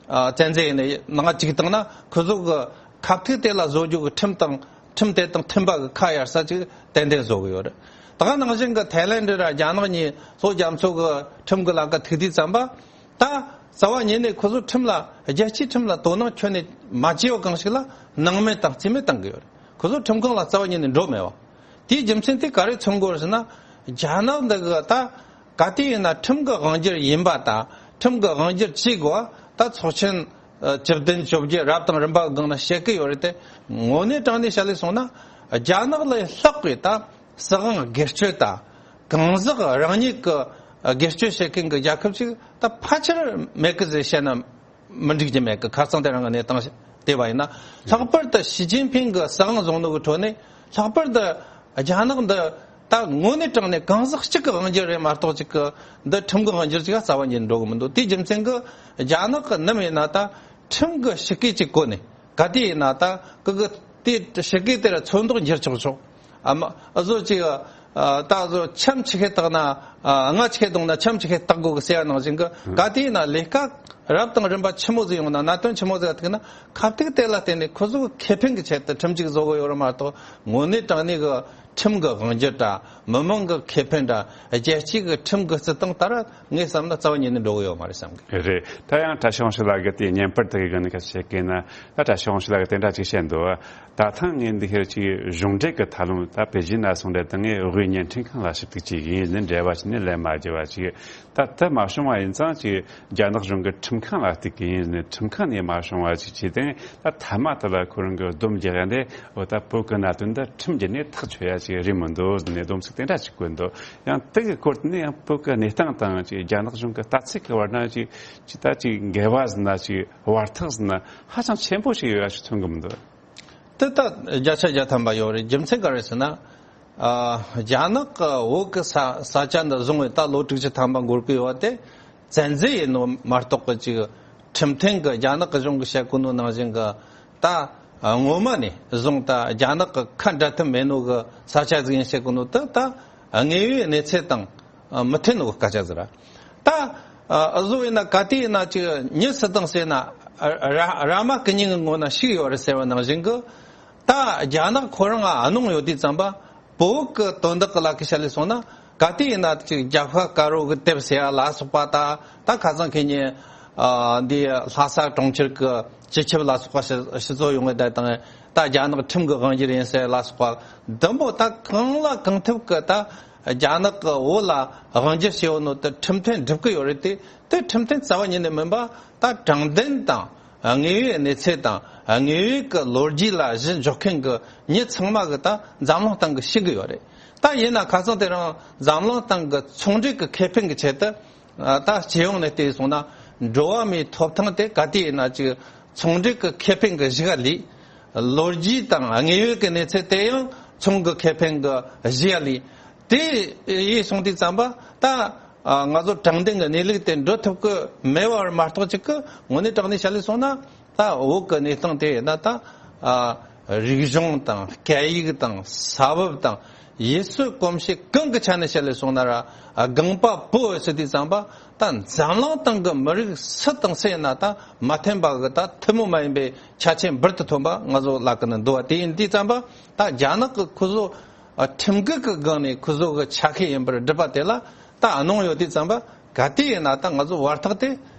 ཨ་བཙན་འཛུལ་ཡིན་ན་ནང་བཅུག་བཏང་ན། ཁོ་ཚོ་གི་ཁ་ཐུག་དེ་ལ་བཟོ་རྒྱུ་གི་ཁྲིམས་དང་ཁྲིམས་དེ་དང་མཐུན་པ་གི་ཁ་གཡར་ས་ཅིག་ཏན་ཏན་བཟོ་གི་ཡོད་རེད། ད་ག་ནང་བཞིན་གི་ཐའེ་ལེན་ཌི་ར་རྒྱ་ནག་གཉིས་ལྷོ་རྒྱ་མཚོ་གི་ཁྲིམས་གི་ལམ་ཁ་ཐུག་དུས་ཙམ་པ། ད་རྩ་བ་ཉིད་ནས་ཁོ་ཚོ་ཁྲིམས་ལ་རྒྱལ་སྤྱིའི་ཁྲིམས་ལ་དོ་སྣང་ཁྱོན་ནས་མ་བྱས་པ་གང་ཞིག་ལ་སྣང་མེད་དང་རྩིས་མེད་བཏང་གི་ཡོད་རེད། ཁོ་ཚོ་ཁྲིམས་ཁང་ལ་རྩ་བ་ཉིད་ནས་འགྲོ་མེད་པ། དེའི་རྒྱུ་མཚན་དེ་ག་རེ་མཚོན་གྱི་ཡོད་རེད་ཟེར་ན། རྒྱ་ནག་འདི་གི་ད་ག་དུས་ཡིན་ན་ཁྲིམས་ཀྱི་དབང་སྒྱུར་ཡིན་པ་དང་ཁྲིམས་ཀྱི་དབང་སྒྱུར་བྱེད་དགོས་པ་ད་ཚོགས་ཆེན་ཨ་བཅུ་བདུན་བཅོ་བརྒྱད་རབ་དང་རིམ་པ་གི་སྒང་ན་བཤད་ཀྱི་ཡོད་རེད་དེ། དངོས་གནས་དྲང་གནས་བཤད་ལས་སོང་ན་རྒྱ་ནག་ལས་ལྷག་པའི་ད་སྲིད་དབང་སྒེར་གཅོད་དང་གང་ཟག་རང་ཉིད་ཀྱི་སྒེར་གཅོད་བྱེད་མཁན་གྱི་རྒྱལ་ཁབ་ཅིག་ད་ཕལ་ཆེར་མེད་ཀི་ཟེར་བཤད་ན་མི་འགྲིག་རྒྱུ་མེད་ཀི། ཁ་སང་དེ་རིང་གི་གནས་སྟངས་བལྟས་པ་ཡིན་ན། ལྷག་པར་དུ་ཞི་ཅིན་ཕིང་གི་སྲིད་དབང་བཟུང་ནོ་གི་ཁྲོད་ནས་ལྷག་པར་དུ་རྒྱ་ནག་འདི་ད་དངོས་གནས་དྲང་གནས་གང་ཟག་གཅིག་གི་དབང་སྒྱུར་རེད་མ་གཏོགས་ཅིག་གི་འདི་ཁྲིམས་ཀྱི་དབང་སྒྱུར་ཅིག་ག་རྩ་བ་ཉིད་འགྲོ་གི་མི་འདུག་དེའི་རྒྱུ་མཚན་གྱིས་རྒྱ་ནག་གི་ནམ་ཡིན་ན་ད་ཁྲིམས་ཀྱི་ཞི་བཀོད་ཅིག་བཀོད་ནས། ག་དུས་ཡིན་ན་ད་ཀི་ཀི་དེ་ཞི་བཀོད་དེ་ར་ཚོན་མདོག་འགྱུར་ཆོག་ཆོག་ཨ་མ་ཨ་བཟོ་ཅིག་ཨ་ད་བཟོ་འཆམ་ཆི་ཁེ་བཏགས་ན། ཨ་རྔ་ཆི་ཁེ་བརྡུངས་ན་འཆམ་ཆི་ཁེ་བཏགས་དགོས་གི་ཟེར་ཡ་ནང་བཞིན་གི། ག་དུས་ཡིན་ན་ལས་ཀ་རབ་དང་རིམ་པ་ཆི་མོ་ཟིག་ཡོང་ན་གནད་དོན་ཆི་མོ་ཟིག་ཐུག་ན་ཁ་ཐུག་དེ་ལ་བརྟེན་ནས་ཁོ་ཚོ་གི་ཁེ་ཕན་གི་ཆེད་དུ་ཁྲིམས་ཅིག་བཟོ་གི་ཡོད་རེད་མ་གཏོགས། དངོས་གནས་དྲང་གནས་གི་ཁྲིམས་གི་དབང་སྒྱུར་དང་མི་མང་གི་ཁེ་ཕན་དང་རྒྱལ་སྤྱི་གི་ཁྲིམས་གི་སྲིད་ཏང་ལྟར་ངས་བསམ་ན་རྩ་བ་ཉིད་ནས་འགྲོ་གི་ཡོད་མ་རེད་བསམ་གི། རེད། ད་ཡང་བཀྲ་ཤིས་དབང་ཕྱུག་ལགས་ཀྱིས་དེ་བརྙན་པར་དེ་གི་སྒང་ནས་ཁ་ཤས་བཤད་ན། ད་བཀྲ་ཤིས་དབང་ཕྱུག་ལགས་ཀྱིས་དེ་འདྲ་ཅིག་བཤད་འདུག་ད་ཐེངས་ངས་འདི་ཁེར་ཅིག་གཞུང་འབྲེལ་གྱི་ཐབས་ལམ་ད་པེ་ཅིན་ན་སོང་རེད། ད་ངས་དབུས་བརྙན་འཕྲིན་ཁང་ལ་ཞིབ་ཏུ་ཅིག་ཡིན་ནི་འབྲེལ་བ་བྱས་ནས་ལན་མ་བརྒྱབ་པ་ཅིག་ད་དེ་མ་བྱུང་བ་ཡིན་ཙང་ཅིག་རྒྱ་ནག་གཞུང་གི་ཁྲིམས་ཁང་ལ་གཏུག་གི་ཡིན་ནི། ཁྲིམས་ཁང་ནས་མ་བྱུང་བ་ཅིག་བྱས་ཏེ། ད་མཐའ་མ་དེ་ལ་ཁོ་རང་གི་སྡོམ་རྒྱག་ཡ་འདི། འོ་ད་བོད་ཀྱི་གནད་དོན་འདི་ཁྲིམས་ཀྱི་ནས་ཐག་ཆོད་ཡ་ཅིག་རེད་མི་འདུག་ནས་སྡོམ་ཚིག་དེ་འདྲ་ཅིག་བཀོད་འདུག་ཡང་དེ་གི་སྐོར་དེ་ནས་ཡང་བོད་ཀྱི་གནས་སྟངས་དང་ཅིག་རྒྱ་ནག་གཞུང་གི་ལྟ་ཚུལ་གྱི་བར་ན་ཅིག་ཅིག་ད་ཅིག་འགལ་བ་ཟེར་ན། ཅིག་བར་ཐག་ཟེར་ན་ཧ་ཅང་ཆེན་པོ་ཞིག་ཡོད་ཡ་ཞིག་མཚོན་གི་མི་འདུག་དེ་ད་བརྒྱ་ཆ་བརྒྱ་ཐམ་པ་ཡོད་རེད། རྒྱུ་མཚན་ག་རེ་ཟེར་ན། ཨ་རྒྱ་ནག་གི་བོད་ཀྱི་ས་ས་ཆ་འདི་བཟུང་བའི་ད་ལོ་དྲུག་ཅུ་ཐམ་པ་འགོར་གི་ཡོད་དེ། བཙན་འཛུལ་ཡིན་ནོ་མ་གཏོགས་གི་ཅིག་ཁྲིམས་མཐུན་གི་རྒྱ་ནག་གི་གཞུང་གི་བཤད་གོ་ནོ་ནང་བཞིན་གི་ད་ཨ་སྔོན་མ་ནས་བཟུང་ད་རྒྱ་ནག་གི་ཁ་འབྲལ་ཐབས་མེད་ནོ་གི་ས་ཆ་ཟིག་ཡིན་བཤད་གོ་ནོ་དེ་ད་དངོས་ཡོད་གནས་ཚུལ་དང་མི་མཐུན་ནོ་གི་སྐད་ཆ་ཟིག་ར། ད་ཨ་བཟོ་ཡིན་ན་ག་དུས་ཡིན་ན་ཅིག་མྱི་སུ་དང་ཟེར་ན་ར་ར་མ་ཀི་ཉིང་གི་ངོ་ན་ཤིག་ཡོད་རེད་ཟེར་བ་ནང་བཞིན་གི། ད་རྒྱ་ནག་ཁོ་རང་ང་གནོང་ཡོད་དུས་ཙམ་པ། བོད་ཀྱི་དོན་དག་གི་ལ་ཁ་བཤད་ལས་སོང་ན། ག་དུས་ཡིན་ན་ཅིག་རྒྱབ་ཤ་དཀར་པོ་གི་དེབ་ཟེར་ཡ་ལ་སོགས་པ་ད། ད་ཁ་སང་ཁེ་ཉིན་ཨ་འདི་ལྷ་ས་གྲོང་ཁྱེར་གྱི་སྤྱི་ཁྱབ་ལ་སོགས་པ་ཞི་སྤྱི་ཚོགས་ཡོང་བའི་བསྡད་དང་། ད་རྒྱ་ནག་ཁྲིམས་ཀྱི་དབང་སྒྱུར་ཡིན་ཟེར་ལ་སོགས་པ་འདི་མོ་ད་གང་ལ་གང་ཐུབ་ཀྱི་ད་རྒྱ་ནག་གི་བོད་ལ་དབང་སྒྱུར་བྱེད་ཡོད་ནོ་དེ་ཁྲིམས་མཐུན་སྒྲུབ་ཀྱི་ཡོད་རེད་དེ། དེ་ཁྲིམས་མཐུན་རྩ་བ་ཉིད་ནས་མིན་པ། ད་དྲང་བདེན་དང་དངོས་ཡོད་གནས་ཚུལ་དང་དངོས་ཡོད་ཀྱི་ལོ་རྒྱུས་ལ་གཞི་འཇོག་མཁན་གྱི་མྱི་ཚང་མ་གི་ད་འཛམ་གླིང་སྟེང་གི་ཤེས་ཀྱི་ཡོད་རེད། ད་ཡིན་ན་ཁ་སང་དེ་རིང་འཛམ་གླིང་སྟེང་གི་ཚོང་འབྲེལ་གྱི་ཁེ་ཕན་གྱི་ཆེད་དུ་ད་སྤྱི་ཡོངས་ནས་བལྟས་སོང་ན། འགྲོ་བ་མིའི་ཐོབ་ཐང་དེ་ག་དུས་ཡིན་ན་ཅིག་ཚོང་འབྲེལ་གྱི་ཁེ་ཕན་གྱི་གཞི་ག་ལས། ལོ་རྒྱུས་དང་དངོས་ཡོད་ཀྱི་གནས་ཚུལ་དེ་ཡང་ཚོང་གི་ཁེ་ཕན་གྱི་གཞི་ག་ལས། དེ་ཡིན་སོང་དུས་ཙམ་པ་ད། ཨ་ང་ཚོ་དྲང་བདེན་གྱི་གནས་ལུགས་དེ་འགྲོ་ཐུབ་ཀྱི་མེད་པ་མ་གཏོགས་ཅིག་གི་དངོས་གནས་དྲང་གནས་བཤད་ལས་སོང་ན། ད་བོད་ཀྱི་གནས་སྟངས་དེ་ཡིན་ན་ད་ཨ་རིག་གཞུང་དང་སྐད་ཡིག་དང་ས་བབ་དང་ཡུལ་སྲོལ་གོམས་གཤིས་གང་གི་ཆ་ནས་བཤད་ལས་སོང་ན་ར། ཨ་སྒང་པ་བོད་ཟེར་དུས་ཙམ་པ་ད་འཛམ་གླིང་སྟེང་གི་མི་རིགས་སུ་དང་སུ་ཡིན་ན་ད་མ་མཐུན་པ་གི་ད་ཐུན་མོང་མ་ཡིན་པའི་ཆ་རྐྱེན་འབུར་དུ་ཐོན་པ་ང་ཚོ་ལ་ཀི་ནས་འདུག་པ། དེ་ཡིན་དུས་ཙམ་པ་ད་རྒྱ་ནག་གི་ཁོ་ཚོ་ཨ་ཁྲིམས་འགལ་གྱི་སྒང་ནས་ཁོ་ཚོ་གི་ཆ་ཤས་ཡིན་པར་སྒྲུབ་པ་དེ་ལ་ད་གནོང་ཡོད་དུས་ཙམ་པ། ག་དུས་ཡིན་ན་ད་ང་ཚོ་བར་ཐག་དེ་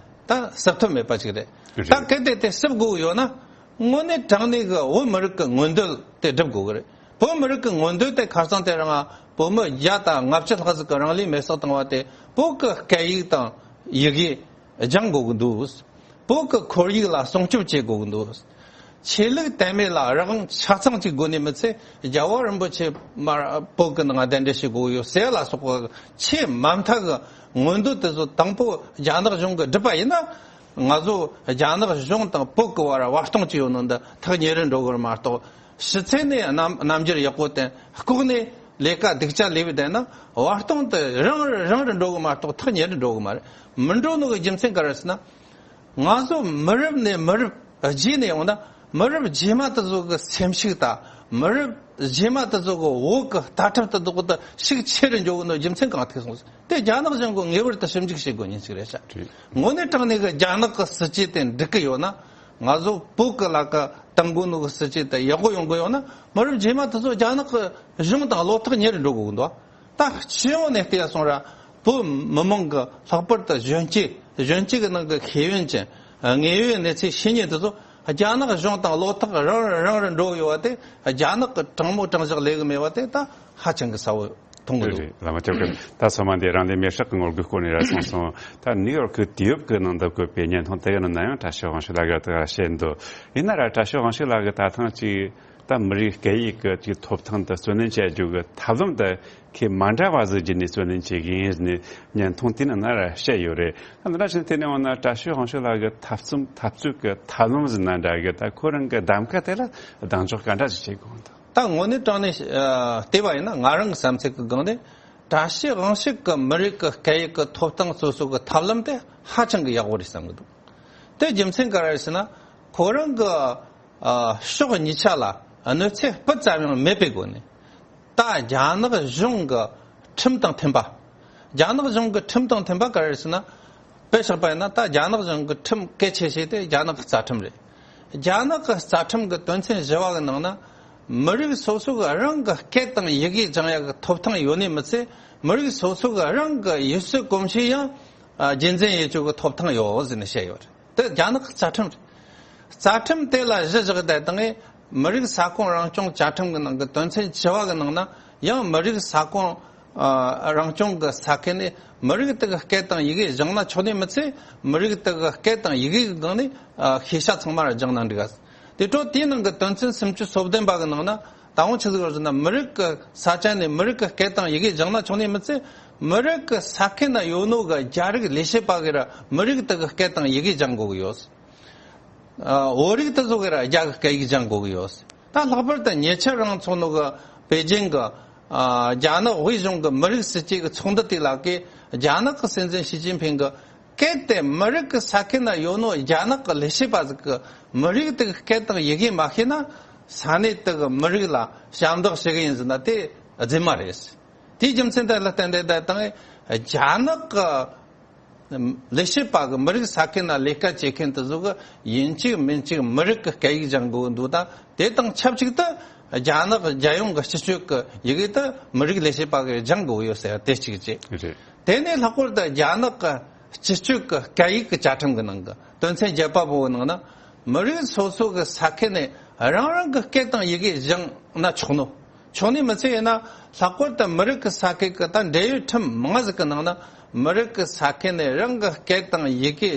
ད་སེལ་ཐབས་མེད་པ་ཞིག་རེད། རེད། ད་གལ་ཏེ་དེ་སེལ་དགོས་ཡོད་ན། དངོས་གནས་དྲང་གནས་ཀྱི་བོད་མི་རིགས་ཀྱི་མངོན་འདོད་དེ་སྒྲུབ་དགོས་ཀྱི་རེད། བོད་མི་རིགས་ཀྱི་མངོན་འདོད་དེ་ཁ་སང་དེ་རིང་བོད་མི་བརྒྱ་དང་ལྔ་བཅུ་ལྷག་ཟིག་གི་རང་ལུས་མེར་སྲེག་བཏང་བ་དེ། བོད་ཀྱི་སྐད་ཡིག་དང་ཡི་གེ་སྦྱང་དགོས་ཀྱི་འདུག་བོད་ཀྱི་ཁོར་ཡུག་ལ་སྲུང་སྐྱོབ་བྱེད་དགོས་ཀྱི་འདུག་ཆོས་ལུགས་དད་མོས་ལ་རང་དབང་ཆ་ཚང་གཅིག་དགོས་ནི་མི་ཚད། རྒྱལ་བ་རིན་པོ་ཆེ་མར་བོད་ཀྱི་ནང་གདན་འདྲེན་བྱེད་དགོས་ཡོད་ཟེར་ལ་སོགས་པ་ཆེས་མ་མཐའ་གི་མངོན་འདོད་དེ་ཚོ་དང་པོ་རྒྱ་ནག་གཞུང་གིས་བསྒྲུབས་པ་ཡིན་ན། ང་ཚོ་རྒྱ་ནག་གཞུང་དང་བོད་ཀྱི་བར་བར་སྟོང་ཅིག་ཡོད་ནོ་འདི་ཐག་ཉེ་རུ་འགྲོ་གི་རེད་མ་གཏོགས། ཕྱི་ཚེ་ནས་རྣམ་རྣམ་འགྱུར་ཡག་པོ་བསྟན། ལྐོག་ནས་ལས་ཀ་སྡུག་ཅག་ལས་བསྡད་ན་བར་སྟོང་དུ་རིང་རུ་རིང་རུ་འགྲོ་གི་མ་གཏོགས་ཐག་ཉེ་རུ་འགྲོ་གི་མ་རེད། མི་འགྲོ་ནོ་གི་རྒྱུ་མཚན་ག་རེ་ཟེར་ན། ང་ཚོ་མི་རབས་ནས་མི་རབས་རྗེས་ནས་ཡོང་ན་མི་རབས་རྗེས་མ་དེ་ཚོ་གི་སེམས་ཤུགས་དང་མི་རབས་རྗེས་མ་དེ་ཚོ་གི་བོད་གི་ལྟ་གྲུབ་དེ་ཚོ་གི་ཤུགས་ཆེ་རུ་འགྲོ་གི་ནོ་རྒྱུ་མཚན་གང་ཐུག་སོང་ཟེར། དེ་རྒྱ་ནག་གཞུང་གི་ངེས་པར་དུ་ཞིབ་འཇུག་བྱེད་དགོས་ཉིན་ཞིག་རེད་ཤག་དངོས་གནས་དྲང་གནས་གི་རྒྱ་ནག་གི་སྲིད་ཇུས་དེ་འགྲིག་གི་ཡོད་ན། ང་ཚོ་བོད་ཀྱི་ལ་ཀ་བཏང་དགོས་ནོ་གི་སྲིད་ཇུས་དེ་ཡག་པོ་ཡོང་གི་ཡོད་ན། མི་རབས་རྗེས་མ་དེ་ཚོ་རྒྱ་ནག་གི་གཞུང་དང་བློ་ཐག་ཉེ་རུ་འགྲོ་དགོས་ཀྱི་འདུག་ད་སྤྱི་ཡོངས་ནས་བལྟས་སོང་ར། བོད་མི་མང་གི་ལྷག་པར་དུ་གཞོན་སྐྱེས་གཞོན་སྐྱེས་ཀྱི་ནང་གི་ཤེས་ཡོན་ཅན་དངོས་ཡོད་གནས་ཚུལ་ཤེས་མཁན་དེ་ཚོ་རྒྱ་ནག་གཞུང་དང་བློ་ཐག་རིང་རུ་རིང་རུ་འགྲོ་གི་ཡོད་པ་དེ། རྒྱ་ནག་གི་དྲང་མོ་དྲང་བཞག་ལས་གི་མེད་པ་དེ་ད་ཧ་ཅང་གི་གསལ་བོ་མཐོང་གི་རེད། འདུག་རེད། བླ་མ་སྐྱབས་མགོན། ད་ཚང་མ་འདི་རང་ལས་མེར་བསྲེགས་ཀྱི་ངོ་རྒོལ་སྐོར་ནས་ར་སོང་སོང་། ད་ནིའུ་ཡོག་གི་དུས་བབ་ཀྱི་ནང་དུ་བཀོད་པའི་བརྙན་ཐུང་དེ་ག་ནང་ན་ཡང་བཀྲ་ཤིས་དབང་ཕྱུག་ལགས་ཀྱིས་དེ་ག་བཤད་འདུག་ཡིན་ན་ར་བཀྲ་ཤིས་དབང་ཕྱུག་ལགས་ཀྱིས་ད་ཐེངས་ཅིག་ད་མི་རིགས་སྐད་ཡིག་གི་ཅིག་ཐོབ་ཐང་དུ་བརྩོན་ལེན་བྱ་རྒྱུ་གི་ཐབས་ལམ་དེ་ཁྱེད་མ་འདྲ་བ་ཟིག་བརྒྱུད་ནས་བརྩོན་ལེན་བྱེད་ཀྱི་ཡིན་ཟེར་ནས་བརྙན་ཐུང་དེ་ནང་ན་ར་བཤད་ཡོད་རེད། ད་འདི་འདྲ་བྱས་ནས་དེ་ནས་འོ་ན་བཀྲ་ཤིས་དབང་ཕྱུག་ལགས་ཀྱི་འཐབ་རྩོད་འཐབ་རྩོད་ཀྱི་ཐབས་ལམ་ཟེར་ན་འདྲ་གི། ད་ཁོ་རང་གི་གདམ་ག་དེ་ལ་གདེང་འཇོག་ག་འདྲ་ཞིག་བྱེད་དགོས་འདུག་ད་དངོས་གནས་དྲང་གནས་ཨ་བལྟས་པ་ཡིན་ན། ང་རང་གི་བསམ་ཚུལ་གྱི་སྒང་ནས་བཀྲ་ཤིས་དབང་ཕྱུག་གི་མི་རིགས་ཀྱི་སྐད་ཡིག་གི་ཐོབ་ཐང་སོ་སོ་གི་ཐབས་ལམ་དེ་ཧ་ཅང་གི་ཡག་པོ་རེད་བསམ་གི་འདུག་དེ་རྒྱུ་མཚན་ག་རེ་རེད་ཟེར་ན། ཁོ་རང་གི་ཨ་ཕྱོགས་གཉིས་ཆ་ལ་གནོད་འཚེ་སྤུ་ཙམ་ཡང་མེད་པའི་སྒོ་ནས། ད་རྒྱ་ནག་གཞུང་གི་ཁྲིམས་དང་མཐུན་པ། རྒྱ་ནག་གཞུང་གི་ཁྲིམས་དང་མཐུན་པ་ག་རེ་རེད་ཟེར་ན། དཔེ་བཞག་པ་ཡིན་ན་ད་རྒྱ་ནག་གཞུང་གི་ཁྲིམས་གལ་ཆེ་ཤོས་དེ་རྒྱ་ནག་གི་རྩ་ཁྲིམས་རེད། རྒྱ་ནག་གི་རྩ་ཁྲིམས་ཀྱི་དོན་ཚན་བཞི་བ་གི་ནང་ན། མི་རིགས་སོ་སོ་གི་རང་གི་སྐད་དང་ཡི་གེ་སྦྱང་ཡག་གི་ཐོབ་ཐང་ཡོད་ནི་མི་ཚད། མི་རིགས་སོ་སོ་གི་རང་གི་ཡུལ་སྲོལ་གོམས་གཤིས་ཡང་ཨ་རྒྱུན་འཛིན་ཡེད་རྒྱུ་གི་ཐོབ་ཐང་ཡོད་ཟེར་ནས་བཤད་ཡོད་རེད། དེ་རྒྱ་ནག་གི་རྩ་ཁྲིམས་རེད། རྩ་ཁྲིམས་དེ་ལ་གཞི་བཞག་བསྡད་དང་། མི་རིགས་ས་ཁོངས་རང་སྐྱོང་བཅའ་ཁྲིམས་ཀྱི་ནང་གི་དོན་ཚན་བཅུ་བ་གི་ནང་ན་ཡང་མི་རིགས་ས་ཁོངས་ཨ་རང་སྐྱོང་གི་ས་ཁུལ་ནས་མི་རིགས་དེ་གི་སྐད་དང་ཡི་གེ་སྦྱངས་ན་ཆོག་ནི་མི་ཚད། མི་རིགས་དེ་གི་སྐད་དང་ཡི་གེ་གི་སྒང་ནས་ཨ་ཤེས་བྱ་ཚང་མ་ར་སྦྱངས་ན་འགྲིག་ག་དེ་འཕྲོ་དེའི་ནང་གི་དོན་ཚན་སུམ་ཅུ་སོ་བདུན་པ་གི་ནང་ན། ད་འོང་ཆི་ཟིག་ཡོད་ཟེར་ན། མི་རིགས་ཀྱི་ས་ཆ་ནས་མི་རིགས་ཀྱི་སྐད་དང་ཡི་གེ་སྦྱངས་ན་ཆོག་ནི་མི་ཚད། མི་རིགས་ཀྱི་ས་ཁུལ་ན་ཡོད་ནོ་གི་རྒྱ་རིགས་ལས་བྱེད་པ་གིས་ར་མི་རིགས་དེ་གི་སྐད་དང་ཡི་གེ་སྦྱང་དགོས་གི་ཡོད། ཨ་བོད་རིགས་དེ་ཚོ་གིས་ར་རྒྱ་གི་སྐད་ཡིག་སྦྱང་དགོས་གི་ཡོད། ད་ལྷག་པར་དུ་ཉེ་ཆར་རང་ཚོགས་ནོ་གི་པེ་ཅིང་གི་ཨ་རྒྱ་ནག་དབུས་གཞུང་གི་མི་རིགས་སྲིད་ཇུས་ཀྱི་ཚོགས་འདུ་དེ་ལ་གི་རྒྱ་ནག་གི་སྲིད་འཛིན་ཞི་ཅིན་ཕིང་གིས། གལ་ཏེ་མི་རིགས་ཀྱི་ས་ཁུལ་ན་ཡོད་ནོ་རྒྱ་ནག་གི་ལས་བྱེད་པ་ཟིག་གིས་མི་རིགས་དེ་གི་སྐད་དང་ཡི་གེ་མ་ཤེས་ན། ས་གནས་དེ་གི་མི་རིགས་ལ་ཞབས་འདེགས་ཞུ་གི་ཡིན་ཟེར་ན་དེ་རྫུན་མ་རེད། དེའི་རྒྱུ་མཚན་དེ་ལ་བརྟེན་ཏེ་ད་དང་རྒྱ་ནག་གི་ལས་བྱེད་པ་གིས་མི་རིགས་ས་ཁུལ་ན་ལས་ཀ་བྱེད་མཁན་དེ་ཚོ་གིས་ཡིན་གཅིག་མིན་གཅིག་མི་རིགས་ཀྱི་སྐད་ཡིག་སྦྱང་དགོས་འདུག་ད་དེ་དང་ཆབས་ཅིག་ཏུ་རྒྱ་ནག་རྒྱལ་ཡོངས་ཀྱི་སྤྱི་སྤྱོད་ཀྱི་ཡི་གེ་དེ་མི་རིགས་ལས་བྱེད་པ་གིས་སྦྱང་དགོས་ཡོད་ཟེར་དེ་གཅིག་བྱས། རེད། དེ་ནས་ལྷག་པར་དུ་རྒྱ་ནག་གི་སྤྱི་སྤྱོད་ཀྱི་སྐད་ཡིག་གི་བཅའ་ཁྲིམས་ཀྱི་ནང་གི་དོན་ཚན་བརྒྱད་པ་པོའི་ནང་ན། མི་རིགས་སོ་སོ་གི་ས་ཁུལ་ནས་རང་རང་གི་སྐད་དང་ཡི་གེ་སྦྱངས་ན་ཆོག་ནོ། ཆོག་ནི་མི་ཚད་ཡིན་ན། ལྷག་པར་དུ་མི་རིགས་ཀྱི་ས་ཁུལ་གྱི་ད་འབྲེལ་ཡོད་ཁྲིམས་མང་ཟིག་གི་ནང་ན། མི་རིགས་ཀྱི་ས་ཁུལ་ནས་རང་གི་སྐད་དང་ཡི་གེ་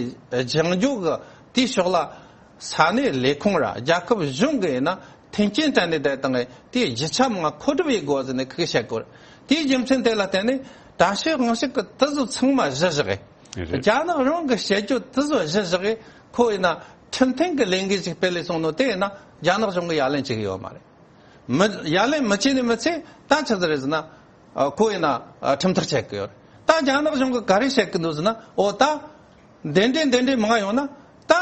སྦྱང་རྒྱུ་གི་དེའི་ཕྱོགས་ལ། ས་གནས་ལས་ཁུངས་ར་རྒྱལ་ཁབ་གཞུང་གི་ཡིན་ན་མཐུན་རྐྱེན་སྤྲད་ནས་བསྡད་དང་། དེའི་རྒྱུ་ཆ་མང་མཁོ་སྒྲུབ་ཡེད་དགོས་ཟེར་ནས་ཁི་ཁི་བཤད་དགོས། དེའི་རྒྱུ་མཚན་དེ་ལ་བརྟེན་ནས་བཀྲ་ཤིས་དབང་ཕྱུག་གིས་དེ་ཚོ་ཚང་མ་གཞི་བཞག་གི། རེད། རྒྱ་ནག་རང་གི་བཤད་རྒྱུ་དེ་ཚོ་གཞི་བཞག་གི། ཁོ་ཡིན་ན་ཁྲིམས་མཐུན་གྱི་ལས་འགུལ་ཅིག་སྤེལ་ལས་སོང་ནོ་དེ་ཡིན་ན་རྒྱ་ནག་གཞུང་གིས་ཡ་ལན་བྱེད་གི་ཡོད་མ་རེད། མི་ཡ་ལན་མི་བྱེད་ནི་མི་ཚད། ད་ཆི་ཟིག་རེད་ཟེར་ན། ཨ་ཁོ་ཡིན་ན་ཨ་ཁྲིམས་ཐག་བཅད་གི་ཡོད་རེད། ད་རྒྱ་ནག་གཞུང་གིས་ག་རེ་བཤད་གི་འདུག་ཟེར་ན། འོ་ད། འདི་འདྲའི་འདི་འདྲའི་མང་ཡོང་ན། ད་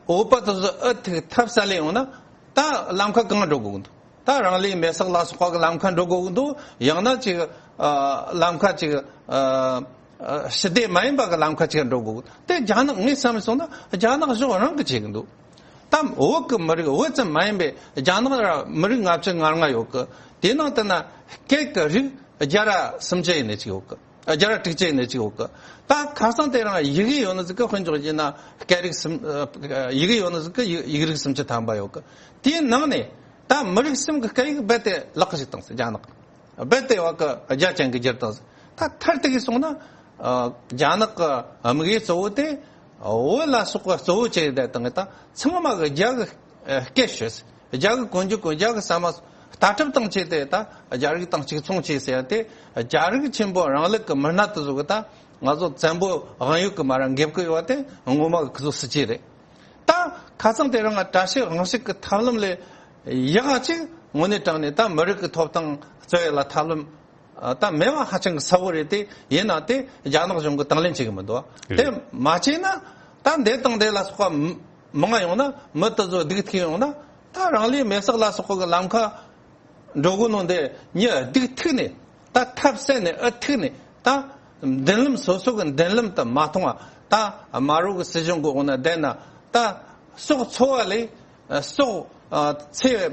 བོད་པ་དེ་ཚོ་ཨུ་ཐུག་ཐབས་ཟ་ལེ་ཡོང་ན། ད་ལམ་ཁ་གང་འགྲོ་དགོས་འདུག་ད་རང་ལུས་མེ་སྲེག་ལ་སོགས་པ་གི་ལམ་ཁ་འགྲོ་དགོས་འདུག་ཡང་ན་ཅིག་ཨ་ལམ་ཁ་ཅིག་ཨ་ཨ་ཞི་བདེ་མ་ཡིན་པ་གི་ལམ་ཁ་ཅིག་འགྲོ་དགོས་འདུག་དེ་རྒྱ་ནག་ངས་བསམ་སོང་ན་རྒྱ་ནག་གཞུང་རང་གིས་བྱེད་གི་འདུག་ད་བོད་གི་མི་རིགས་བོད་ཙམ་མ་ཡིན་པའི་རྒྱ་ནག་ར་མི་རིགས་ལྔ་བཅུ་ང་ལྔ་ཡོད་གི། དེ་ནང་དུ་ན་སྐད་གི་རིགས་བརྒྱ་ར་སུམ་ཅུ་ཡིན་ནི་ཅིག་ཡོད་གི། རྒྱ་ར་དྲུག་ཅུ་ཡིན་ནི་ཅིག་ཡོད་གི། ད་ཁ་སང་དེ་རིང་ཡི་གེ་ཡོད་ནི་ཟིག་གི་དཔེ་འཇོག་བྱས་ན་སྐད་རིགས་སུམ་ཡི་གེ་ཡོད་ནི་ཟིག་གི་ཡིག་ཡིག་རིགས་སུམ་ཅུ་ཐམ་པ་ཡོད་གི། དེའི་ནང་ནས་ད་མི་རིགས་གསུམ་གི་སྐད་ཡིག་རྦད་དེ་ལག་གི་བྱེད་བཏང་ཟིག་རྒྱ་ནག་རྦད་དེ་བ་གི་རྒྱ་ཅན་གི་བསྒྱུར་བཏང་ཟིག་ད་མཐར་གཏུགས་གི་སོང་ན་ཨ་རྒྱ་ནག་གི་དམིགས་ཡུལ་གཙོ་བོ་དེ་བོད་ལ་སོགས་པ་གཙོ་བོ་བྱས་ཏེ་བཏང་གི། ད་ཚང་མ་གི་རྒྱ་གི་སྐད་ཤོད། རྒྱ་གི་གོན་རྒྱུ་གོན། རྒྱ་གི་ཟ་མ་ལྟ་གྲུབ་དང་བཅས་ཏེ་ད་རྒྱ་རིགས་དང་གཅིག་མཚུངས་བྱས་ཟེར་ཏེ། རྒྱ་རིགས་ཆེན་པོ་རིང་ལུགས་ཀྱི་མི་སྣ་དེ་ཚོ་གིས་ད་ང་ཚོ་བཙན་པོ་དབང་ཡོད་ཀྱི་མ་ར་འགེབས་ཀྱི་ཡོད་པ་དེ་ངོ་མ་གི་ཁོ་ཚོ་སྲིད་ཇུས་རེད། ད་ཁ་སང་དེ་རིང་ང་བཀྲ་ཤིས་དབང་ཕྱུག་གི་ཐབས་ལམ་ལས་ཡག་ག་ཅིག་ དངོས་གནས་དྲང་ནས་ད་མི་རིགས་ཀྱི་ཐོབ་ཐང་རྩོད་ཡ་ལ་ཐབས་ལམ་ད་མེད་པ་ཧ་ཅང་གི་གསལ་བོ་རེད། དེ་ཡིན་ན་དེ་རྒྱ་ནག་གཞུང་གི་དང་ལེན་བྱེད་གི་མི་འདུག་དེ་མ་བྱས་ན་ད་འདི་དང་འདི་ལ་སོགས་པ་མང་ང་ཡོང་ན། མི་དེ་ཚོ་སྡུག་ཐུག་ཡོང་ན། ད་རང་ལུས་མེར་སྲེག་ལ་སོགས་པ་གི་ལམ་ཁ་འགྲོ་གི་ནོ་འདི་མྱི་སྡུག་ཐུག་ནས། ད་ཐབས་ཟད་ནས་ཨུ་ཐུག་ནས། ད་མདུན་ལམ་སོ་སོ་གི་མདུན་ལམ་དུ་མ་མཐོང་བ། ད་དམར་རོ་གི་སྲིད་གཞུང་གི་འོག་ན་བསྡད་ན། ད་སྲོག་འཚོ་བ་ལས་སྲོག་ཚེ་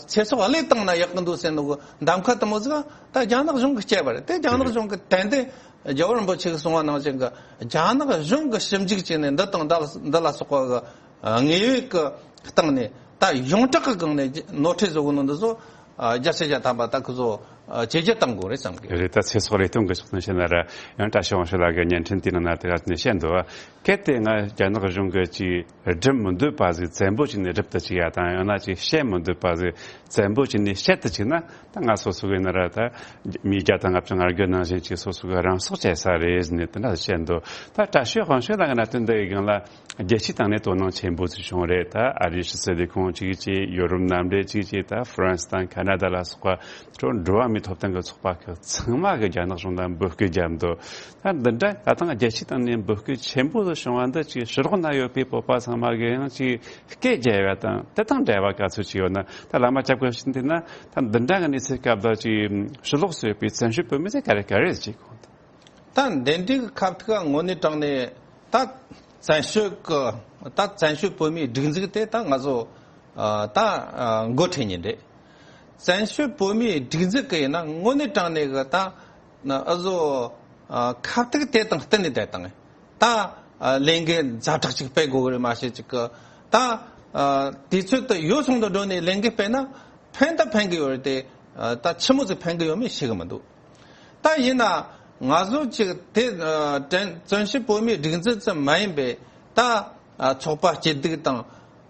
ཚེ་སྲོག་བློས་བཏང་ན་ཡག་གི་འདུག་ཟེར་ནོ་གི་གདམ་ཁ་དེ་མོ་ཟིག་ད་རྒྱ་ནག་གཞུང་གིས་བསྐྱལ་བ་རེད། དེ་རྒྱ་ནག་གཞུང་གིས་ཏན་ཏན་རྒྱལ་བ་རིན་པོ་ཆེ་གིས་གསུངས་པ་ནང་བཞིན་གི་རྒྱ་ནག་གཞུང་གིས་ཞིབ་འཇུག་བྱས་ནས་འདི་དང་འདི་ལ་སོགས་པ་གི་དངོས་ཡོད་ཀྱི་སྟེང་ནས། ད་ཡོངས་གྲགས་ཀྱི་སྒང་ནས་ནོར་འཁྲུལ་བཟོ་གི་ནོ་འདི་ཚོ་རྒྱལ་སྤྱི་རྒྱལ་དམ་པ་ད་ཁོ་ཚོ་བཅོས་སྒྱུར་གཏང་དགོས་རེད་བསམ་གི། རེད། ད་ཚེ་སྲོག་བློས་གཏོང་གི་ཕྱོགས་ནས་བཤད་ན་ར། ཡང་བཀྲ་ཤིས་དབང་ཕྱུག་ལགས་ཀྱི་བརྙན་འཕྲིན་དེའི་ནང་ན་དེ་ག་ནས་བཤད་འདུག་གལ་ཏེ་ང་རྒྱ་ནག་གཞུང་གིས་ཅིག་སྒྲུབ་མི་འདོད་པ་ཟིག་བཙན་པོ་བྱས་ནས་སྒྲུབ་ཏུ་བཅུག་ཡ་དང་། ཡང་ན་ཅིག་བཤད་མི་འདོད་པ་ཟིག་བཙན་པོ་བྱས་ནས་བཤད་དུ་བཅུག་ན། ད་ང་སོ་སོ་གི་ན་ར་ད་མི་བརྒྱ་དང་ལྔ་བཅུ་ང་དགུ་ནང་བཞིན་ཅིག་སོ་སོ་གི་རང་སྲོག་བཅད་ས་རེད་ཟེར་ནས་དེ་འདྲ་བཤད་འདུག་ད་བཀྲ་ཤིས་དབང་ཕྱུག་ལགས་ཀྱི་གནད་དོན་འདི་ཡི་སྒང་ལ། རྒྱལ་སྤྱིའི་སྟེང་ནས་དོ་སྣང་ཆེན་པོ་ཞིག་བྱུང་རེད། ད་ཨ་རིའི་ཕྱི་སྲིད་ལས་ཁུངས་གཅིག་བྱས། ཡོ་རོབ་མཉམ་འབྲེལ་གཅིག་བྱས། ད་ཧྥ་རན་སི་དང་ཁ་ན་ཌ་ལ་སོགས་པ་འགྲོ་བ་མིའི་ཐོབ་ཐང་གི་ཚོགས་པ་ཁག་ཚང་མ་གིས་རྒྱ་ནག་གཞུང་ལ་འབོད་སྐུལ་བརྒྱབ་འདུག་ད་འདི་འདྲ་ད་ཐེངས་རྒྱལ་སྤྱིའི་སྟེང་ནས་འབོད་སྐུལ་ཆེན་པོ་ཞིག་བྱུང་བ་འདི་ཅིག་ཕྱི་ལོགས་ན་ཡོད་པའི་བོད་པ་ཚང་མ་གིས་ཡང་ཅིག་སྐད་རྒྱག་ཡ་དང་། དེ་དང་འབྲེལ་བ་ག་ཚོད་ཅིག་ཡོད་ན། ད་བླ་མ་སྐྱབས་མགོན་ཞིག་འདི་ན་ད་འདི་འདྲ་གི་གནས་ཚུལ་སྐབས་ད་ཅིག་ཕྱི་ལོགས་སུ་ཡོད་པའི་བཙན་བྱོལ་བོད་མི་ཚོས་ག་རེ་ག་རེ་ཅིག་གོ། ད་འདི་འདྲའི་ཁ་ཐུག་དངོས་གནས་དྲང་ནས་ད་བཙན་བྱོལ་གི་ད་བཙན་བྱོལ་བོད་མིའི་སྒྲིག་འཛུགས་དེ་ད་ང་ཚོ་ཨ་ད་ཨ་འགོ་ཁྲིད་ཉིན་རེད། བཙན་བྱོལ་བོད་མིའི་སྒྲིག་འཛུགས་གི་ཡིན་ན་དངོས་གནས་དྲང་ནས་གི་ད་ཨ་ཟོ་ཨ་ཁ་ཐུག་དེ་དང་བསྟུན་ནས་བསྡད་དང་། ད་ཨ་ལས་འགུལ་ཛ་དྲག་ཅིག་སྤེལ་དགོས་གི་རེད་མ་གཞི་ཅིག་གི། ད་ཨ་དུས་ཚོད་དེ་ཡོལ་སོང་དུ་འགྲོ་ནས་ལས་འགུལ་སྤེལ་ན་ཕན་ད་ཕན་གི་ཡོད་རེད་དེ། ཨ་ད་ཆི་མོ་ཟིག་ཕན་གི་ཡོད་མེད་ཤེས་གི་མི་འདུག་ད་ཡིན་ན་ང་ཚོ་ཅིག་དེ་ཨ་བཙན་བཙན་བྱོལ་བོད་མིའི་སྒྲིག་འཛུགས་ཙམ་མ་ཡིན་པའི་ད་ཨ་ཚོགས་པ་སྐྱིད་སྡུག་དང་།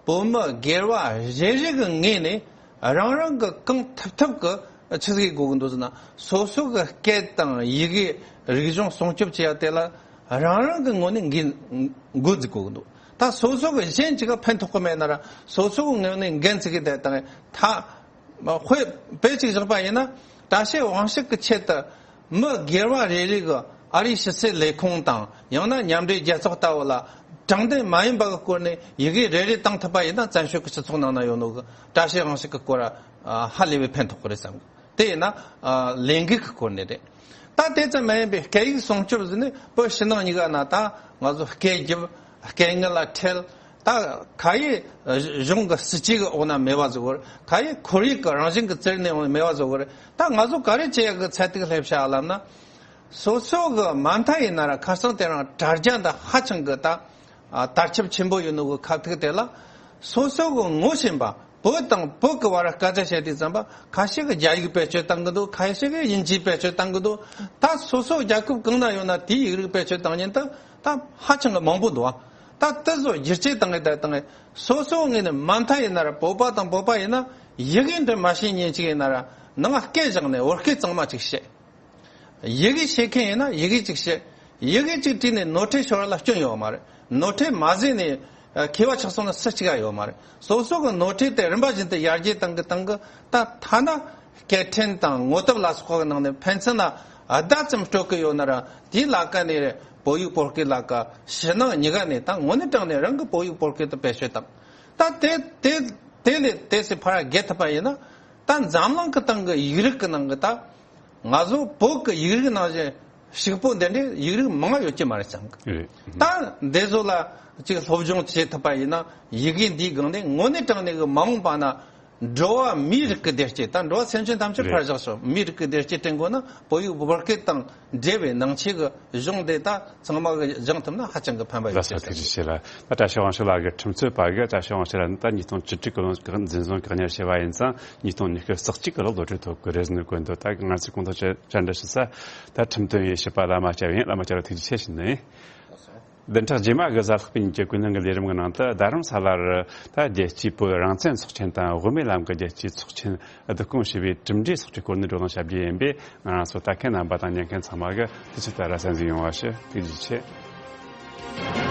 བོད་མི་སྒེར་བ་རེ་རེ་གི་ངོས་ནས་རང་རང་གི་གང་ཐུབ་ཐུབ་གི་ཆི་ཟིག་དགོས་གི་འདུག་ཟེར་ན། སོ་སོ་གི་སྐད་དང་ཡི་གེ་རིག་གཞུང་སྲུང་སྐྱོབ་བྱེད་ཡ་དེ་ལ་རང་རང་གི་ངོས་ནས་འགན་འགོ་འཛུགས་དགོས་གི་འདུག་ད་སོ་སོ་གི་གཞན་ཅིག་ག་ཕན་ཐོགས་གི་མེད་ན་ར། སོ་སོ་གི་ངོས་ནས་འགན་འཛུགས་གི་བསྡད་དང་། ད་དཔེ་དཔེ་ཅིག་བཞག་པ་ཡིན་ན། བཀྲ་ཤིས་དབང་ཕྱུག་གི་ཆེད་དུ་མི་སྒེར་བ་རེ་རེ་གི་ཨ་རིའི་ཕྱི་སྲིད་ལས་ཁུངས་དང་། ཡང་ན་མཉམ་འབྲེལ་རྒྱལ་ཚོགས་ལྟ་བུ་ལ་དྲང་བདེན་མ་ཡིན་པ་གི་སྐོར་ནས་ཡི་གེ་རེ་རེ་བཏང་ཐུབ་པ་ཡིན་ན། བཙན་བྱོལ་གི་སྤྱི་ཚོགས་ནང་ན་ཡོད་ནོ་གི་བཀྲ་ཤིས་དབང་ཕྱུག་གི་སྐོར་ཨ་ཧ་ལས་པའི་ཕན་ཐོགས་གི་རེད་བསམ་གི། དེ་ཡིན་ན་ཨ་ལས་འགུལ་གི་སྐོར་ནས་རེད། ད་དེ་ཙམ་མ་ཡིན་པའི་སྐད་ཡིག་སྲུང་སྐྱོབ་ཟེར་ནས་བོད་ཕྱི་ནང་གཉིས་ཀ་ན་ད་ང་ཚོ་སྐད་རྒྱབ། སྐད་ངན་ལ་ཁྲེལ། ད་ག་ཡེ་གཞུང་གི་སྲིད་ཇུས་ཀྱི་འོག་ན་མེད་པ་བཟོ་དགོས། ག་ཡེ་ཁོར་ཡུག་གི་རང་བཞིན་གྱི་རྩེར་ནས་འོང་མེད་པ་བཟོ་དགོས། ད་ང་ཚོ་ག་རེ་བྱེད་ཡག་གི་ཚད་ཐིག་སླེབས་ཤག་ལབ་ན། སོ་སོ་གི་མ་མཐའ་ཡིན་ན་ར་ཁ་སང་དེ་རིང་དྲ་རྒྱ་འདི་ཧ་ཅང་གི་ད་ཨ་དར་ཁྱབ་ཆེན་པོ་ཡོད་ནོ་གི་ཁ་ཐིག་དེ་ལ། སོ་སོ་གི་ངོ་ཤེས་པ། བོད་དང་བོད་ཀྱི་བར་སྐད་ཆ་བཤད་དུས་ཙམ་པ། ཁ་ཤས་ཀྱིས་རྒྱ་ཡིག་བེད་སྤྱོད་བཏང་གི་འདུག་ཁ་ཤས་ཀྱིས་དབྱིན་ཇི་བེད་སྤྱོད་བཏང་གི་འདུག་ད་སོ་སོ་རྒྱལ་ཁབ་གང་ན་ཡོད་ན་དེའི་ཡིག་རིགས་བེད་སྤྱོད་བཏང་མཁན་ད་ད་ཧ་ཅང་གི་མང་པོ་འདུག་ཨ་ད་དེ་ཚོ་བསྒྱུར་བཅོས་བཏང་གི་ད་བཏང་གི། སོ་སོ་ངོས་ནས་མ་མཐའ་ཡིན་ན་ར་བོད་པ་དང་བོད་པ་ཡིན་ན་ཡི་གེ་འདི་མ་ཤེས་མཁན་ཅིག་ཡིན་ན་ར། ནང་སྐད་བཞག་ནས་བོད་སྐད་གཙང་མ་ཅིག་བཤད། ཡི་གེ་ཤེས་མཁན་ཡིན་ན་ཡི་གེ་གཅིག་བཤད། ཡི་གེ་གཅིག་བྲིས་ནས་ནོར་འཁྲུལ་ཤོར་བ་ལ་སྐྱོན་ཡོད་མ་རེད། ནོར་འཁྲུལ་མ་བཟོས་ནས་ཨ་མཁས་པ་ཆགས་སོང་ན་སུ་གཅིག་ཡང་ཡོད་མ་རེད། སོ་སོ་གི་ནོར་འཁྲུལ་དེ་རིམ་པ་བཞིན་དུ་ཡར་རྒྱས་བཏང་གི་བཏང་གི། ད་ཐ་ན་སྐད་འཕྲིན་དང་ངོ་དེབ་ལ་སོགས་པ་གི་ནང་ནས་ཕན་ཚུན་ལ་བརྡ་ཙམ་སྤྲོད་གི་ཡོད་ན་ར། དེའི་ལ་ཀ་ནས་བོད་ཡིག་བོད་སྐད་ལ་ཀ། ཕྱི་ནང་གཉིས་ཀ་ནས་ད་དངོས་གནས་དྲང་ནས་རང་གི་བོད་ཡིག་བོད་སྐད་དུ་བེད་སྤྱོད་བཏང་། ད་དེ་དེ་དེ་ལས་དེ་སྲིད་ཕར་རྒྱས་ཐུབ་པ་ཡིན་ན། ད་འཛམ་གླིང་གི་སྟེང་གི་ཡིག་རིགས་ཀྱི་ནང་གི་ད། ང་ཚོ་བོད་ཀྱི་ཡིག་རིགས་ནང་བཞིན་ཕྱུག་པོ་འདི་འདྲའི་ཡིག་རིགས་མང་ཡོད་ཀྱི་མ་རེད་བསམ་གི། རེད། ད་འདི་ཚོ་ལ་ཅིག་སློབ་སྦྱོང་བྱེད་ཐུབ་པ་ཡིན་ན། ཡི་གེ་འདིའི་སྒང་ནས་དངོས་གནས་དྲང་གནས་ཀྱི་མ་འོངས་པ་ན་འགྲོ་བ་མིའི་རིགས་ཀྱི་བདེ་སྐྱིད། ད་འགྲོ་བ་སེམས་ཅན་ཐམས་ཅད་རེད། ཕར་བཞག་ཤོག་མིའི་རིགས་ཀྱི་བདེ་སྐྱིད་བསྐྲུན་དགོས་ན། བོད་ཡིག་བོད་སྐད་དང་འབྲེལ་བའི་ནང་ཆོས་ཀྱི་གཞུང་འདི་ད་ཚང་མ་གིས་སྦྱང་ཐུབ་ན་ཧ་ཅང་གི་ཕན་པ་ཡོད་ལགས་སོ། ཀྱི་ཐུགས་རྗེ་ཆེ་ལགས། ད་བཀྲ་ཤིས་དབང་ཕྱུག་ལགས་ཀྱི་ཁྲིམས་རྩོད་པ་གིས་བཀྲ་ཤིས་དབང་ཕྱུག་ལགས་ནི་ད་ཉིས་སྟོང་བཅུ་དྲུག་གི་ལོ་འཛིན་བཟུང་བཀག་ཉར་བྱས་པ་ཡིན་ཙང་། ཉིས་སྟོང་ཉི་ཤུ་རྩ་གཅིག་གི་ལོར་བློ་གྲོས་ཐོབ་ཀྱི་རེད་ཟེར་ནས་བཀོད་འདུག་ད་ང་ཚོས་གོང་དུ་བཅར་འདྲི་ཞུས་ས་ད་ཁྲིམས་དོན་དབྱེ་ཞིབ་པ་བླ་མ་སྐྱབས་ཡིན། བླ་མ་སྐྱབས་ལ་ཐུགས་རྗེ་ཆེ་ཞུ་ནི་ཡིན། བདུན་ཕྲག་རྗེས་མ་གི་གཟའ་ལྷག་པའི་ཉིན་གྱི་ཀུན་གླེང་གི་ལས་རིམ་གྱི་ནང་དུ། རྡ་རམ་ས་ལར་ད་རྒྱལ་སྤྱིའི་བོད་རང་བཙན་ཚོགས་ཆེན་དང་དབུ་མའི་ལམ་གྱི་རྒྱལ་སྤྱིའི་ཚོགས་ཆེན་བསྡུ་སྐོང་ཞུས་པའི་གྲུབ་འབྲས་སོགས་ཀྱི་སྐོར་ནས་བགྲོ་གླེང་བྱ་རྒྱུ་ཡིན་པས། ང་རང་ཚོ་ལྟ་མཁན་རྣམ་པ་དང་ཉན་མཁན་ཚང་མ་གིས་དུས་ཚོད་ལྟར་གསན་གཟིགས་ཡོང་བ་ཞུ། ཐུགས་རྗེ་ཆེ།